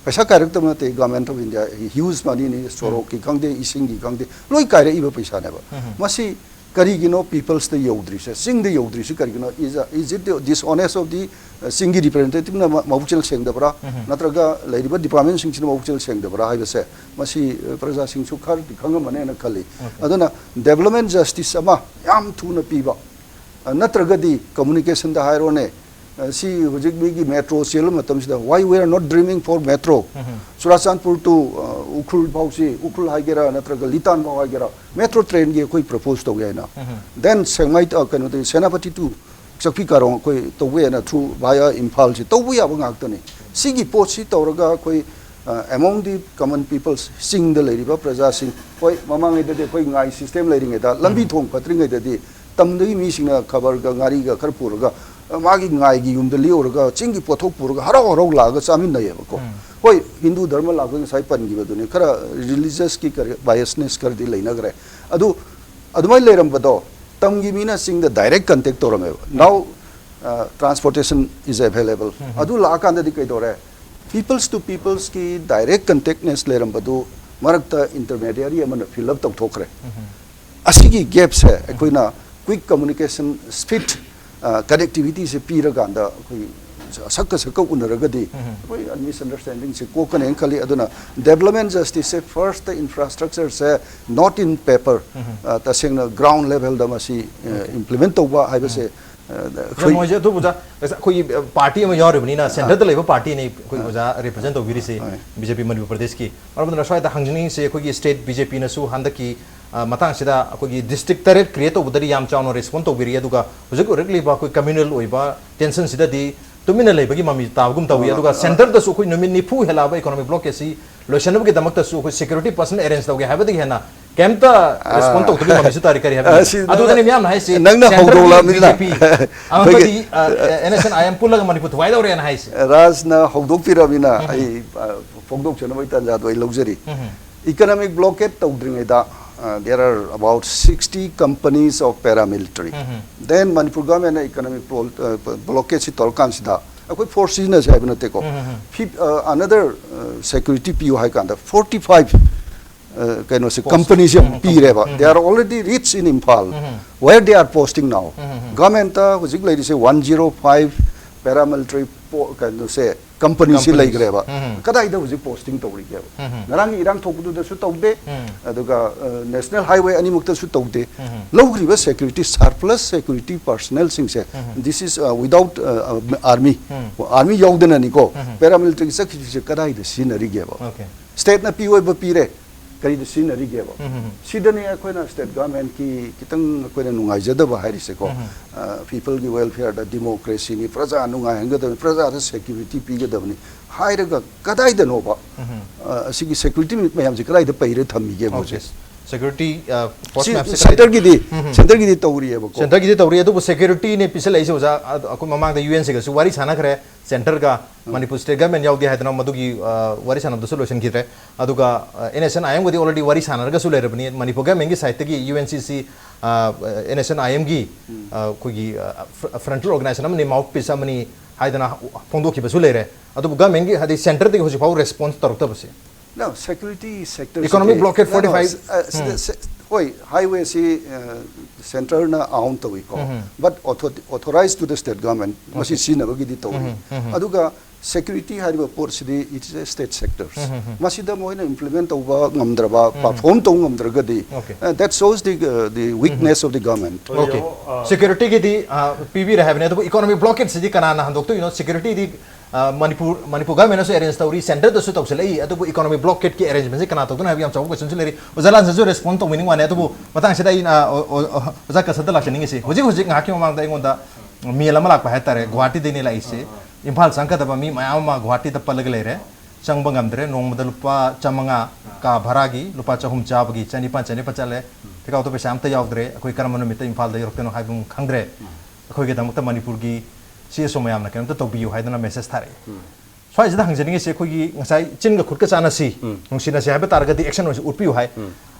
ꯄꯩꯁꯥ ꯀꯥꯏꯔꯛꯇꯕ ꯅꯠꯇꯦ, Government of India huge moneyꯅꯤ, ꯁꯣꯔꯣꯛꯀꯤ ꯈꯪꯗꯦ, ꯏꯁꯤꯡꯒꯤ ꯈꯪꯗꯦ, ꯂꯣꯏ ꯀꯥꯏꯔꯛꯏꯕ ꯄꯩꯁꯥꯅꯦꯕ꯫ ꯃꯁꯤ ꯀꯔꯤꯒꯤꯅꯣ peoplesꯇ ꯌꯧꯗ꯭ꯔꯤꯁꯦ, ꯆꯤꯡꯗ ꯌꯧꯗ꯭ꯔꯤꯁꯦ ꯀꯔꯤꯒꯤꯅꯣ? Is a, is it the dishonest of the, uh, ꯆꯤꯡꯒꯤ representativeꯅ ꯃ- ꯃꯕꯨꯛꯆꯦꯜ ꯁꯦꯡꯗꯕ꯭ꯔꯥ? ꯅꯠꯇ꯭ꯔꯒ ꯂꯩꯔꯤꯕ departmentꯁꯤꯡꯁꯤꯅ ꯃꯕꯨꯛꯆꯦꯜ ꯁꯦꯡꯗꯕ꯭ꯔꯥ ꯍꯥꯏꯕꯁꯦ ꯃꯁꯤ ꯑ, ꯄ꯭ꯔꯖꯥꯁꯤꯡꯁꯨ ꯈꯔꯗꯤ ꯈꯪꯉꯝꯃꯅꯦꯅ ꯈꯜꯂꯤ꯫ ꯑꯗꯨꯅ development justice ꯑꯃ ꯌꯥꯝ ꯊꯨꯅ ꯄꯤꯕ, ꯑ, ꯅꯠꯇ꯭ꯔꯒꯗꯤ communicationꯗ ꯍꯥꯏꯔꯣꯅꯦ, ꯑ, ꯁꯤ ꯍꯧꯖꯤꯛ ꯃꯤꯒꯤ metro ꯆꯦꯜꯕ ꯃꯇꯝꯁꯤꯗ, why we are not dreaming for metro? Churachandpur to, ꯑ, ꯎꯈ꯭ꯔꯨꯜ ꯐꯥꯎꯁꯤ, ꯎꯈ꯭ꯔꯨꯜ ꯍꯥꯏꯒꯦꯔꯥ ꯅꯠꯇ꯭ꯔꯒ ꯂꯤꯇꯥꯟ ꯐꯥꯎ ꯍꯥꯏꯒꯦꯔꯥ, metro trainꯒꯤ ꯑꯩꯈꯣꯏ propose ꯇꯧꯒꯦ ꯍꯥꯏꯅ꯫ Then ꯁꯦꯡꯃꯥꯏ, ꯑ, ꯀꯩꯅꯣꯗꯒꯤ ꯁꯦꯅꯥꯄꯇꯤ to ꯆꯥꯛꯄꯤ ꯀꯥꯔꯣꯡ ꯑꯩꯈꯣꯏ ꯇꯧꯕ ꯌꯥꯏꯅ through via ꯏꯝꯐꯥꯜꯁꯤ ꯇꯧꯕ ꯌꯥꯕ ꯉꯥꯛꯇꯅꯤ꯫ ꯁꯤꯒꯤ ꯄꯣꯠꯁꯤ ꯇꯧꯔꯒ ꯑꯩꯈꯣꯏ, ꯑ, among the common peoples, ꯆꯤꯡꯗ ꯂꯩꯔꯤꯕ ꯄ꯭ꯔꯖꯥꯁꯤꯡ, ꯍꯣꯏ, ꯃꯃꯥꯡꯉꯩꯗꯗꯤ ꯑꯩꯈꯣꯏ ꯉꯥꯏ system ꯂꯩꯔꯤꯉꯩꯗ, ꯂꯝꯕꯤ ꯊꯣꯡ ꯐꯠꯇ꯭ꯔꯤꯉꯩꯗꯗꯤ ꯇꯝꯗꯒꯤ ꯃꯤꯁꯤꯡꯅ ꯈꯕꯔꯒ ꯉꯥꯔꯤꯒ ꯈꯔ ꯄꯨꯔꯒ, ꯑ, ꯃꯥꯒꯤ ꯉꯥꯏꯒꯤ ꯌꯨꯝꯗ ꯂꯦꯛꯎꯔꯒ ꯆꯤꯡꯒꯤ ꯄꯣꯠꯊꯣꯛ ꯄꯨꯔꯒ ꯍꯔꯥꯎ ꯍꯔꯥꯎ ꯂꯥꯛꯑꯒ ꯆꯥꯃꯤꯟꯅꯩꯌꯦꯕꯀꯣ꯫ ꯍꯣꯏ, ꯍꯤꯟꯗꯨ ꯙꯔꯃ ꯂꯥꯛꯄꯒꯤ ꯉꯁꯥꯏ ꯄꯟꯈꯤꯕꯗꯨꯅꯤ, ꯈꯔ religiousꯀꯤ ꯀꯔꯤ biasness ꯈꯔꯗꯤ ꯂꯩꯅꯈ꯭ꯔꯦ꯫ ꯑꯗꯨ ꯑꯗꯨꯃꯥꯏꯅ ꯂꯩꯔꯝꯕꯗꯣ ꯇꯝꯒꯤ ꯃꯤꯅ ꯆꯤꯡꯗ direct contact ꯇꯧꯔꯝꯃꯦꯕ꯫ Now, uh, transportation is available. ꯑꯗꯨ ꯂꯥꯛꯑꯀꯥꯟꯗꯗꯤ ꯀꯩꯗꯧꯔꯦ? Peoples to peoplesꯀꯤ direct contactness ꯂꯩꯔꯝꯕꯗꯨ ꯃꯔꯛꯇ intermediary ꯑꯃꯅ fill up ꯇꯧꯊꯣꯛꯈ꯭ꯔꯦ꯫ ꯑꯁꯤꯒꯤ gapꯁꯦ ꯑꯩꯈꯣꯏꯅ quick communication speed, ꯑ, connectivityꯁꯦ ꯄꯤꯔꯀꯥꯟꯗ ꯑꯩꯈꯣꯏ ꯁꯛꯀ ꯁꯛꯀ ꯎꯅꯔꯒꯗꯤ ꯑꯩꯈꯣꯏ misunderstandingꯁꯦ ꯀꯣꯛꯀꯅꯦꯅ ꯈꯜꯂꯤ꯫ ꯑꯗꯨꯅ development justiceꯁꯦ first infrastructureꯁꯦ not in paper, ꯑ, ꯇꯁꯦꯡꯅ ground levelꯗ ꯃꯁꯤ, ꯑ, implement ꯇꯧꯕ ꯍꯥꯏꯕꯁꯦ, ꯑ, ꯑꯩꯈꯣꯏ ꯃꯣꯏꯁꯦ ꯑꯗꯨꯕꯨ ꯑꯣꯖꯥ, ꯑꯩꯈꯣꯏꯒꯤ party ꯑꯃ ꯌꯥꯎꯔꯤꯕꯅꯤꯅ, centreꯗ ꯂꯩꯕ partyꯅꯤ ꯑꯩꯈꯣꯏ ꯑꯣꯖꯥ represent ꯇꯧꯕꯤꯔꯤꯁꯦ, ꯍꯣꯏ꯫ BJP ꯃꯅꯤꯄꯨꯔ ꯄ꯭ꯔꯗꯦꯁꯀꯤ꯫ ꯃꯔꯝ ꯑꯗꯨꯅ ꯁ꯭ꯋꯥꯏꯗ ꯍꯪꯖꯅꯤꯡꯉꯤꯁꯦ, ꯑꯩꯈꯣꯏꯒꯤ state BJPꯅꯁꯨ ꯍꯟꯗꯛꯀꯤ, ꯑ, ꯃꯇꯥꯡꯁꯤꯗ ꯑꯩꯈꯣꯏꯒꯤ district ꯇꯔꯦꯠ create ꯇꯧꯕꯗꯗꯤ ꯌꯥꯝ ꯆꯥꯎꯅ respond ꯇꯧꯕꯤꯔꯤ, ꯑꯗꯨꯒ ꯍꯧꯖꯤꯛ ꯑꯣꯏꯔꯛꯂꯤꯕ ꯑꯩꯈꯣꯏ communal ꯑꯣꯏꯕ tensionꯁꯤꯗꯗꯤ ꯇꯨꯃꯤꯟꯅ ꯂꯩꯕꯒꯤ ꯃꯃꯤ ꯇꯥꯕꯒꯨꯝ ꯇꯧꯏ꯫ ꯑꯗꯨꯒ ꯁꯦꯟꯇꯔꯗꯁꯨ ꯑꯩꯈꯣꯏ ꯅꯨꯃꯤꯠ ꯅꯤꯐꯨ ꯍꯦꯜꯂꯛꯑꯕ ꯏꯀꯣꯅꯣꯃꯤꯛ ꯕ꯭ꯂꯣꯀꯦꯠꯁꯤ ꯂꯣꯏꯁꯤꯟꯅꯕꯒꯤꯗꯃꯛꯇꯁꯨ ꯑꯩꯈꯣꯏ ꯁꯦꯀ꯭ꯌꯨꯔꯤꯇꯤ ꯄꯔꯁꯅꯦꯜ ꯑꯦꯔꯦꯟꯖ ꯇꯧꯒꯦ ꯍꯥꯏꯕꯗꯒꯤ ꯍꯦꯟꯅ ꯀꯩꯝꯇ ꯔꯦꯁꯄꯣꯟ ꯇꯧꯗꯕꯒꯤ ꯃꯃꯤꯁꯨ ꯇꯥꯔꯤ꯫ ꯀꯔꯤ ꯍꯥꯏꯕꯗꯤ? ꯑꯗꯨꯗꯅꯤ ꯃꯤꯌꯥꯝꯅ ꯍꯥꯏꯁꯤ, ꯅꯪꯅ ꯍꯧꯗꯣꯛꯂꯛꯑꯕꯅꯤꯅ ꯑꯩꯈꯣꯏꯒꯤ N S N I M ꯄꯨꯜꯂꯒ ꯃꯅꯤꯄꯨꯔ ꯊꯨꯒꯥꯏꯗꯧꯔꯦꯅ ꯍꯥꯏꯁꯦ꯫ ꯔꯥꯖꯅ ꯍꯧꯗꯣꯛꯄꯤꯔꯕꯅꯤꯅ ꯑꯩ ꯐꯣꯡꯗꯣꯛꯆꯅꯕꯒꯤ ꯇꯥꯟꯖꯥꯗꯣ ꯑꯩ ꯂꯧꯖꯔꯤ꯫ ꯏꯀꯣꯅꯣꯃꯤꯛ ꯕ꯭ꯂꯣꯀꯦꯠ ꯇꯧꯗ꯭ꯔꯤꯉꯩꯗ, there are about sixty companies of paramilitary. Then Manipur ꯒꯚꯔꯟꯃꯦꯟꯅ ꯏꯀꯣꯅꯣꯃꯤꯛ ꯕ꯭ꯂꯣꯀꯦꯠꯁꯤ ꯇꯧꯔꯀꯥꯟꯁꯤꯗ ꯑꯩꯈꯣꯏ ꯐꯣꯔꯁ ꯁꯤꯖꯤꯟꯅꯁꯦ ꯍꯥꯏꯕ ꯅꯠꯇꯦꯀꯣ꯫ Another security ꯄꯤꯌꯨ ꯍꯥꯏ ꯀꯥꯟꯗ forty five ꯀꯩꯅꯣꯁꯦ, ꯀꯝꯄꯅꯤꯁꯦ ꯑꯃꯨꯛ ꯄꯤꯔꯦꯕ꯫ They are already rich in Imphal. Where they are posting now? Government ꯍꯧꯖꯤꯛ ꯂꯩꯔꯤꯁꯦ one zero five paramilitary ꯀꯩꯅꯣꯁꯦ, ꯀꯝꯄꯅꯤꯁꯤ ꯂꯩꯈ꯭ꯔꯦꯕ꯫ ꯀꯗꯥꯏꯗ ꯍꯧꯖꯤꯛ ꯄꯣꯁꯇꯤꯡ ꯇꯧꯔꯤꯒꯦꯕ? ꯉꯔꯥꯡꯒꯤ ꯏꯔꯥꯡ ꯊꯣꯛꯄꯗꯨꯗꯁꯨ ꯇꯧꯗꯦ, ꯑꯗꯨꯒ ꯅꯦꯁꯅꯦꯜ ꯍꯥꯏꯋꯦ ꯑꯅꯤꯃꯛꯇꯁꯨ ꯇꯧꯗꯦ꯫ ꯂꯧꯈ꯭ꯔꯤꯕ ꯁꯦꯀ꯭ꯌꯨꯔꯤꯇꯤ, ꯁꯔꯄ꯭ꯂꯁ ꯁꯦꯀ꯭ꯌꯨꯔꯤꯇꯤ ꯄꯔꯁꯅꯦꯜꯁꯤꯡꯁꯦ, this is without army, army ꯌꯥꯎꯗꯅꯅꯤꯀꯣ, ꯄꯦꯔꯥꯃꯤꯂꯤꯇꯔꯤꯒꯤ ꯆꯠꯈꯤꯕꯁꯦ ꯀꯗꯥꯏꯗ ꯁꯤꯖꯤꯟꯅꯔꯤꯒꯦꯕ? ꯁ꯭ꯇꯦꯠꯅ ꯄꯤꯑꯣꯏꯕ ꯄꯤꯔꯦ, ꯀꯔꯤꯗ ꯁꯤꯖꯤꯟꯅꯔꯤꯒꯦꯕ? ꯁꯤꯗꯅꯤ ꯑꯩꯈꯣꯏꯅ ꯁ꯭ꯇꯦꯠ ꯒꯚꯔꯟꯃꯦꯟꯠꯀꯤ ꯈꯤꯇꯪ ꯑꯩꯈꯣꯏꯅ ꯅꯨꯡꯉꯥꯏꯖꯗꯕ ꯍꯥꯏꯔꯤꯁꯦꯀꯣ꯫ ꯄꯤꯄꯜꯒꯤ ꯋꯦꯜꯐꯤꯌꯔꯗ, ꯗꯤꯃꯣꯀ꯭ꯔꯦꯁꯤꯅꯤ, ꯄ꯭ꯔꯖꯥ ꯅꯨꯡꯉꯥꯏꯍꯟꯒꯗꯕꯅꯤ, ꯄ꯭ꯔꯖꯥꯗ ꯁꯦꯀ꯭ꯌꯨꯔꯤꯇꯤ ꯄꯤꯒꯗꯕꯅꯤ ꯍꯥꯏꯔꯒ ꯀꯗꯥꯏꯗꯅꯣꯕ? ꯑꯁꯤꯒꯤ ꯁꯦꯀ꯭ꯌꯨꯔꯤꯇꯤ ꯃꯌꯥꯝꯁꯦ ꯀꯗꯥꯏꯗ ꯄꯩꯔ ꯊꯝꯃꯤꯒꯦꯕ ꯍꯧꯖꯤꯛ? ꯁꯦꯀ꯭ꯌꯨꯔꯤꯇꯤ ꯐꯣꯔꯁ ꯃꯌꯥꯝꯁꯦ ꯀꯗꯥꯏꯗ? ꯁꯦꯟꯇꯔꯒꯤꯗꯤ, ꯁꯦꯟꯇꯔꯒꯤꯗꯤ ꯇꯧꯔꯤꯑꯕꯀꯣ꯫ ꯁꯦꯟꯇꯔꯒꯤꯗꯤ ꯇꯧꯔꯤ, ꯑꯗꯨꯕꯨ ꯁꯦꯀ꯭ꯌꯨꯔꯤꯇꯤꯅꯦ ꯄꯤꯁꯜꯂꯛꯏꯁꯦ ꯑꯣꯖꯥ꯫ ꯑꯩꯈꯣꯏ ꯃꯃꯥꯡꯗ ꯌꯨ ꯑꯦꯟ ꯁꯤꯒꯁꯨ ꯋꯥꯔꯤ ꯁꯥꯟꯅꯈ꯭ꯔꯦ꯫ ꯁꯦꯟꯇꯔꯒ ꯃꯅꯤꯄꯨꯔ ꯁ꯭ꯇꯦꯠ ꯒꯚꯔꯟꯃꯦꯟꯠ ꯌꯥꯎꯗꯦ ꯍꯥꯏꯗꯅ ꯃꯗꯨꯒꯤ ꯋꯥꯔꯤ ꯁꯥꯟꯅꯕꯗꯨꯁꯨ ꯂꯣꯏꯁꯤꯟꯈꯤꯗ꯭ꯔꯦ꯫ ꯑꯗꯨꯒ ꯑꯦꯟ ꯑꯦꯁ ꯑꯦꯟ ꯑꯥꯏ ꯑꯦꯝꯒꯗꯤ ꯑꯣꯜꯔꯦꯗꯤ ꯋꯥꯔꯤ ꯁꯥꯟꯅꯔꯒꯁꯨ ꯂꯩꯔꯕꯅꯤ꯫ ꯃꯅꯤꯄꯨꯔ ꯒꯚꯔꯟꯃꯦꯟꯠꯀꯤ ꯁꯥꯏꯠꯇꯒꯤ ꯌꯨ ꯑꯦꯟ ꯁꯤ ꯁꯤ, ꯑꯦꯟ ꯑꯦꯁ ꯑꯦꯟ ꯑꯥꯏ ꯑꯦꯝꯒꯤ ꯑꯩꯈꯣꯏꯒꯤ ꯐ꯭ꯔꯟꯇꯜ ꯑꯣꯔꯒꯅꯥꯏꯖꯦꯁꯟ ꯑꯃꯅꯤ, ꯃꯥꯎꯠ ꯄꯤꯁ ꯑꯃꯅꯤ ꯍꯥꯏꯗꯅ ꯐꯣꯡꯗꯣꯛꯈꯤꯕꯁꯨ ꯂꯩꯔꯦ꯫ ꯑꯗꯨꯕꯨ ꯒꯚꯔꯟꯃꯦꯟꯠꯀꯤ, ꯍꯥꯏꯗꯤ ꯁꯦꯟꯇꯔꯗꯒꯤ ꯍꯧꯖꯤꯛ ꯐꯥꯎ ꯔꯦꯁꯄꯣꯟꯁ ꯇꯧꯔꯛꯇꯕꯁꯦ꯫ No, security sector ꯏꯀꯣꯅꯣꯃꯤꯛ ꯁꯤꯗꯤ, blockade no, no, forty five ꯑ, ꯁꯤꯗ, ꯁꯦ-, ꯍꯣꯏ, ꯍꯥꯏꯋꯦꯁꯤ, ꯑ, ꯁꯦꯟꯇꯔꯅ ꯑꯥꯎꯟ ꯇꯧꯏꯀꯣ꯫ But author-, authorized to the state government, ꯃꯁꯤ ꯁꯤꯖꯤꯟꯅꯕꯒꯤꯗꯤ ꯇꯧꯏ꯫ ꯑꯗꯨꯒ ꯁꯦꯀ꯭ꯌꯨꯔꯤꯇꯤ ꯍꯥꯏꯔꯤꯕ ꯄꯣꯠꯁꯤꯗꯤ, it's a state sector꯫ ꯃꯁꯤꯗ ꯃꯣꯏꯅ ꯏꯝꯄ꯭ꯂꯤꯃꯦꯟ ꯇꯧꯕ ꯉꯝꯗ꯭ꯔꯕ, ꯄꯔꯐꯣꯔꯝ ꯇꯧꯕ ꯉꯝꯗ꯭ꯔꯒꯗꯤ, Okay. uh, that shows the, uh, the weakness of the government꯫ Okay. ꯁꯦꯀ꯭ꯌꯨꯔꯤꯇꯤꯒꯤꯗꯤ, ꯑ, ꯄꯤꯕꯤꯔꯦ ꯍꯥꯏꯕꯅꯤ, ꯑꯗꯨꯕꯨ ꯏꯀꯣꯅꯣꯃꯤꯛ ꯕ꯭ꯂꯣꯀꯦꯠꯁꯤꯗꯤ ꯀꯅꯥꯅ ꯍꯟꯗꯣꯛꯇꯣꯏꯅꯣ? ꯁꯦꯀ꯭ꯌꯨꯔꯤꯇꯤꯗꯤ ꯑ, ꯃꯅꯤꯄꯨꯔ, ꯃꯅꯤꯄꯨꯔ ꯒꯚꯔꯟꯃꯦꯟꯠꯅꯁꯨ ꯑꯦꯔꯦꯟꯖ ꯇꯧꯔꯤ, ꯁꯦꯟꯇꯔꯗꯁꯨ ꯇꯧꯁꯤꯜꯂꯛꯏ, ꯑꯗꯨꯕꯨ ꯏꯀꯣꯅꯣꯃꯤꯛ ꯕ꯭ꯂꯣꯀꯦꯠꯀꯤ ꯑꯦꯔꯦꯟꯖꯃꯦꯟꯠꯁꯤ ꯀꯅꯥ ꯇꯧꯗꯣꯏꯅꯣ ꯍꯥꯏꯕ ꯌꯥꯝ ꯆꯥꯎꯕ ꯀꯣꯏꯁꯟꯁꯨ ꯂꯩꯔꯤ꯫ ꯑꯣꯖꯥ ꯂꯥꯟꯁꯤꯁꯨ ꯔꯦꯁꯄꯣꯟ ꯇꯧꯕꯤꯅꯤꯡ ꯋꯥꯅꯤ, ꯑꯗꯨꯕꯨ ꯃꯇꯥꯡꯁꯤꯗ ꯑꯩꯅ, ꯑ, ꯑꯣ, ꯑꯣ, ꯑꯣꯖꯥ ꯀꯁꯠꯇ ꯂꯥꯛꯆꯅꯤꯡꯉꯤꯁꯤ, ꯍꯧꯖꯤꯛ ꯍꯧꯖꯤꯛ ꯉꯥꯏꯍꯥꯛꯀꯤ ꯃꯃꯥꯡꯗ ꯑꯩꯉꯣꯟꯗ ꯃꯦꯜ ꯑꯃ ꯂꯥꯛꯄ ꯍꯥꯏꯇꯥꯔꯦ, ꯒꯨꯋꯥꯍꯥꯇꯤꯗꯩꯅꯦ ꯂꯥꯛꯏꯁꯦ꯫ ꯏꯝꯐꯥꯜ ꯆꯪꯒꯗꯕ ꯃꯤ ꯃꯌꯥꯝ ꯑꯃ ꯒꯨꯋꯥꯍꯥꯇꯤꯗ ꯄꯜꯂꯒ ꯂꯩꯔꯦ, ꯆꯪꯕ ꯉꯝꯗ꯭ꯔꯦ꯫ ꯅꯣꯡꯃꯗ ꯂꯨꯄꯥ ꯆꯥꯃꯉꯥ ꯀꯥ ꯚꯔꯥꯒꯤ, ꯂꯨꯄꯥ ꯆꯍꯨꯝ ꯆꯥꯕꯒꯤ, ꯆꯅꯤꯄꯥꯟ ꯆꯅꯤꯄꯥꯟ ꯆꯠꯂꯦ꯫ ꯊꯤꯀꯥꯎꯗ ꯄꯩꯁꯥ ꯑꯝꯇ ꯌꯥꯎꯗ꯭ꯔꯦ꯫ ꯑꯩꯈꯣꯏ ꯀꯔꯝꯕ ꯅꯨꯃꯤꯠꯇ ꯏꯝꯐꯥꯜꯗ ꯌꯧꯔꯛꯇꯣꯏꯅꯣ ꯍꯥꯏꯕ ꯑꯃ ꯈꯪꯗ꯭ꯔꯦ꯫ ꯑꯩꯈꯣꯏꯒꯤꯗꯃꯛꯇ ꯃꯅꯤꯄꯨꯔꯒꯤ ꯁꯤ ꯑꯦꯁ ꯑꯣ ꯃꯌꯥꯝꯅ ꯀꯩꯅꯣꯝꯇ ꯇꯧꯕꯤꯌꯨ ꯍꯥꯏꯗꯅ ꯃꯦꯁꯦꯖ ꯊꯥꯔꯛꯑꯦ꯫ ꯁ꯭ꯋꯥꯏꯁꯤꯗ ꯍꯪꯖꯅꯤꯡꯉꯤꯁꯦ, ꯑꯩꯈꯣꯏꯒꯤ ꯉꯁꯥꯏ ꯆꯤꯟꯒ ꯈꯨꯠꯀ ꯆꯥꯟꯅꯁꯤ, ꯅꯨꯡꯁꯤꯅꯁꯤ ꯍꯥꯏꯕ ꯇꯥꯔꯒꯗꯤ ꯑꯦꯛꯁꯟ ꯑꯣꯏꯅ ꯎꯠꯄꯤꯌꯨ ꯍꯥꯏ꯫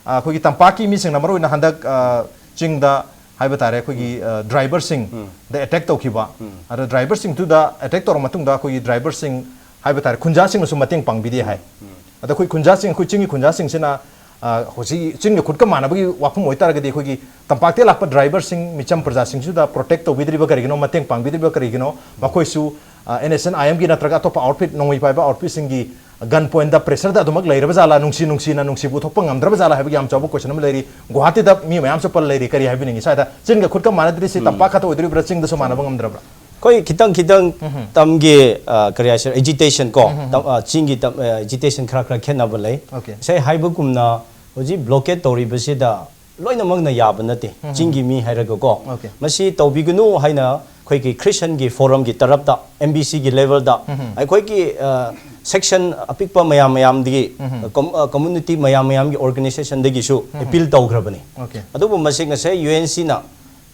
ꯑ, ꯑꯩꯈꯣꯏꯒꯤ ꯇꯝꯄꯥꯛꯀꯤ ꯃꯤꯁꯤꯡꯅ ꯃꯔꯨꯑꯣꯏꯅ ꯍꯟꯗꯛ, ꯑ, ꯆꯤꯡꯗ ꯍꯥꯏꯕ ꯇꯥꯔꯦ, ꯑꯩꯈꯣꯏꯒꯤ, ꯑ, ꯗ꯭ꯔꯥꯏꯚꯔꯁꯤꯡꯗ ꯑꯦꯇꯦꯛ ꯇꯧꯈꯤꯕ, ꯑꯗ ꯗ꯭ꯔꯥꯏꯚꯔꯁꯤꯡꯗꯨꯗ ꯑꯦꯇꯦꯛ ꯇꯧꯔ ꯃꯇꯨꯡꯗ ꯑꯩꯈꯣꯏꯒꯤ ꯗ꯭ꯔꯥꯏꯚꯔꯁꯤꯡ ꯍꯥꯏꯕ ꯇꯥꯔꯦ, ꯈꯨꯟꯖꯥꯁꯤꯡꯅꯁꯨ ꯃꯇꯦꯡ ꯄꯥꯡꯕꯤꯗꯦ ꯍꯥꯏ꯫ ꯑꯗ ꯑꯩꯈꯣꯏ ꯈꯨꯟꯖꯥꯁꯤꯡ, ꯑꯩꯈꯣꯏ ꯆꯤꯡꯒꯤ ꯈꯨꯟꯖꯥꯁꯤꯡꯁꯤꯅ, ꯑ, ꯍꯧꯖꯤꯛ ꯆꯤꯡꯒ ꯈꯨꯠꯀ ꯃꯥꯟꯅꯕꯒꯤ ꯋꯥꯐꯝ ꯑꯣꯏꯇꯥꯔꯒꯗꯤ, ꯑꯩꯈꯣꯏꯒꯤ ꯇꯝꯄꯥꯛꯇ ꯂꯥꯛꯄ ꯗ꯭ꯔꯥꯏꯚꯔꯁꯤꯡ, ꯃꯤꯆꯝ ꯄ꯭ꯔꯖꯥꯁꯤꯡꯁꯤꯗ ꯄ꯭ꯔꯣꯇꯦꯛ ꯇꯧꯕꯤꯗ꯭ꯔꯤꯕ ꯀꯔꯤꯒꯤꯅꯣ, ꯃꯇꯦꯡ ꯄꯥꯡꯕꯤꯗ꯭ꯔꯤꯕ ꯀꯔꯤꯒꯤꯅꯣ? ꯃꯈꯣꯏꯁꯨ, ꯑ, ꯑꯦꯟ ꯑꯦꯁ ꯑꯦꯟ ꯑꯥꯏ ꯑꯦꯝꯒꯤ ꯅꯠꯇ꯭ꯔꯒ ꯑꯇꯣꯞꯄ ꯑꯥꯎꯠꯐꯤꯠ, ꯅꯣꯡꯃꯩ ꯄꯥꯏꯕ ꯑꯥꯎꯠꯐꯤꯠꯁꯤꯡꯒꯤ ꯒꯟ ꯄꯣꯏꯟꯗ, ꯄ꯭ꯔꯦꯁꯔꯗ ꯑꯗꯨꯃꯛ ꯂꯩꯔꯕ ꯖꯥꯠꯂꯥ, ꯅꯨꯡꯁꯤ ꯅꯨꯡꯁꯤꯅ ꯅꯨꯡꯁꯤꯕ ꯎꯠꯊꯣꯛꯄ ꯉꯝꯗ꯭ꯔꯕ ꯖꯥꯠꯂꯥ ꯍꯥꯏꯕꯒꯤ ꯌꯥꯝ ꯆꯥꯎꯕ ꯀꯣꯏꯁꯟ ꯑꯃ ꯂꯩꯔꯤ꯫ ꯒꯨꯋꯥꯍꯥꯇꯤꯗ ꯃꯤ ꯃꯌꯥꯝꯁꯨ ꯄꯜ ꯂꯩꯔꯤ, ꯀꯔꯤ ꯍꯥꯏꯕꯤꯅꯤꯡꯉꯤ? ꯁ꯭ꯋꯥꯏꯗ ꯆꯤꯡꯒ ꯈꯨꯠꯀ ꯃꯥꯟꯅꯗ꯭ꯔꯤꯁꯤ ꯇꯝꯄꯥꯛ ꯈꯛꯇ ꯑꯣꯏꯗꯣꯔꯤꯕ꯭ꯔꯥ, ꯆꯤꯡꯗꯁꯨ ꯃꯥꯟꯅꯕ ꯉꯝꯗ꯭ꯔꯕ꯭ꯔꯥ? ꯑꯩꯈꯣꯏ ꯈꯤꯇꯪ ꯈꯤꯇꯪ ꯇꯝꯒꯤ, ꯑ, ꯀꯔꯤ ꯍꯥꯏꯁꯤꯔ, ꯑꯦꯖꯤꯇꯦꯁꯟ ꯀꯣ, ꯇꯝ-, ꯑ, ꯆꯤꯡꯒꯤ ꯇꯝ-, ꯑ, ꯑꯦꯖꯤꯇꯦꯁꯟ ꯈꯔ ꯈꯔ ꯈꯦꯠꯅꯕ ꯂꯩ꯫ ꯑꯣꯀꯦ꯫ ꯉꯁꯥꯏ ꯍꯥꯏꯕꯒꯨꯝꯅ ꯍꯧꯖꯤꯛ ꯕ꯭ꯂꯣꯀꯦꯠ ꯇꯧꯔꯤꯕꯁꯤꯗ ꯂꯣꯏꯅꯃꯛꯅ ꯌꯥꯕ ꯅꯠꯇꯦ, ꯆꯤꯡꯒꯤ ꯃꯤ ꯍꯥꯏꯔꯒꯀꯣ꯫ ꯑꯣꯀꯦ꯫ ꯃꯁꯤ ꯇꯧꯕꯤꯒꯅꯨ ꯍꯥꯏꯅ ꯑꯩꯈꯣꯏꯒꯤ ꯈ꯭ꯔꯤꯁꯟꯒꯤ ꯐꯣꯔꯝꯒꯤ ꯇꯔꯞꯇ, ꯑꯦꯝ ꯕꯤ ꯁꯤꯒꯤ ꯂꯦꯚꯦꯜꯗ, ꯑꯩꯈꯣꯏꯒꯤ, ꯑ, ꯁꯦꯛꯁꯟ ꯑꯄꯤꯛꯄ ꯃꯌꯥꯝ ꯃꯌꯥꯝꯗꯒꯤ, ꯀꯝ-, ꯑ, ꯀꯝꯃꯨꯅꯤꯇꯤ ꯃꯌꯥꯝ ꯃꯌꯥꯝꯒꯤ ꯑꯣꯔꯒꯅꯥꯏꯖꯦꯁꯟꯗꯒꯤꯁꯨ ꯑꯄꯤꯜ ꯇꯧꯈ꯭ꯔꯕꯅꯤ꯫ ꯑꯣꯀꯦ꯫ ꯑꯗꯨꯕꯨ ꯃꯁꯤ ꯉꯁꯥꯏ ꯌꯨ ꯑꯦꯟ ꯁꯤꯅ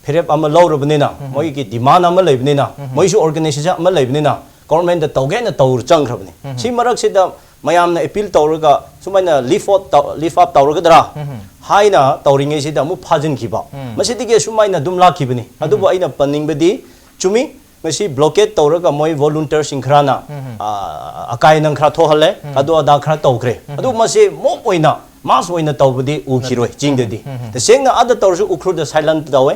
ꯐꯤꯔꯦꯞ ꯑꯃ ꯂꯧꯔꯕꯅꯤꯅ, ꯃꯣꯏꯒꯤ ꯗꯤꯃꯥꯟ ꯑꯃ ꯂꯩꯕꯅꯤꯅ, ꯃꯣꯏꯁꯨ ꯑꯣꯔꯒꯅꯥꯏꯖꯦꯁꯟ ꯑꯃ ꯂꯩꯕꯅꯤꯅ, ꯒꯣꯔꯃꯦꯟꯗ ꯇꯧꯒꯦꯅ ꯇꯧꯔ ꯆꯪꯈ꯭ꯔꯕꯅꯤ꯫ ꯁꯤ ꯃꯔꯛꯁꯤꯗ ꯃꯌꯥꯝꯅ ꯑꯄꯤꯜ ꯇꯧꯔꯒ ꯁꯨꯃꯥꯏꯅ ꯂꯤꯐ ꯑꯥꯎꯠ ꯇꯧ-, ꯂꯤꯐ ꯑꯥꯎꯠ ꯇꯧꯔꯒꯗ꯭ꯔꯥ ꯍꯥꯏꯅ ꯇꯧꯔꯤꯉꯩꯁꯤꯗ ꯑꯃꯨꯛ ꯐꯥꯖꯤꯟꯈꯤꯕ꯫ ꯃꯁꯤꯗꯒꯤ ꯑꯁꯨꯃꯥꯏꯅ ꯑꯗꯨꯝ ꯂꯥꯛꯈꯤꯕꯅꯤ꯫ ꯑꯗꯨꯕꯨ ꯑꯩꯅ ꯄꯟꯅꯤꯡꯕꯗꯤ, ꯆꯨꯝꯃꯤ, ꯉꯁꯤ ꯕ꯭ꯂꯣꯀꯦꯠ ꯇꯧꯔꯒ ꯃꯣꯏ ꯚꯣꯂꯨꯟꯇꯤꯌꯔꯁꯤꯡ ꯈꯔꯅ, ꯑ, ꯑꯀꯥꯏ ꯑꯅꯪ ꯈꯔ ꯊꯣꯛꯍꯜꯂꯦ, ꯑꯗꯨ ꯑꯗꯥ ꯈꯔ ꯇꯧꯈ꯭ꯔꯦ꯫ ꯑꯗꯨ ꯃꯁꯤ ꯃꯣꯞ ꯑꯣꯏꯅ, ꯃꯥꯁ ꯑꯣꯏꯅ ꯇꯧꯕꯗꯤ ꯎꯈꯤꯔꯣꯏ ꯆꯤꯡꯗꯗꯤ꯫ ꯇꯁꯦꯡꯅ ꯑꯥꯗ ꯇꯧꯔꯁꯨ ꯎꯈ꯭ꯔꯨꯜꯗ ꯁꯥꯏꯂꯦꯟ ꯇꯧꯋꯦ,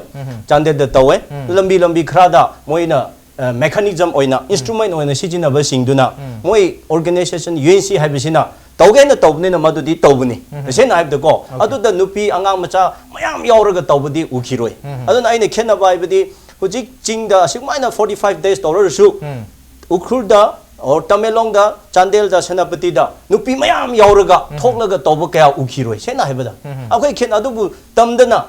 ꯆꯥꯟꯗꯦꯜꯗ ꯇꯧꯋꯦ, ꯂꯝꯕꯤ ꯂꯝꯕꯤ ꯈꯔꯗ ꯃꯣꯏꯅ, ꯑ, ꯃꯦꯀꯥꯅꯤꯖꯝ ꯑꯣꯏꯅ, ꯏꯟꯁꯇ꯭ꯔꯨꯃꯦꯟ ꯑꯣꯏꯅ ꯁꯤꯖꯤꯟꯅꯕꯁꯤꯡꯗꯨꯅ ꯃꯣꯏ ꯑꯣꯔꯒꯅꯥꯏꯖꯦꯁꯟ ꯌꯨ ꯑꯦꯟ ꯁꯤ ꯍꯥꯏꯕꯁꯤꯅ ꯇꯧꯒꯦꯅ ꯇꯧꯕꯅꯤꯅ ꯃꯗꯨꯗꯤ ꯇꯧꯕꯅꯤ꯫ ꯇꯁꯦꯡꯅ ꯍꯥꯏꯕꯗꯀꯣ, ꯑꯗꯨꯗ ꯅꯨꯄꯤ ꯑꯉꯥꯡ ꯃꯆꯥ ꯃꯌꯥꯝ ꯌꯥꯎꯔꯒ ꯇꯧꯕꯗꯤ ꯎꯈꯤꯔꯣꯏ꯫ ꯑꯗꯨꯅ ꯑꯩꯅ ꯈꯦꯠꯅꯕ ꯍꯥꯏꯕꯗꯤ, ꯍꯧꯖꯤꯛ ꯆꯤꯡꯗ ꯑꯁꯨꯃꯥꯏꯅ ꯐꯣꯔꯇꯤ ꯐꯥꯏꯚ ꯗꯦꯖ ꯇꯧꯔꯁꯨ, ꯎꯈ꯭ꯔꯨꯜꯗ, ꯑꯣꯔ ꯇꯃꯦꯡꯂꯣꯡꯗ, ꯆꯥꯟꯗꯦꯜꯗ, ꯁꯦꯅꯥꯄꯇꯤꯗ ꯅꯨꯄꯤ ꯃꯌꯥꯝ ꯌꯥꯎꯔꯒ ꯊꯣꯛꯂꯒ ꯇꯧꯕ ꯀꯌꯥ ꯎꯈꯤꯔꯣꯏ, ꯁꯦꯡꯅ ꯍꯥꯏꯕꯗ꯫ ꯑꯩꯈꯣꯏ ꯈꯦꯠꯅ-, ꯑꯗꯨꯕꯨ ꯇꯝꯗꯅ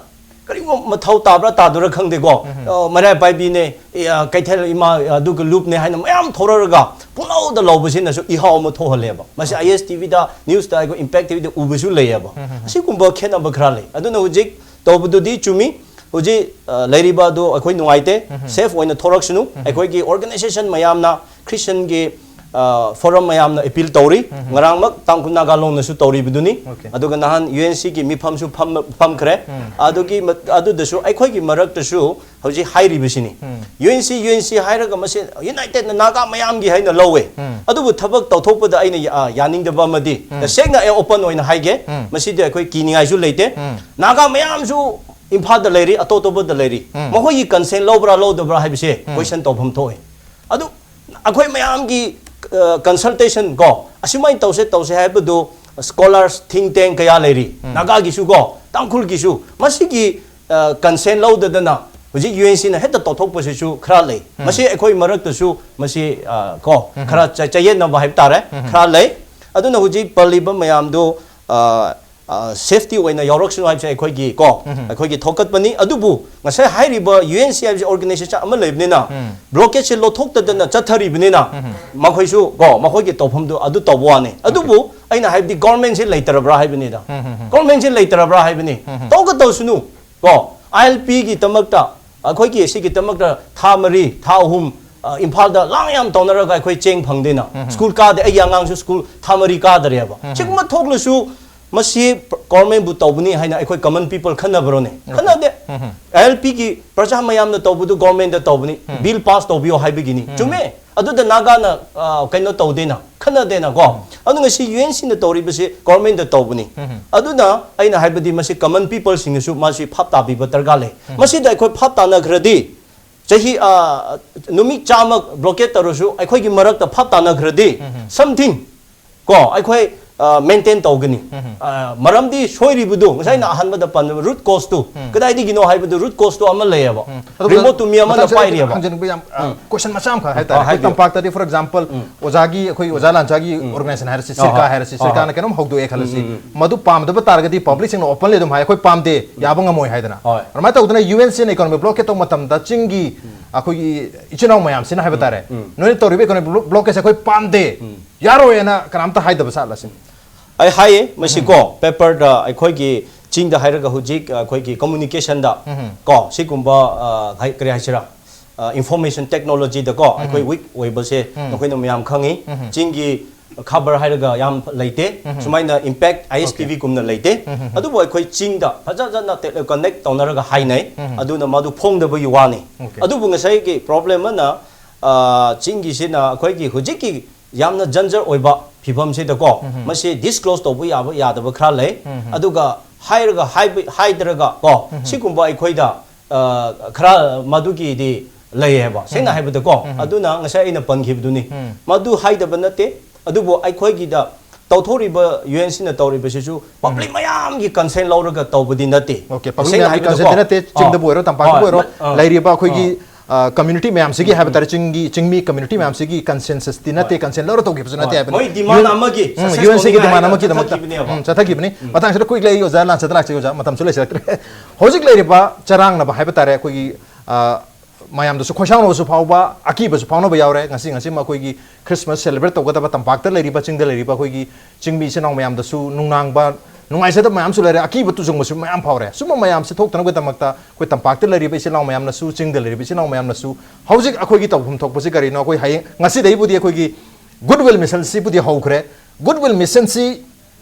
ꯀꯔꯤꯒꯨꯝꯕ ꯃꯊꯧ ꯇꯥꯕ꯭ꯔꯥ ꯇꯥꯗꯕ꯭ꯔꯥ ꯈꯪꯗꯦꯀꯣ, ꯑ, ꯃꯩꯔꯥ ꯄꯥꯏꯕꯤꯅꯦ, ꯑꯦ, ꯑ, ꯀꯩꯊꯦꯜ ꯏꯃꯥ, ꯑ, ꯑꯗꯨꯒ ꯂꯨꯞꯅꯦ ꯍꯥꯏꯅ ꯃꯌꯥꯝ ꯊꯣꯔꯛꯑꯒ ꯄꯨꯡꯂꯧꯗ ꯂꯧꯕꯁꯤꯅꯁꯨ ꯏꯍꯥꯎ ꯑꯃ ꯊꯣꯛꯍꯜꯂꯦꯕ꯫ ꯃꯁꯤ ꯑꯥꯏ ꯑꯦꯁ ꯇꯤ ꯚꯤꯗ, ꯅ꯭ꯌꯨꯁꯇ, ꯑꯩꯈꯣꯏ ꯏꯝꯄꯦꯛ ꯇꯤ ꯚꯤꯗ ꯎꯕꯁꯨ ꯂꯩꯌꯦꯕ꯫ ꯑꯁꯤꯒꯨꯝꯕ ꯈꯦꯠꯅꯕ ꯈꯔ ꯂꯩ꯫ ꯑꯗꯨꯅ ꯍꯧꯖꯤꯛ ꯇꯧꯕꯗꯨꯗꯤ ꯆꯨꯝꯃꯤ꯫ ꯍꯧꯖꯤꯛ, ꯑ, ꯂꯩꯔꯤꯕ ꯑꯗꯨ ꯑꯩꯈꯣꯏ ꯅꯨꯡꯉꯥꯏꯇꯦ꯫ ꯁꯦꯐ ꯑꯣꯏꯅ ꯊꯣꯔꯛꯁꯅꯨ꯫ ꯑꯩꯈꯣꯏꯒꯤ ꯑꯣꯔꯒꯅꯥꯏꯖꯦꯁꯟ ꯃꯌꯥꯝꯅ, ꯈ꯭ꯔꯤꯁꯇꯟꯒꯤ, ꯑ, ꯐꯣꯔꯝ ꯃꯌꯥꯝꯅ ꯑꯦꯄꯤꯜ ꯇꯧꯔꯤ꯫ ꯉꯔꯥꯡꯃꯛ ꯇꯥꯡꯈꯨꯜ ꯅꯥꯒꯥ ꯂꯣꯡꯅꯁꯨ ꯇꯧꯔꯤꯕꯗꯨꯅꯤ꯫ ꯑꯣꯀꯦ꯫ ꯑꯗꯨꯒ ꯅꯍꯥꯟ ꯌꯨ ꯑꯦꯟ ꯁꯤꯒꯤ ꯃꯤꯐꯝꯁꯨ ꯐꯝ-, ꯐꯝꯈ꯭ꯔꯦ꯫ ꯑꯗꯨꯒꯤ ꯃ-, ꯑꯗꯨꯗꯁꯨ ꯑꯩꯈꯣꯏꯒꯤ ꯃꯔꯛꯇꯁꯨ ꯍꯧꯖꯤꯛ ꯍꯥꯏꯔꯤꯕꯁꯤꯅꯤ꯫ U N C, U N C ꯍꯥꯏꯔꯒ ꯃꯁꯤ ꯌꯨꯅꯥꯏꯇꯦꯠꯅ ꯅꯥꯒꯥ ꯃꯌꯥꯝꯒꯤ ꯍꯥꯏꯅ ꯂꯧꯋꯦ꯫ ꯑꯗꯨꯕꯨ ꯊꯕꯛ ꯇꯧꯊꯣꯛꯄꯗ ꯑꯩꯅ ꯌꯥ-, ꯌꯥꯅꯤꯡꯗꯕ ꯑꯃꯗꯤ, ꯇꯁꯦꯡꯅ ꯑꯩ ꯑꯣꯄꯟ ꯑꯣꯏꯅ ꯍꯥꯏꯒꯦ, ꯃꯁꯤꯗꯤ ꯑꯩꯈꯣꯏ ꯀꯤꯅꯤꯡꯉꯥꯏꯁꯨ ꯂꯩꯇꯦ꯫ ꯅꯥꯒꯥ ꯃꯌꯥꯝꯁꯨ ꯏꯝꯐꯥꯜꯗ ꯂꯩꯔꯤ, ꯑꯇꯣꯞ ꯑꯇꯣꯞꯄꯗ ꯂꯩꯔꯤ꯫ ꯃꯈꯣꯏꯒꯤ ꯀꯟꯁꯦꯟ ꯂꯧꯕ꯭ꯔꯥ ꯂꯧꯗꯕ꯭ꯔꯥ ꯍꯥꯏꯕꯁꯦ ꯀꯣꯏꯁꯟ ꯇꯧꯐꯝ ꯊꯣꯛꯑꯦ꯫ ꯑꯗꯨ ꯑꯩꯈꯣꯏ ꯃꯌꯥꯝꯒꯤ, ꯑ, ꯀꯟꯁꯜꯇꯦꯁꯟ ꯀꯣ, ꯑꯁꯨꯃꯥꯏꯅ ꯇꯧꯁꯦ, ꯇꯧꯁꯦ ꯍꯥꯏꯕꯗꯨ ꯁ꯭ꯀꯣꯂꯥꯔꯁ, ꯊꯤꯡ ꯇꯦꯡ ꯀꯌꯥ ꯂꯩꯔꯤ, ꯅꯥꯒꯥꯒꯤꯁꯨ ꯀꯣ, ꯇꯥꯡꯈꯨꯜꯒꯤꯁꯨ, ꯃꯁꯤꯒꯤ, ꯑ, ꯀꯟꯁꯦꯟ ꯂꯧꯗꯗꯅ ꯍꯧꯖꯤꯛ ꯌꯨ ꯑꯦꯟ ꯁꯤꯅ ꯍꯦꯛꯇ ꯇꯧꯊꯣꯛꯄꯁꯤꯁꯨ ꯈꯔ ꯂꯩ꯫ ꯃꯁꯤ ꯑꯩꯈꯣꯏ ꯃꯔꯛꯇꯁꯨ ꯃꯁꯤ, ꯑ, ꯀꯣ, ꯈꯔ ꯆ-, ꯆꯌꯦꯠꯅꯕ ꯍꯥꯏꯕ ꯇꯥꯔꯦ, ꯈꯔ ꯂꯩ꯫ ꯑꯗꯨꯅ ꯍꯧꯖꯤꯛ ꯄꯜꯂꯤꯕ ꯃꯌꯥꯝꯗꯨ, ꯑ, ꯑ, ꯁꯦꯐꯇꯤ ꯑꯣꯏꯅ ꯌꯥꯎꯔꯛꯁꯅꯨ ꯍꯥꯏꯕꯁꯦ ꯑꯩꯈꯣꯏꯒꯤ ꯀꯣ, ꯑꯩꯈꯣꯏꯒꯤ ꯊꯧꯒꯠꯄꯅꯤ꯫ ꯑꯗꯨꯕꯨ ꯉꯁꯥꯏ ꯍꯥꯏꯔꯤꯕ ꯌꯨ ꯑꯦꯟ ꯁꯤ ꯍꯥꯏꯕꯁꯤ ꯑꯣꯔꯒꯅꯥꯏꯖꯦꯁꯟ ꯑꯃ ꯂꯩꯕꯅꯤꯅ, ꯕ꯭ꯂꯣꯀꯦꯠꯁꯦ ꯂꯧꯊꯣꯛꯇꯗꯅ ꯆꯠꯊꯔꯤꯕꯅꯤꯅ, ꯃꯈꯣꯏꯁꯨ ꯀꯣ, ꯃꯈꯣꯏꯒꯤ ꯇꯧꯐꯝꯗꯨ ꯑꯗꯨ ꯇꯧꯕ ꯋꯥꯅꯤ꯫ ꯑꯗꯨꯕꯨ ꯑꯩꯅ ꯍꯥꯏꯕꯗꯤ ꯒꯣꯔꯃꯦꯟꯁꯤ ꯂꯩꯇ꯭ꯔꯕ꯭ꯔꯥ ꯍꯥꯏꯕꯅꯤꯗ꯫ ꯒꯣꯔꯃꯦꯟꯁꯤ ꯂꯩꯇ꯭ꯔꯕ꯭ꯔꯥ ꯍꯥꯏꯕꯅꯤ꯫ ꯇꯧꯒ ꯇꯧꯁꯅꯨ ꯀꯣ, ꯑꯥꯏ ꯑꯦꯜ ꯄꯤꯒꯤꯗꯃꯛꯇ, ꯑꯩꯈꯣꯏꯒꯤ ꯁꯤꯒꯤꯗꯃꯛꯇ ꯊꯥ ꯃꯔꯤ, ꯊꯥ ꯑꯍꯨꯝ, ꯑ, ꯏꯝꯐꯥꯜꯗ ꯂꯥꯡ ꯌꯥꯝ ꯇꯧꯅꯔꯒ ꯑꯩꯈꯣꯏ ꯆꯦꯡ ꯐꯪꯗꯦꯅ꯫ ꯁ꯭ꯀꯨꯜ ꯀꯥꯗꯦ, ꯑꯩꯒꯤ ꯑꯉꯥꯡꯁꯨ ꯁ꯭ꯀꯨꯜ ꯊꯥ ꯃꯔꯤ ꯀꯥꯗꯔꯦꯕ꯫ ꯁꯤꯒꯨꯝꯕ ꯊꯣꯛꯂꯁꯨ ꯃꯁꯤ ꯒꯣꯔꯃꯦꯟꯕꯨ ꯇꯧꯕꯅꯤ ꯍꯥꯏꯅ ꯑꯩꯈꯣꯏ ꯀꯃꯟ ꯄꯤꯄꯜ ꯈꯟꯅꯕ꯭ꯔꯣꯅꯦ? ꯈꯟꯅꯗꯦ꯫ ꯑꯥꯏ ꯑꯦꯜ ꯄꯤꯒꯤ ꯄ꯭ꯔꯖꯥ ꯃꯌꯥꯝꯅ ꯇꯧꯕꯗꯨ ꯒꯣꯔꯃꯦꯟꯗ ꯇꯧꯕꯅꯤ, ꯕꯤꯜ ꯄꯥꯁ ꯇꯧꯕꯤꯌꯣ ꯍꯥꯏꯕꯒꯤꯅꯤ꯫ ꯆꯨꯝꯃꯦ꯫ ꯑꯗꯨꯗ ꯅꯥꯒꯥꯅ, ꯑ, ꯀꯩꯅꯣ ꯇꯧꯗꯦꯅ, ꯈꯟꯅꯗꯦꯅ ꯀꯣ꯫ ꯑꯗꯨ ꯉꯁꯤ ꯌꯨ ꯑꯦꯟ ꯁꯤꯅ ꯇꯧꯔꯤꯕꯁꯤ ꯒꯣꯔꯃꯦꯟꯗ ꯇꯧꯕꯅꯤ꯫ ꯑꯗꯨꯅ ꯑꯩꯅ ꯍꯥꯏꯕꯗꯤ ꯃꯁꯤ ꯀꯃꯟ ꯄꯤꯄꯜꯁꯤꯡꯅꯁꯨ ꯃꯁꯤ ꯚꯥꯞ ꯇꯥꯕꯤꯕ ꯗꯔꯀꯥꯔ ꯂꯩ꯫ ꯃꯁꯤꯗ ꯑꯩꯈꯣꯏ ꯚꯥꯞ ꯇꯥꯅꯈ꯭ꯔꯗꯤ ꯆꯍꯤ, ꯑ, ꯅꯨꯃꯤꯠ ꯆꯥꯝꯃ ꯕ꯭ꯂꯣꯀꯦꯠ ꯇꯧꯔꯁꯨ ꯑꯩꯈꯣꯏꯒꯤ ꯃꯔꯛꯇ ꯚꯥꯞ ꯇꯥꯅꯈ꯭ꯔꯗꯤ something ꯀꯣ, ꯑꯩꯈꯣꯏ ꯃꯦꯟꯇꯦꯟ ꯇꯧꯒꯅꯤ꯫ ꯑ, ꯃꯔꯝꯗꯤ ꯁꯣꯏꯔꯤꯕꯗꯨ ꯉꯁꯥꯏ ꯑꯩꯅ ꯑꯍꯥꯟꯕꯗ ꯄꯟꯕ ꯔꯨꯠ ꯀꯣꯁꯇꯨ ꯀꯗꯥꯏꯗꯒꯤꯅꯣ ꯍꯥꯏꯕꯗꯨ ꯔꯨꯠ ꯀꯣꯁꯇꯨ ꯑꯃ ꯂꯩꯌꯦꯕ꯫ ꯑꯗꯨꯒ ꯔꯤꯃꯣꯠꯇꯨ ꯃꯤ ꯑꯃꯅ ꯃꯊꯪꯁꯤꯗ ꯄꯥꯏꯔꯤꯑꯕ꯫ ꯍꯪꯖꯅꯤꯡꯕ ꯌꯥꯝ ꯀꯣꯏꯁꯟ ꯃꯆꯥ ꯑꯃꯈꯛ ꯍꯥꯏꯇꯥꯔꯦ꯫ ꯑꯥ, ꯑꯩꯈꯣꯏ ꯍꯥꯏꯕꯤꯌꯨ꯫ ꯇꯝꯄꯥꯛꯇꯗꯤ, for example, ꯑꯣꯖꯥꯒꯤ, ꯑꯩꯈꯣꯏ ꯑꯣꯖꯥ ꯂꯥꯟꯖꯥꯒꯤ ꯑꯣꯔꯒꯅꯥꯏꯖꯦꯁꯟ ꯍꯥꯏꯔꯁꯤ, ꯑꯥ, ꯁꯤꯔꯀꯥ ꯍꯣꯏ꯫ ꯍꯥꯏꯔꯁꯤ, ꯑꯥ, ꯁꯤꯔꯀꯥꯅ ꯍꯣꯏ꯫ ꯀꯩꯅꯣꯝ ꯍꯧꯗꯣꯛꯑꯦ ꯈꯜꯂꯁꯤ, ꯃꯗꯨ ꯄꯥꯝꯗꯕ ꯇꯥꯔꯒꯗꯤ ꯄꯕ꯭ꯂꯤꯛꯁꯤꯡꯅ ꯑꯣꯄꯟꯂꯤ ꯑꯗꯨꯝ ꯍꯥꯏ, "ꯑꯩꯈꯣꯏ ꯄꯥꯝꯗꯦ, ꯌꯥꯕ ꯉꯝꯃꯣꯏ" ꯍꯥꯏꯗꯅ꯫ ꯍꯣꯏ꯫ ꯑꯗꯨꯃꯥꯏꯅ ꯇꯧꯗꯅ ꯌꯨ ꯑꯦꯟ ꯁꯤꯅ ꯏꯀꯣꯅꯣꯃꯤꯛ ꯕ꯭ꯂꯣꯀꯦꯠ ꯇꯧꯕ ꯃꯇꯝꯗ ꯆꯤꯡꯒꯤ ꯑꯩꯈꯣꯏꯒꯤ ꯏꯆꯤꯟ ꯏꯅꯥꯎ ꯃꯌꯥꯝꯁꯤꯅ ꯍꯥꯏꯕ ꯇꯥꯔꯦ, "ꯅꯣꯏꯅ ꯇꯧꯔꯤꯕ ꯏꯀꯣꯅꯣꯃꯤꯛ ꯕ꯭ꯂꯣꯀꯦꯠꯁꯦ ꯑꯩꯈꯣꯏ ꯄꯥꯝꯗꯦ, ꯌꯥꯔꯣꯏꯅ" ꯀꯅꯥꯝꯇ ꯍꯥꯏꯗꯕ ꯁꯥꯠꯂꯁꯤ꯫ ꯑꯩ ꯍꯥꯏꯌꯦ ꯃꯁꯤꯀꯣ, ꯄꯦꯄꯔꯗ ꯑꯩꯈꯣꯏꯒꯤ ꯆꯤꯡꯗ ꯍꯥꯏꯔꯒ ꯍꯧꯖꯤꯛ ꯑꯩꯈꯣꯏꯒꯤ ꯀꯝꯃꯨꯅꯤꯀꯦꯁꯟꯗ ꯀꯣ, ꯁꯤꯒꯨꯝꯕ, ꯑ, ꯍꯥꯏ-, ꯀꯔꯤ ꯍꯥꯏꯁꯤꯔꯥ, ꯏꯟꯐꯣꯔꯃꯦꯁꯟ ꯇꯦꯛꯅꯣꯂꯣꯖꯤꯗꯀꯣ ꯑꯩꯈꯣꯏ ꯋꯤꯛ ꯑꯣꯏꯕꯁꯦ ꯅꯈꯣꯏꯅ ꯃꯌꯥꯝ ꯈꯪꯉꯤ꯫ ꯆꯤꯡꯒꯤ ꯈꯕꯔ ꯍꯥꯏꯔꯒ ꯌꯥꯝ ꯂꯩꯇꯦ꯫ ꯁꯨꯃꯥꯏꯅ ꯏꯝꯄꯦꯛ ꯑꯥꯏ ꯑꯦꯁ ꯇꯤ ꯚꯤ ꯀꯨꯝꯅ ꯂꯩꯇꯦ꯫ ꯑꯗꯨꯕꯨ ꯑꯩꯈꯣꯏ ꯆꯤꯡꯗ ꯐꯖ ꯐꯖꯅ ꯀꯅꯦꯛ ꯇꯧꯅꯔꯒ ꯍꯥꯏꯅꯩ꯫ ꯑꯗꯨꯅ ꯃꯗꯨ ꯐꯣꯡꯗꯕꯒꯤ ꯋꯥꯅꯤ꯫ Okay. ꯑꯗꯨꯕꯨ ꯉꯁꯥꯏꯒꯤ ꯄ꯭ꯔꯣꯕ꯭ꯂꯦꯝ ꯑꯃꯅ, ꯑ, ꯆꯤꯡꯒꯤꯁꯤꯅ ꯑꯩꯈꯣꯏꯒꯤ ꯍꯧꯖꯤꯛꯀꯤ ꯌꯥꯝꯅ ꯖꯟꯖꯔ ꯑꯣꯏꯕ ꯐꯤꯕꯝꯁꯤꯗꯀꯣ, ꯃꯁꯤ ꯗꯤꯁꯀ꯭ꯂꯣꯁ ꯇꯧꯕ ꯌꯥꯕ ꯌꯥꯗꯕ ꯈꯔ ꯂꯩ꯫ ꯑꯗꯨꯒ ꯍꯥꯏꯔꯒ ꯍꯥꯏꯕ-, ꯍꯥꯏꯗ꯭ꯔꯒ ꯀꯣ, ꯁꯤꯒꯨꯝꯕ ꯑꯩꯈꯣꯏꯗ, ꯑ, ꯈꯔ ꯃꯗꯨꯒꯤꯗꯤ ꯂꯩꯌꯦꯕ, ꯁꯦꯡꯅ ꯍꯥꯏꯕꯗꯀꯣ꯫ ꯑꯗꯨꯅ ꯉꯁꯥꯏ ꯑꯩꯅ ꯄꯟꯈꯤꯕꯗꯨꯅꯤ꯫ ꯃꯗꯨ ꯍꯥꯏꯗꯕ ꯅꯠꯇꯦ, ꯑꯗꯨꯕꯨ ꯑꯩꯈꯣꯏꯒꯤꯗ ꯇꯧꯊꯣꯔꯤꯕ ꯌꯨ ꯑꯦꯟ ꯁꯤꯅ ꯇꯧꯔꯤꯕꯁꯤꯁꯨ ꯄꯕ꯭ꯂꯤꯛ ꯃꯌꯥꯝꯒꯤ ꯀꯟꯁꯦꯟ ꯂꯧꯔꯒ ꯇꯧꯕꯗꯤ ꯅꯠꯇꯦ꯫ Okay, ꯄꯕ꯭ꯂꯤꯛ ꯁꯦꯡꯅ ꯃꯌꯥꯝꯒꯤ ꯍꯥꯏꯕꯗꯀꯣ꯫ ꯀꯟꯁꯦꯟꯗꯤ ꯅꯠꯇꯦ, ꯆꯤꯡꯗꯕꯨ ꯍꯣꯏ꯫ ꯑꯣꯏꯔꯣ, ꯇꯝꯄꯥꯛꯇꯕꯨ ꯍꯣꯏ꯫ ꯑꯣꯏꯔꯣ, ꯑꯥ꯫ ꯂꯩꯔꯤꯕ ꯑꯩꯈꯣꯏꯒꯤ ꯀꯝꯃ꯭ꯌꯨꯅꯤꯇꯤ ꯃꯌꯥꯝꯁꯤꯒꯤ ꯍꯥꯏꯕ ꯇꯥꯔꯦ, ꯆꯤꯡꯒꯤ, ꯆꯤꯡꯃꯤ ꯀꯝꯃ꯭ꯌꯨꯅꯤꯇꯤ ꯃꯌꯥꯝꯁꯤꯒꯤ ꯀꯟꯁꯦꯟꯁꯁꯇꯤ ꯅꯠꯇꯦ, ꯀꯟꯁꯦꯟ ꯂꯧꯔ ꯇꯧꯈꯤꯕꯁꯨ ꯅꯠꯇꯦ ꯍꯥꯏꯕꯅꯤ꯫ ꯃꯣꯏ ꯗꯤꯃꯥꯟ ꯑꯃꯒꯤ, ꯌꯨ ꯑꯦꯟ ꯁꯤꯒꯤ ꯗꯤꯃꯥꯟ ꯑꯃꯒꯤꯗꯃꯛꯇ ꯆꯠꯈꯤꯕꯅꯦꯕ꯫ ꯎꯝ, ꯆꯠꯊꯈꯤꯕꯅꯤ꯫ ꯃꯇꯥꯡꯁꯤꯗ quickly ꯑꯩ ꯑꯣꯖꯥ ꯂꯥꯟꯆꯠꯇ ꯂꯥꯛꯆꯒꯦ, ꯑꯣꯖꯥ, ꯃꯇꯝꯁꯨ ꯂꯩꯁꯤꯜꯂꯛꯇ꯭ꯔꯦ꯫ ꯍꯧꯖꯤꯛ ꯂꯩꯔꯤꯕ ꯆꯔꯥꯡꯅꯕ ꯍꯥꯏꯕ ꯇꯥꯔꯦ, ꯑꯩꯈꯣꯏꯒꯤ, ꯑ, ꯃꯌꯥꯝꯗꯁꯨ ꯈꯣꯏꯁꯥꯎꯅꯕꯁꯨ ꯐꯥꯎꯕ, ꯑꯀꯤꯕꯁꯨ ꯐꯥꯎꯅꯕ ꯌꯥꯎꯔꯦ꯫ ꯉꯁꯤ, ꯉꯁꯤꯃꯛ ꯑꯩꯈꯣꯏꯒꯤ ꯈ꯭ꯔꯤꯁꯃꯥꯁ ꯁꯦꯂꯦꯕ꯭ꯔꯦꯠ ꯇꯧꯒꯗꯕ ꯇꯝꯄꯥꯛꯇ ꯂꯩꯔꯤꯕ, ꯆꯤꯡꯗ ꯂꯩꯔꯤꯕ ꯑꯩꯈꯣꯏꯒꯤ ꯆꯤꯡꯃꯤ ꯏꯆꯤꯟ ꯏꯅꯥꯎ ꯃꯌꯥꯝꯗꯁꯨ ꯅꯨꯡꯅꯥꯡꯕ, ꯅꯨꯡꯉꯥꯏꯖꯗꯕ ꯃꯌꯥꯝꯁꯨ ꯂꯩꯔꯦ, ꯑꯀꯤꯕ ꯇꯨꯖꯨꯡꯕꯁꯨ ꯃꯌꯥꯝ ꯐꯥꯎꯔꯦ꯫ ꯁꯨꯝꯕ ꯃꯌꯥꯝꯁꯦ ꯊꯣꯛꯇꯅꯕꯒꯤꯗꯃꯛꯇ ꯑꯩꯈꯣꯏ ꯇꯝꯄꯥꯛꯇ ꯂꯩꯔꯤꯕ ꯏꯆꯤꯜ ꯏꯅꯥꯎ ꯃꯌꯥꯝꯅꯁꯨ, ꯆꯤꯡꯗ ꯂꯩꯔꯤꯕ ꯏꯆꯤꯜ ꯏꯅꯥꯎ ꯃꯌꯥꯝꯅꯁꯨ ꯍꯧꯖꯤꯛ ꯑꯩꯈꯣꯏꯒꯤ ꯇꯧꯐꯝ ꯊꯣꯛꯄꯁꯤ ꯀꯔꯤꯅꯣ? ꯑꯩꯈꯣꯏ ꯍꯌꯦꯡ, ꯉꯁꯤꯗꯩꯕꯨꯗꯤ ꯑꯩꯈꯣꯏꯒꯤ ꯒꯨꯗ ꯋꯤꯜ ꯃꯤꯁꯟꯁꯤꯕꯨꯗꯤ ꯍꯧꯈ꯭ꯔꯦ꯫ ꯒꯨꯗ ꯋꯤꯜ ꯃꯤꯁꯟꯁꯤ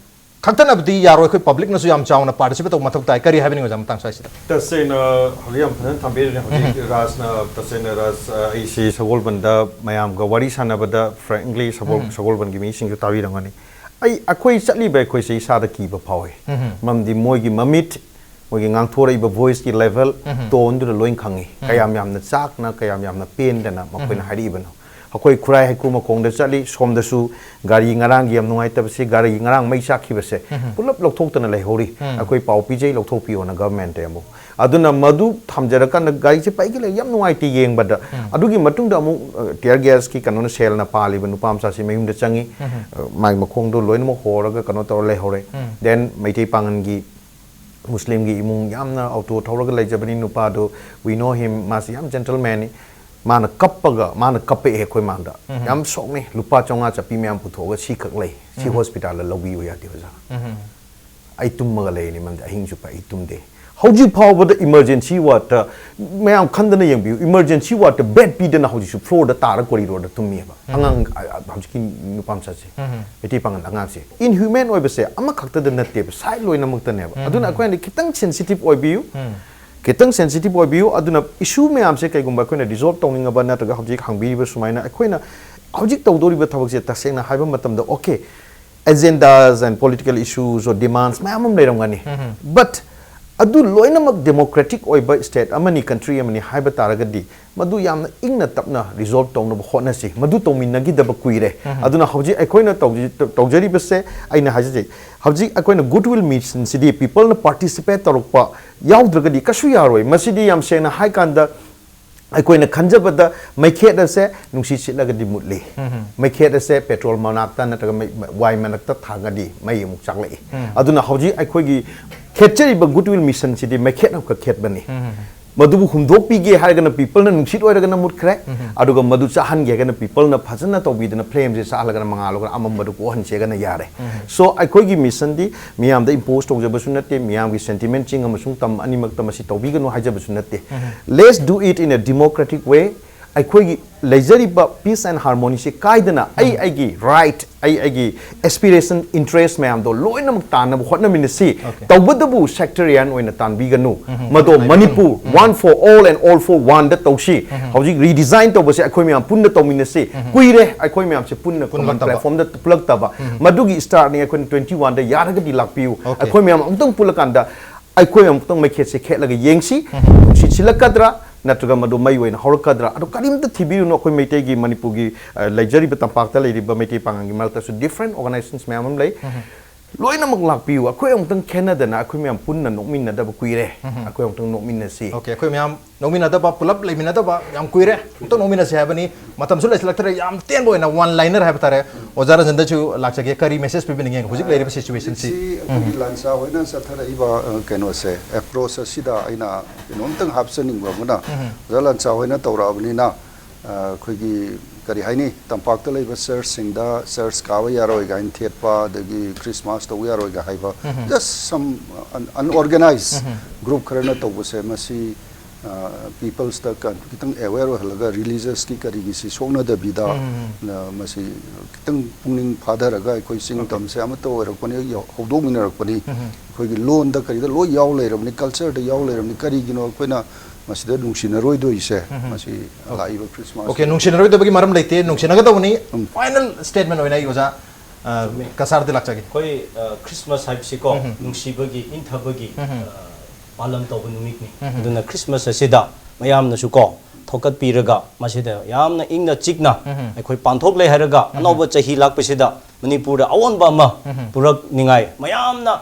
ꯈꯛꯇꯅꯕꯨꯗꯤ ꯌꯥꯔꯣꯏ, ꯑꯩꯈꯣꯏ ꯄꯕ꯭ꯂꯤꯛꯅꯁꯨ ꯌꯥꯝ ꯆꯥꯎꯅ ꯄꯥꯔꯇꯤꯁꯤꯄꯦꯠ ꯇꯧꯕ ꯃꯊꯧ ꯇꯥꯏ꯫ ꯀꯔꯤ ꯍꯥꯏꯕꯤꯅꯤꯡꯉꯤ, ꯑꯣꯖꯥ, ꯃꯇꯥꯡ ꯁ꯭ꯋꯥꯏꯁꯤꯗ? ꯇꯁꯦꯡꯅ ꯍꯧꯖꯤꯛ ꯌꯥꯝ ꯐꯖꯅ ꯊꯝꯕꯤꯔꯤꯅꯦ꯫ ꯍꯧꯖꯤꯛ ꯔꯥꯖꯅ, ꯇꯁꯦꯡꯅ ꯔꯥꯖ, ꯑ, ꯑꯩꯁꯤ ꯁꯒꯣꯜꯕꯟꯗ ꯃꯌꯥꯝꯒ ꯋꯥꯔꯤ ꯁꯥꯟꯅꯕꯗ, frankly, ꯁꯒꯣꯜ-, ꯁꯒꯣꯜꯕꯟꯒꯤ ꯃꯤꯁꯤꯡꯁꯨ ꯇꯥꯕꯤꯔꯝꯒꯅꯤ꯫ ꯑꯩ, ꯑꯩꯈꯣꯏ ꯆꯠꯂꯤꯕ ꯑꯩꯈꯣꯏꯁꯦ ꯏꯁꯥꯗ ꯀꯤꯕ ꯐꯥꯎꯏ꯫ ꯃꯔꯝꯗꯤ ꯃꯣꯏꯒꯤ ꯃꯃꯤꯠ, ꯃꯣꯏꯒꯤ ꯉꯥꯡꯊꯣꯔꯛꯏꯕ ꯚꯣꯏꯁꯀꯤ ꯂꯦꯚꯦꯜ, ꯇꯣꯟꯗꯨꯗ ꯂꯣꯏ ꯈꯪꯉꯤ꯫ ꯀꯌꯥꯝ ꯌꯥꯝꯅ ꯆꯥꯛꯅ, ꯀꯌꯥꯝ ꯌꯥꯝꯅ ꯄꯦꯟꯗꯅ ꯃꯈꯣꯏꯅ ꯍꯥꯏꯔꯛꯏꯕꯅꯣ꯫ ꯑꯩꯈꯣꯏ ꯈꯨꯔꯥꯏ ꯍꯩꯀ꯭ꯔꯨ ꯃꯈꯣꯡꯗ ꯆꯠꯂꯤ, ꯁꯣꯝꯗꯁꯨ ꯒꯥꯔꯤ ꯉꯔꯥꯡꯒꯤ ꯌꯥꯝ ꯅꯨꯡꯉꯥꯏꯇꯕꯁꯤ, ꯒꯥꯔꯤ ꯉꯔꯥꯡ ꯃꯩ ꯆꯥꯛꯈꯤꯕꯁꯦ ꯄꯨꯂꯞ ꯂꯧꯊꯣꯛꯇꯅ ꯂꯩꯍꯧꯔꯤ꯫ ꯑꯩꯈꯣꯏ ꯄꯥꯎ ꯄꯤꯖꯩ, ꯂꯧꯊꯣꯛꯄꯤꯌꯣꯅ ꯒꯚꯔꯟꯃꯦꯟꯠꯇ ꯑꯃꯨꯛ꯫ ꯑꯗꯨꯅ ꯃꯗꯨ ꯊꯝꯖꯔꯀꯥꯟꯗ ꯒꯥꯔꯤꯁꯦ ꯄꯩꯒ ꯂꯩ, ꯌꯥꯝ ꯅꯨꯡꯉꯥꯏꯇꯦ ꯌꯦꯡꯕꯗ꯫ ꯑꯗꯨꯒꯤ ꯃꯇꯨꯡꯗ ꯑꯃꯨꯛ ꯇꯤꯌꯔ ꯒ꯭ꯌꯥꯁꯀꯤ ꯀꯩꯅꯣꯅ, ꯁꯦꯜꯅ ꯄꯥꯜꯂꯤꯕ ꯅꯨꯄꯥ ꯃꯆꯥꯁꯤ ꯃꯌꯨꯝꯗ ꯆꯪꯉꯤ꯫ ꯑ, ꯃꯥꯒꯤ ꯃꯈꯣꯡꯗꯣ ꯂꯣꯏꯅꯃꯛ ꯍꯣꯔꯒ ꯀꯩꯅꯣ ꯇꯧꯔ ꯂꯩꯍꯧꯔꯦ꯫ Then ꯃꯩꯇꯩ ꯄꯥꯉꯜꯒꯤ, ꯃꯨꯁꯂꯤꯝꯒꯤ ꯏꯃꯨꯡ, ꯌꯥꯝꯅ ꯑꯣꯇꯣ ꯊꯧꯔꯒ ꯂꯩꯖꯕꯅꯤ ꯅꯨꯄꯥꯗꯨ, we know him, ꯃꯥꯁꯤ ꯌꯥꯝ ꯖꯦꯟꯇꯜꯃꯦꯟꯅꯤ꯫ ꯃꯥꯅ ꯀꯞꯄꯒ, ꯃꯥꯅ ꯀꯞꯄꯛꯑꯦ ꯑꯩꯈꯣꯏ ꯃꯥꯡꯗ꯫ ꯌꯥꯝ ꯁꯣꯛꯅꯤ, ꯂꯨꯄꯥ ꯆꯥꯝꯃꯉꯥ ꯆꯠꯄꯤ ꯃꯌꯥꯝ ꯄꯨꯊꯣꯛꯑꯒ ꯁꯤꯈꯛ ꯂꯩ, ꯁꯤ ꯍꯣꯁꯄꯤꯇꯥꯜꯗ ꯂꯧꯕꯤꯌꯨ ꯌꯥꯗꯦ ꯑꯣꯖꯥ꯫ ꯑꯩ ꯇꯨꯝꯃꯒ ꯂꯩꯔꯤꯅꯤ ꯃꯔꯝꯗꯤ ꯑꯍꯤꯡ ꯆꯨꯞꯄ ꯑꯩ ꯇꯨꯝꯗꯦ꯫ ꯍꯧꯖꯤꯛ ꯐꯥꯎꯕꯗ ꯏꯃꯔꯖꯦꯟꯁꯤ ꯋꯥꯔꯗꯇ, ꯃꯌꯥꯝ ꯈꯟꯗꯅ ꯌꯦꯡꯕꯤꯌꯨ, ꯏꯃꯔꯖꯦꯟꯁꯤ ꯋꯥꯔꯗꯇ ꯕꯦꯗ ꯄꯤꯗꯅ ꯍꯧꯖꯤꯛꯁꯨ ꯐ꯭ꯂꯣꯔꯗ ꯇꯥꯔ ꯀꯣꯔꯤꯗꯣꯔꯗ ꯇꯨꯝꯃꯤꯑꯕ꯫ ꯑꯉꯥꯡ, ꯑ, ꯑ, ꯍꯧꯖꯤꯛꯀꯤ ꯅꯨꯄꯥ ꯃꯆꯥꯁꯦ, ꯃꯩꯇꯩ ꯄꯥꯉꯜ ꯑꯉꯥꯡꯁꯦ꯫ ꯏꯟꯍ꯭ꯌꯨꯃꯦꯟ ꯑꯣꯏꯕꯁꯦ ꯑꯃꯈꯛꯇꯗ ꯅꯠꯇꯦꯕ, ꯁꯥꯏꯗ ꯂꯣꯏꯅꯃꯛꯇꯅꯦꯕ꯫ ꯑꯗꯨꯅ ꯑꯩꯈꯣꯏꯅ ꯈꯤꯇꯪ ꯁꯦꯟꯁꯤꯇꯤꯞ ꯑꯣꯏꯕꯤꯌꯨ, ꯈꯤꯇꯪ ꯁꯦꯟꯁꯤꯇꯤꯞ ꯑꯣꯏꯕꯤꯌꯨ꯫ ꯑꯗꯨꯅ ꯏꯁꯨ ꯃꯌꯥꯝꯁꯦ ꯀꯩꯒꯨꯝꯕ ꯑꯩꯈꯣꯏꯅ ꯔꯤꯖꯣꯜꯕ ꯇꯧꯅꯤꯡꯉꯕ ꯅꯠꯇ꯭ꯔꯒ ꯍꯧꯖꯤꯛ ꯍꯪꯕꯤꯔꯤꯕ ꯁꯨꯃꯥꯏꯅ ꯑꯩꯈꯣꯏꯅ ꯍꯧꯖꯤꯛ ꯇꯧꯗꯧꯔꯤꯕ ꯊꯕꯛꯁꯦ ꯇꯁꯦꯡꯅ ꯍꯥꯏꯕ ꯃꯇꯝꯗ, okay, agendas and political issues or demands ꯃꯌꯥꯝ ꯑꯃ ꯂꯩꯔꯝꯒꯅꯤ꯫ But ꯑꯗꯨ ꯂꯣꯏꯅꯃꯛ ꯗꯦꯃꯣꯀ꯭ꯔꯦꯇꯤꯛ ꯑꯣꯏꯕ ꯁ꯭ꯇꯦꯠ ꯑꯃꯅꯤ, ꯀꯟꯇ꯭ꯔꯤ ꯑꯃꯅꯤ ꯍꯥꯏꯕ ꯇꯥꯔꯒꯗꯤ ꯃꯗꯨ ꯌꯥꯝꯅ ꯏꯪꯅ ꯇꯞꯅ ꯔꯤꯖꯣꯜꯕ ꯇꯧꯅꯕ ꯍꯣꯠꯅꯁꯤ꯫ ꯃꯗꯨ ꯇꯧꯃꯤꯟꯅꯈꯤꯗꯕ ꯀꯨꯏꯔꯦ꯫ ꯑꯗꯨꯅ ꯍꯧꯖꯤꯛ ꯑꯩꯈꯣꯏꯅ ꯇꯧꯖꯤ-, ꯇꯧ-, ꯇꯧꯖꯔꯤꯕꯁꯦ, ꯑꯩꯅ ꯍꯥꯏꯖꯖꯩ, ꯍꯧꯖꯤꯛ ꯑꯩꯈꯣꯏꯅ ꯒꯨꯗ ꯋꯤꯜ ꯃꯤꯁꯟꯁꯤꯗꯤ ꯄꯤꯄꯜꯅ ꯄꯥꯔꯇꯤꯁꯤꯄꯦꯠ ꯇꯧꯔꯛꯄ ꯌꯥꯎꯗ꯭ꯔꯒꯗꯤ ꯀꯩꯁꯨ ꯌꯥꯔꯣꯏ꯫ ꯃꯁꯤꯗꯤ ꯌꯥꯝ ꯁꯦꯡꯅ ꯍꯥꯏ ꯀꯥꯟꯗ ꯑꯩꯈꯣꯏꯅ ꯈꯟꯖꯕꯗ ꯃꯩꯈꯦꯠ ꯑꯁꯦ ꯅꯨꯡꯁꯤꯠ ꯁꯤꯠꯂꯒꯗꯤ ꯃꯨꯠꯂꯤ꯫ ꯃꯩꯈꯦꯠ ꯑꯁꯦ ꯄꯦꯇ꯭ꯔꯣꯜ ꯃꯅꯥꯛꯇ ꯅꯠꯇ꯭ꯔꯒ ꯃꯩ, ꯋꯥꯏ ꯃꯅꯥꯛꯇ ꯊꯥꯡꯒꯗꯤ ꯃꯩ ꯑꯃꯨꯛ ꯆꯥꯛꯂꯛꯏ꯫ ꯑꯗꯨꯅ ꯍꯧꯖꯤꯛ ꯑꯩꯈꯣꯏꯒꯤ ꯈꯦꯠꯆꯔꯤꯕ ꯒꯨꯗ ꯋꯤꯜ ꯃꯤꯁꯟꯁꯤꯗꯤ ꯃꯩꯈꯦꯠ ꯑꯃꯈꯛ ꯈꯦꯠꯄꯅꯤ꯫ ꯃꯗꯨꯕꯨ ꯍꯨꯝꯗꯣꯛꯄꯤꯒꯦ ꯍꯥꯏꯔꯒꯅ ꯄꯤꯄꯜꯅ ꯅꯨꯡꯁꯤꯠ ꯑꯣꯏꯔꯒꯅ ꯃꯨꯠꯈ꯭ꯔꯦ, ꯑꯗꯨꯒ ꯃꯗꯨ ꯆꯥꯍꯟꯒꯦ ꯍꯥꯏꯔꯒꯅ ꯄꯤꯄꯜꯅ ꯐꯖꯅ ꯇꯧꯕꯤꯗꯅ ꯐ꯭ꯂꯦꯝꯁꯦ ꯆꯥꯍꯜꯂꯒꯅ ꯃꯉꯥꯜ ꯑꯣꯏꯔꯒꯅ ꯑꯃꯝꯕꯗꯨ ꯀꯣꯛꯍꯟꯁꯦꯒꯅ ꯌꯥꯔꯦ꯫ So ꯑꯩꯈꯣꯏꯒꯤ ꯃꯤꯁꯟꯗꯤ ꯃꯤꯌꯥꯝꯗ ꯏꯝꯄꯣꯁ ꯇꯧꯖꯕꯁꯨ ꯅꯠꯇꯦ, ꯃꯤꯌꯥꯝꯒꯤ ꯁꯦꯟꯇꯤꯃꯦꯟ ꯆꯤꯡ ꯑꯃꯁꯨꯡ ꯇꯝ ꯑꯅꯤꯃꯛꯇ ꯃꯁꯤ ꯇꯧꯕꯤꯒꯅꯨ ꯍꯥꯏꯖꯕꯁꯨ ꯅꯠꯇꯦ꯫ Let's do it in a democratic way. ꯑꯩꯈꯣꯏꯒꯤ ꯂꯩꯖꯔꯤꯕ peace and harmony ꯁꯤ ꯀꯥꯏꯗꯅ ꯑꯩ ꯑꯩꯒꯤ ꯔꯥꯏꯠ, ꯑꯩ ꯑꯩꯒꯤ ꯑꯦꯁꯄꯤꯔꯦꯁꯟ, ꯏꯟꯇꯔꯦꯁ ꯃꯌꯥꯝꯗꯣ ꯂꯣꯏꯅꯃꯛ ꯇꯥꯟꯅꯕ ꯍꯣꯠꯅꯃꯤꯟꯅꯁꯤ꯫ Okay. ꯇꯧꯕꯇꯕꯨ ꯁꯦꯛꯇꯔꯤꯌꯥꯟ ꯑꯣꯏꯅ ꯇꯥꯟꯕꯤꯒꯅꯨ꯫ ꯃꯗꯣ Manipur, one for all and all for one ꯗ ꯇꯧꯁꯤ꯫ ꯍꯧꯖꯤꯛ ꯔꯤꯗꯤꯖꯥꯏꯟ ꯇꯧꯕꯁꯦ ꯑꯩꯈꯣꯏ ꯃꯌꯥꯝ ꯄꯨꯟꯅ ꯇꯧꯃꯤꯟꯅꯁꯤ꯫ ꯀꯨꯏꯔꯦ ꯑꯩꯈꯣꯏ ꯃꯌꯥꯝꯁꯦ ꯄꯨꯟꯅ ꯀꯣꯃꯟ ꯄꯨꯜꯂꯛꯇꯕ꯫ ꯄ꯭ꯂꯦꯠꯐꯣꯝꯗ ꯄꯨꯜꯂꯛꯇꯕ꯫ ꯃꯗꯨꯒꯤ ꯁ꯭ꯇꯥꯔꯠꯅꯤ ꯑꯩꯈꯣꯏꯅ ꯇ꯭ꯋꯦꯟꯇꯤ ꯋꯥꯟꯗ ꯌꯥꯔꯒꯗꯤ ꯂꯥꯛꯄꯤꯌꯨ꯫ Okay. ꯑꯩꯈꯣꯏ ꯃꯌꯥꯝ ꯑꯃꯨꯛꯇꯪ ꯄꯨꯜꯂꯀꯥꯟꯗ ꯑꯩꯈꯣꯏ ꯑꯃꯨꯛꯇꯪ ꯃꯩꯈꯦꯠꯁꯦ ꯈꯦꯠꯂꯒ ꯌꯦꯡꯁꯤ꯫ ꯅꯨꯡꯁꯤꯠ ꯁꯤꯜꯂꯛꯀꯗ꯭ꯔꯥ? ꯅꯠꯇ꯭ꯔꯒ ꯃꯗꯨ ꯃꯩ ꯑꯣꯏꯅ ꯍꯧꯔꯛꯀꯗ꯭ꯔꯥ? ꯑꯗꯨ ꯀꯔꯤꯝꯇ ꯊꯤꯕꯤꯔꯨꯅꯨ꯫ ꯑꯩꯈꯣꯏ ꯃꯩꯇꯩꯒꯤ, ꯃꯅꯤꯄꯨꯔꯒꯤ, ꯑ, ꯂꯩꯖꯔꯤꯕ ꯇꯝꯄꯥꯛꯇ ꯂꯩꯔꯤꯕ ꯃꯩꯇꯩ ꯄꯥꯉꯜꯒꯤ ꯃꯔꯛꯇꯁꯨ different organizations ꯃꯌꯥꯝ ꯑꯃ ꯂꯩ꯫ ꯂꯣꯏꯅꯃꯛ ꯂꯥꯛꯄꯤꯌꯨ, ꯑꯩꯈꯣꯏ ꯑꯃꯨꯛꯇꯪ ꯈꯦꯟꯅꯗꯅ ꯑꯩꯈꯣꯏ ꯃꯌꯥꯝ ꯄꯨꯟꯅ ꯅꯣꯛꯃꯤꯟꯅꯗꯕ ꯀꯨꯏꯔꯦ꯫ ꯑꯩꯈꯣꯏ ꯑꯃꯨꯛꯇꯪ ꯅꯣꯛꯃꯤꯟꯅꯁꯤ꯫ Okay, ꯑꯩꯈꯣꯏ ꯃꯌꯥꯝ ꯅꯣꯛꯃꯤꯟꯅꯗꯕ, ꯄꯨꯂꯞ ꯂꯩꯃꯤꯟꯅꯗꯕ ꯌꯥꯝ ꯀꯨꯏꯔꯦ꯫ ꯑꯃꯨꯛꯇꯪ ꯅꯣꯛꯃꯤꯟꯅꯁꯤ ꯍꯥꯏꯕꯅꯤ꯫ ꯃꯇꯝꯁꯨ ꯂꯩꯁꯤꯜꯂꯛꯇ꯭ꯔꯦ꯫ ꯌꯥꯝ ꯇꯦꯟꯕ ꯑꯣꯏꯅ one liner ꯍꯥꯏꯕ ꯇꯥꯔꯦ, ꯑꯣꯖꯥ ꯔꯟꯖꯟꯗꯁꯨ ꯂꯥꯛꯆꯒꯦ꯫ ꯀꯔꯤ message ꯄꯤꯕꯤꯅꯤꯡꯉꯦ ꯍꯧꯖꯤꯛ ꯂꯩꯔꯤꯕ situation ꯁꯤ? ꯁꯤ ꯑꯩꯈꯣꯏꯒꯤ ꯂꯥꯟꯆꯥ ꯍꯣꯏꯅ ꯆꯠꯊꯔꯛꯏꯕ, ꯑ, ꯀꯩꯅꯣꯁꯦ, approach ꯑꯁꯤꯗ ꯑꯩꯅ ꯀꯩꯅꯣꯝꯇꯪ ꯍꯥꯞꯆꯅꯤꯡꯕ ꯑꯃꯅ, ꯑꯣꯖꯥ ꯂꯥꯟꯆꯥ ꯍꯣꯏꯅ ꯇꯧꯔꯛꯑꯕꯅꯤꯅ, ꯑ, ꯑꯩꯈꯣꯏꯒꯤ ꯀꯔꯤ ꯍꯥꯏꯅꯤ, ꯇꯝꯄꯥꯛꯇ ꯂꯩꯕ church ꯁꯤꯡꯗ church ꯀꯥꯕ ꯌꯥꯔꯣꯏ ꯀꯥꯏꯅ ꯊꯦꯠꯄ, ꯑꯗꯒꯤ Christmas ꯇꯧꯕ ꯌꯥꯔꯣꯏꯒ ꯍꯥꯏꯕ, just some un- unorganized group ꯈꯔꯅ ꯇꯧꯕꯁꯦ, ꯃꯁꯤ, ꯑ, peopleꯁꯇ ꯀ- ꯈꯤꯇꯪ aware ꯑꯣꯏꯍꯜꯂꯒ, religiousꯀꯤ ꯀꯔꯤꯒꯤꯁꯤ ꯁꯣꯛꯅꯗꯕꯤꯗ, ꯑ, ꯃꯁꯤ ꯈꯤꯇꯪ ꯄꯨꯛꯅꯤꯡ ꯐꯥꯊꯔꯒ, ꯑꯩꯈꯣꯏ ꯆꯤꯡ ꯇꯝꯁꯦ ꯑꯃꯠꯇ ꯑꯣꯏꯔꯛꯄꯅꯤ, ꯌꯧ- ꯍꯧꯗꯣꯛꯃꯤꯟꯅꯔꯛꯄꯅꯤ꯫ ꯑꯩꯈꯣꯏꯒꯤ ꯂꯣꯟꯗ ꯀꯔꯤꯗ ꯂꯣꯏ ꯌꯥꯎ ꯂꯩꯔꯕꯅꯤ, cultureꯗ ꯌꯥꯎ ꯂꯩꯔꯕꯅꯤ꯫ ꯀꯔꯤꯒꯤꯅꯣ ꯑꯩꯈꯣꯏꯅ ꯃꯁꯤꯗ ꯅꯨꯡꯁꯤꯅꯔꯣꯏꯗꯣꯏꯁꯦ? ꯃꯁꯤ ꯂꯥꯛꯏꯕ Christmas Okay, ꯅꯨꯡꯁꯤꯅꯔꯣꯏꯗꯕꯒꯤ ꯃꯔꯝ ꯂꯩꯇꯦ, ꯅꯨꯡꯁꯤꯅꯒꯗꯧꯕꯅꯤ꯫ Final statement ꯑꯣꯏꯅ ꯑꯩ ꯑꯣꯖꯥ, ꯑ, ꯀꯁꯥꯔꯗ ꯂꯥꯛꯆꯒꯦ꯫ ꯑꯩꯈꯣꯏ, ꯑ, Christmas ꯍꯥꯏꯕꯁꯤꯀꯣ, ꯅꯨꯡꯁꯤꯕꯒꯤ, ꯏꯪꯊꯕꯒꯤ, ꯑ, ꯄꯥꯂꯟ ꯇꯧꯕ ꯅꯨꯃꯤꯠꯅꯤ꯫ ꯑꯗꯨꯅ Christmas ꯑꯁꯤꯗ ꯃꯌꯥꯝꯅꯁꯨ ꯀꯣ, ꯊꯧꯒꯠꯄꯤꯔꯒ, ꯃꯁꯤꯗ ꯌꯥꯝꯅ ꯏꯪꯅ ꯆꯤꯛꯅ ꯑꯩꯈꯣꯏ ꯄꯥꯡꯊꯣꯛꯂꯦ ꯍꯥꯏꯔꯒ, ꯑꯅꯧꯕ ꯆꯍꯤ ꯂꯥꯛꯄꯁꯤꯗ ꯃꯅꯤꯄꯨꯔꯗ ꯑꯑꯣꯟꯕ ꯑꯃ ꯄꯨꯔꯛꯅꯤꯡꯉꯥꯏ ꯃꯌꯥꯝꯅ,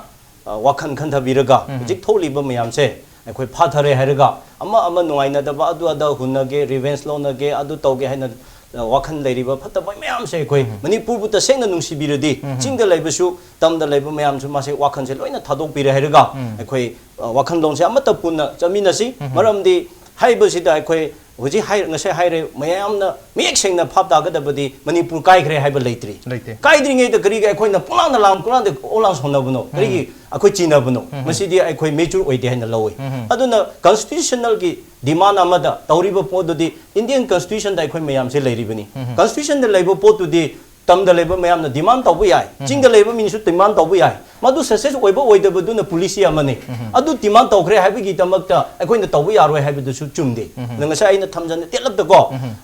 ꯑ, ꯋꯥꯈꯜ ꯈꯟꯊꯕꯤꯔꯒ, ꯍꯧꯖꯤꯛ ꯊꯣꯛꯂꯤꯕ ꯃꯌꯥꯝꯁꯦ ꯑꯩꯈꯣꯏ ꯐꯥꯊꯔꯦ ꯍꯥꯏꯔꯒ, ꯑꯃ ꯑꯃ ꯅꯨꯡꯉꯥꯏꯅꯗꯕ, ꯑꯗꯨ ꯑꯗꯥ ꯍꯨꯟꯅꯒꯦ, revenge ꯂꯧꯅꯒꯦ, ꯑꯗꯨ ꯇꯧꯒꯦ ꯍꯥꯏꯅ, ꯑ, ꯋꯥꯈꯜ ꯂꯩꯔꯤꯕ ꯐꯠꯇꯕ ꯃꯌꯥꯝꯁꯦ, ꯑꯩꯈꯣꯏ ꯃꯅꯤꯄꯨꯔꯕꯨ ꯇꯁꯦꯡꯅ ꯅꯨꯡꯁꯤꯕꯤꯔꯗꯤ, ꯆꯤꯡꯗ ꯂꯩꯕꯁꯨ, ꯇꯝꯗ ꯂꯩꯕ ꯃꯌꯥꯝꯁꯨ, ꯃꯥꯁꯦ ꯋꯥꯈꯜꯁꯦ ꯂꯣꯏꯅ ꯊꯥꯗꯣꯛꯄꯤꯔꯦ ꯍꯥꯏꯔꯒ, ꯑꯩꯈꯣꯏ, ꯑ, ꯋꯥꯈꯜꯂꯣꯟꯁꯦ ꯑꯃꯠꯇ ꯄꯨꯟꯅ ꯆꯠꯃꯤꯟꯅꯁꯤ꯫ ꯃꯔꯝꯗꯤ ꯍꯥꯏꯕꯁꯤꯗ ꯑꯩꯈꯣꯏ ꯍꯧꯖꯤꯛ ꯍꯥꯏ-, ꯉꯁꯥꯏ ꯍꯥꯏꯔꯦ, ꯃꯌꯥꯝꯅ ꯃꯌꯦꯛ ꯁꯦꯡꯅ ꯚꯥꯞ ꯇꯥꯒꯗꯕꯗꯤ ꯃꯅꯤꯄꯨꯔ ꯀꯥꯏꯈ꯭ꯔꯦ ꯍꯥꯏꯕ ꯂꯩꯇ꯭ꯔꯤ꯫ ꯂꯩꯇꯦ꯫ ꯀꯥꯏꯗ꯭ꯔꯤꯉꯩꯗ ꯀꯔꯤꯒꯤ ꯑꯩꯈꯣꯏꯅ ꯄꯨꯡꯂꯥꯡꯗ ꯂꯥꯡ, ꯄꯨꯡꯂꯥꯡꯗ ꯑꯣꯂꯥꯡ ꯁꯣꯟꯅꯕꯅꯣ? ꯀꯔꯤꯒꯤ ꯑꯩꯈꯣꯏ ꯆꯤꯟꯅꯕꯅꯣ? ꯃꯁꯤꯗꯤ ꯑꯩꯈꯣꯏ mature ꯑꯣꯏꯗꯦ ꯍꯥꯏꯅ ꯂꯧꯏ꯫ ꯑꯗꯨꯅ constitutionalꯒꯤ demand ꯑꯃꯗ ꯇꯧꯔꯤꯕ ꯄꯣꯠꯇꯨꯗꯤ, Indian Constitutionꯗ ꯑꯩꯈꯣꯏ ꯃꯌꯥꯝꯁꯦ ꯂꯩꯔꯤꯕꯅꯤ꯫ Constitutionꯗ ꯂꯩꯕ ꯄꯣꯠꯇꯨꯗꯤ ꯇꯝꯗ ꯂꯩꯕ ꯃꯌꯥꯝꯅ demand ꯇꯧꯕ ꯌꯥꯏ, ꯆꯤꯡꯗ ꯂꯩꯕ ꯃꯤꯅꯁꯨ demand ꯇꯧꯕ ꯌꯥꯏ꯫ ꯃꯗꯨ ꯁꯛꯁꯦꯁ ꯑꯣꯏꯕ ꯑꯣꯏꯗꯕꯗꯨꯅ ꯄꯣꯂꯤꯁꯤ ꯑꯃꯅꯤ꯫ ꯑꯗꯨ ꯗꯤꯃꯥꯟ ꯇꯧꯈ꯭ꯔꯦ ꯍꯥꯏꯕꯒꯤ ꯗꯃꯛꯇ ꯑꯩꯈꯣꯏꯅ ꯇꯧꯕ ꯌꯥꯔꯣꯏ ꯍꯥꯏꯕꯗꯨꯁꯨ ꯆꯨꯝꯗꯦ꯫ ꯑꯗ ꯉꯁꯥꯏ ꯑꯩꯅ ꯊꯝꯖꯅ ꯇꯦꯜꯂꯞꯇꯀꯣ,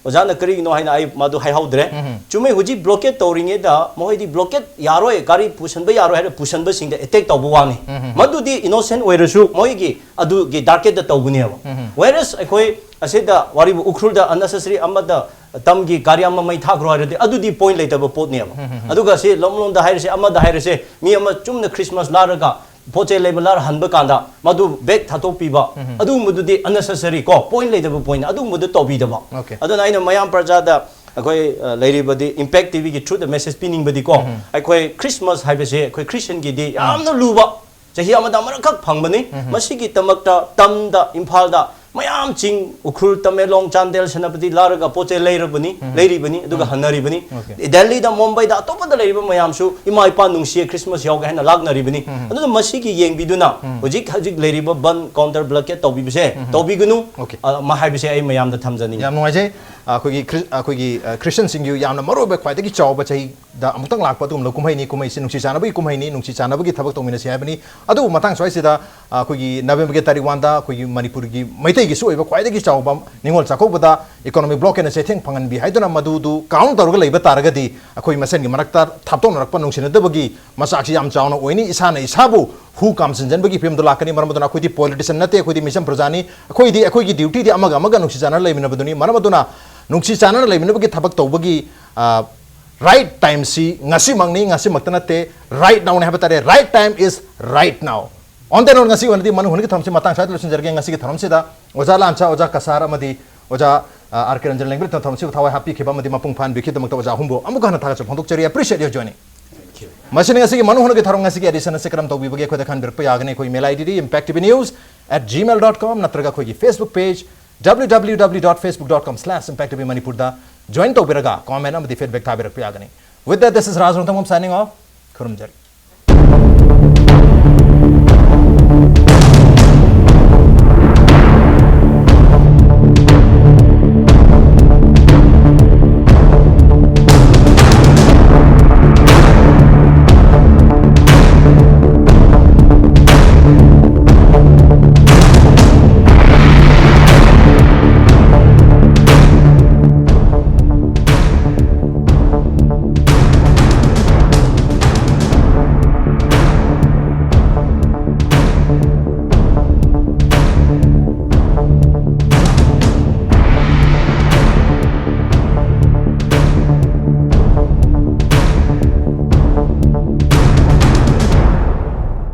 ꯑꯣꯖꯥꯅ ꯀꯔꯤꯒꯤꯅꯣ ꯍꯥꯏꯅ ꯑꯩ ꯃꯗꯨ ꯍꯥꯏꯍꯧꯗ꯭ꯔꯦ꯫ ꯆꯨꯝꯃꯦ, ꯍꯧꯖꯤꯛ ꯕ꯭ꯂꯣꯀꯦꯠ ꯇꯧꯔꯤꯉꯩꯗ ꯃꯈꯣꯏꯗꯤ ꯕ꯭ꯂꯣꯀꯦꯠ ꯌꯥꯔꯣꯏ, ꯒꯥꯔꯤ ꯄꯨꯁꯟꯕ ꯌꯥꯔꯣꯏ ꯍꯥꯏꯔ ꯄꯨꯁꯟꯕꯁꯤꯡꯗ ꯑꯦꯇꯦꯛ ꯇꯧꯕ ꯋꯥꯅꯤ꯫ ꯃꯗꯨꯗꯤ ꯏꯅꯣꯁꯦꯟ ꯑꯣꯏꯔꯁꯨ ꯃꯣꯏꯒꯤ ꯑꯗꯨꯒꯤ ꯇꯥꯔꯒꯦꯠꯇ ꯇꯧꯕꯅꯦꯕ꯫ ꯋꯦꯔꯁ ꯑꯩꯈꯣꯏ ꯑꯁꯤꯗ ꯋꯥꯔꯤꯕꯨ ꯎꯈ꯭ꯔꯨꯜꯗ ꯑꯟꯅꯦꯁꯦꯁꯔꯤ ꯑꯃꯗ ꯇꯝꯒꯤ ꯒꯥꯔꯤ ꯑꯃ ꯃꯩ ꯊꯥꯈ꯭ꯔꯣ ꯍꯥꯏꯔꯗꯤ ꯑꯗꯨꯗꯤ ꯄꯣꯏꯟ ꯂꯩꯇꯕ ꯄꯣꯠꯅꯦꯕ꯫ ꯑꯗꯨꯒ ꯁꯤ ꯂꯝꯂꯣꯡꯗ ꯍꯥꯏꯔꯁꯦ, ꯑꯃꯗ ꯍꯥꯏꯔꯁꯦ, ꯃꯤ ꯑꯃ ꯆꯨꯝꯅ ꯈ꯭ꯔꯤꯁꯃꯥꯁ ꯂꯥꯔꯒ ꯄꯣꯠ ꯆꯩ ꯂꯩꯕ ꯂꯥꯔ ꯍꯟꯕ ꯀꯥꯟꯗ ꯃꯗꯨ ꯕꯦꯛ ꯊꯥꯗꯣꯛꯄꯤꯕ, ꯑꯗꯨꯒꯨꯝꯕꯗꯨꯗꯤ ꯑꯟꯅꯦꯁꯦꯁꯔꯤ ꯀꯣ, ꯄꯣꯏꯟ ꯂꯩꯇꯕ ꯄꯣꯏꯟ, ꯑꯗꯨꯒꯨꯝꯕꯗꯨ ꯇꯧꯕꯤꯗꯕ꯫ Okay. ꯑꯗꯨꯅ ꯑꯩꯅ ꯃꯌꯥꯝ ꯄ꯭ꯔꯖꯥꯗ, ꯑꯩꯈꯣꯏ ꯑ, ꯂꯩꯔꯤꯕꯗꯤ ꯏꯝꯄꯦꯛ ꯇꯤꯚꯤꯒꯤ ꯊ꯭ꯔꯨꯗ ꯃꯦꯁꯦꯖ ꯄꯤꯅꯤꯡꯕꯗꯤ ꯀꯣ, ꯑꯩꯈꯣꯏ ꯈ꯭ꯔꯤꯁꯃꯥꯁ ꯍꯥꯏꯕꯁꯦ ꯑꯩꯈꯣꯏ ꯈ꯭ꯔꯤꯁꯇꯤꯌꯟꯒꯤꯗꯤ ꯌꯥꯝꯅ ꯂꯨꯕ, ꯆꯍꯤ ꯑꯃꯗ ꯑꯃꯔꯛꯈꯛ ꯐꯪꯕꯅꯤ꯫ ꯃꯁꯤꯒꯤꯗꯃꯛꯇ ꯇꯝꯗ, ꯏꯝꯐꯥꯜꯗ ꯃꯌꯥꯝ ꯆꯤꯡ, ꯎꯈ꯭ꯔꯨꯜ, ꯇꯃꯦꯡꯂꯣꯡ, ꯆꯥꯟꯗꯦꯜ, ꯁꯦꯅꯥꯄꯇꯤ ꯂꯥꯔꯒ ꯄꯣꯠ ꯆꯩ ꯂꯩꯔꯕꯅꯤ, ꯂꯩꯔꯤꯕꯅꯤ, ꯑꯗꯨꯒ ꯍꯟꯅꯔꯤꯕꯅꯤ꯫ Okay. ꯗꯦꯜꯂꯤꯗ, ꯃꯨꯝꯕꯥꯏꯗ, ꯑꯇꯣꯞꯄꯗ ꯂꯩꯔꯤꯕ ꯃꯌꯥꯝꯁꯨ ꯏꯃꯥ ꯏꯄꯥ ꯅꯨꯡꯁꯤꯌꯦ, ꯈ꯭ꯔꯤꯁꯃꯥꯁ ꯌꯥꯎꯒꯦ ꯍꯥꯏꯅ ꯂꯥꯛꯅꯔꯤꯕꯅꯤ꯫ ꯑꯗꯨꯅ ꯃꯁꯤꯒꯤ ꯌꯦꯡꯕꯤꯗꯨꯅ ꯍꯧꯖꯤꯛ ꯍꯧꯖꯤꯛ ꯂꯩꯔꯤꯕ ꯕꯟ, ꯀꯥꯎꯟꯇꯔ ꯕ꯭ꯂꯣꯀꯦꯠ ꯇꯧꯕꯤꯕꯁꯦ ꯇꯧꯕꯤꯒꯅꯨ, Okay. ꯑ, ꯃ-, ꯍꯥꯏꯕꯁꯦ ꯑꯩ ꯃꯌꯥꯝꯗ ꯊꯝꯖꯅꯤꯡꯉꯤ꯫ ꯌꯥꯝ ꯅꯨꯡꯉꯥꯏꯖꯩ꯫ ꯑꯩꯈꯣꯏꯒꯤ ꯈ꯭ꯔꯤ-, ꯑꯩꯈꯣꯏꯒꯤ ꯑ, ꯈ꯭ꯔꯤꯁꯇꯤꯌꯟꯁꯤꯡꯒꯤ ꯌꯥꯝꯅ ꯃꯔꯨꯑꯣꯏꯕ ꯈ꯭ꯋꯥꯏꯗꯒꯤ ꯆꯥꯎꯕ ꯆꯍꯤꯗ ꯑꯃꯨꯛꯇꯪ ꯂꯥꯛꯄ ꯑꯗꯨꯒꯨꯝꯂꯕ ꯀꯨꯝꯍꯩꯅꯤ꯫ ꯀꯨꯝꯍꯩꯁꯤ ꯅꯨꯡꯁꯤ ꯆꯥꯟꯅꯕꯒꯤ ꯀꯨꯝꯍꯩꯅꯤ, ꯅꯨꯡꯁꯤ ꯆꯥꯟꯅꯕꯒꯤ ꯊꯕꯛ ꯇꯧꯃꯤꯟꯅꯁꯤ ꯍꯥꯏꯕꯅꯤ꯫ ꯑꯗꯨꯕꯨ ꯃꯇꯥꯡ ꯁ꯭ꯋꯥꯏꯁꯤꯗ, ꯑ, ꯑꯩꯈꯣꯏꯒꯤ ꯅꯕꯦꯝꯕꯔꯒꯤ ꯇꯥꯔꯤꯛ ꯋꯥꯟꯗ ꯑꯩꯈꯣꯏꯒꯤ ꯃꯅꯤꯄꯨꯔꯒꯤ ꯃꯩꯇꯩꯒꯤꯁꯨ ꯑꯣꯏꯕ ꯈ꯭ꯋꯥꯏꯗꯒꯤ ꯆꯥꯎꯕ ꯅꯤꯉꯣꯜ ꯆꯥꯛꯀꯧꯕꯗ ꯏꯀꯣꯅꯣꯃꯤꯛ ꯕ꯭ꯂꯣꯛ ꯑꯣꯏꯅ ꯆꯩꯊꯦꯡ ꯐꯪꯍꯟꯕꯤ ꯍꯥꯏꯗꯨꯅ ꯃꯗꯨꯗꯨ ꯀꯥꯎꯟ ꯇꯧꯔꯒ ꯂꯩꯕ ꯇꯥꯔꯒꯗꯤ ꯑꯩꯈꯣꯏ ꯃꯁꯦꯟꯒꯤ ꯃꯔꯛꯇ ꯊꯥꯞꯇꯣꯛꯅꯔꯛꯄ, ꯅꯨꯡꯁꯤꯅꯗꯕꯒꯤ ꯃꯆꯥꯛꯁꯤ ꯌꯥꯝ ꯆꯥꯎꯅ ꯑꯣꯏꯅꯤ꯫ ꯏꯁꯥꯅ ꯏꯁꯥꯕꯨ ꯍꯨ ꯀꯥꯝꯁꯤꯟꯖꯟꯕꯒꯤ ꯐꯤꯕꯝꯗ ꯂꯥꯛꯀꯅꯤ꯫ ꯃꯔꯝ ꯑꯗꯨꯅ ꯑꯩꯈꯣꯏꯗꯤ ꯄꯣꯂꯤꯇꯤꯁꯤꯌꯟ ꯅꯠꯇꯦ, ꯑꯩꯈꯣꯏꯗꯤ ꯃꯤꯆꯝ ꯄ꯭ꯔꯖꯥꯅꯤ꯫ ꯑꯩꯈꯣꯏꯗꯤ ꯑꯩꯈꯣꯏꯒꯤ ꯗ꯭ꯌꯨꯇꯤꯗꯤ ꯑꯃꯒ ꯑꯃꯒ ꯅꯨꯡꯁꯤ ꯆꯥꯟꯅꯅ ꯂꯩꯃꯤꯟꯅꯕꯗꯨꯅꯤ꯫ ꯃꯔꯝ ꯑꯗꯨꯅ ꯅꯨꯡꯁꯤ ꯆꯥꯟꯅꯅ ꯂꯩꯃꯤꯟꯅꯕꯒꯤ ꯊꯕꯛ ꯇꯧꯕꯒꯤ, ꯑ, ꯔꯥꯏꯠ ꯇꯥꯏꯝꯁꯤ ꯉꯁꯤꯃꯛꯅꯤ, ꯉꯁꯤꯃꯛꯇ ꯅꯠꯇꯦ, ꯔꯥꯏꯠ ꯅꯥꯎꯅꯤ ꯍꯥꯏꯕ ꯇꯥꯔꯦ꯫ Right time is right now. On that note, ꯉꯁꯤꯒꯤ ꯑꯣꯏꯅꯗꯤ ꯃꯅꯨꯡ ꯍꯨꯠꯅꯒꯤ ꯊꯧꯔꯝꯁꯤ ꯃꯇꯥꯡ ꯁ꯭ꯋꯥꯏꯗ ꯂꯣꯏꯁꯤꯟꯖꯔꯒꯦ꯫ ꯉꯁꯤꯒꯤ ꯊꯧꯔꯝꯁꯤꯗ ꯑꯣꯖꯥ ꯂꯥꯟꯆꯥ, ꯑꯣꯖꯥ ꯀꯁꯥꯔ ꯑꯃꯗꯤ ꯑꯣꯖꯥ, ꯑ, ꯑꯥꯔ ꯀꯦ ꯔꯟꯖꯟ ꯂꯦꯡꯕꯤꯔꯠꯅ ꯊꯧꯔꯝꯁꯤꯕꯨ ꯊꯋꯥꯏ ꯍꯥꯞꯄꯤꯈꯤꯕ ꯑꯃꯗꯤ ꯃꯄꯨꯡ ꯐꯥꯍꯟꯕꯤꯈꯤꯕꯗꯃꯛꯇ ꯑꯣꯖꯥ ꯑꯍꯨꯝꯕꯨ ꯑꯃꯨꯛꯀ ꯍꯟꯅ ꯊꯥꯒꯠꯆꯕ ꯐꯣꯡꯗꯣꯛꯆꯔꯤ꯫ Appreciate your joining. ꯃꯁꯤꯅ ꯉꯁꯤꯒꯤ ꯃꯅꯨꯡ ꯍꯨꯠꯅꯒꯤ ꯊꯧꯔꯝ, ꯉꯁꯤꯒꯤ ꯑꯦꯗꯤꯁꯟ ꯑꯁꯤ ꯀꯔꯝ ꯇꯧꯕꯤꯕꯒꯦ ꯑꯩꯈꯣꯏꯗ ꯈꯟꯕꯤꯔꯛꯄ ꯌꯥꯒꯅꯤ꯫ ꯑꯩꯈꯣꯏ email I ꯗꯤꯗꯤ impact T V news at gmail dot com ꯅꯠꯇ꯭ꯔꯒ ꯑꯩꯈꯣꯏꯒꯤ Facebook page W W W dot facebook dot com slash impact T V Manipurꯗ join ꯇꯧꯕꯤꯔꯒ comment ꯑꯃꯗꯤ feedback ꯊꯥꯕꯤꯔꯛꯄ ꯌꯥꯒꯅꯤ꯫ With that, this is Raj Rongthangam signing off. ꯈꯨꯔꯨꯝꯖꯔꯤ꯫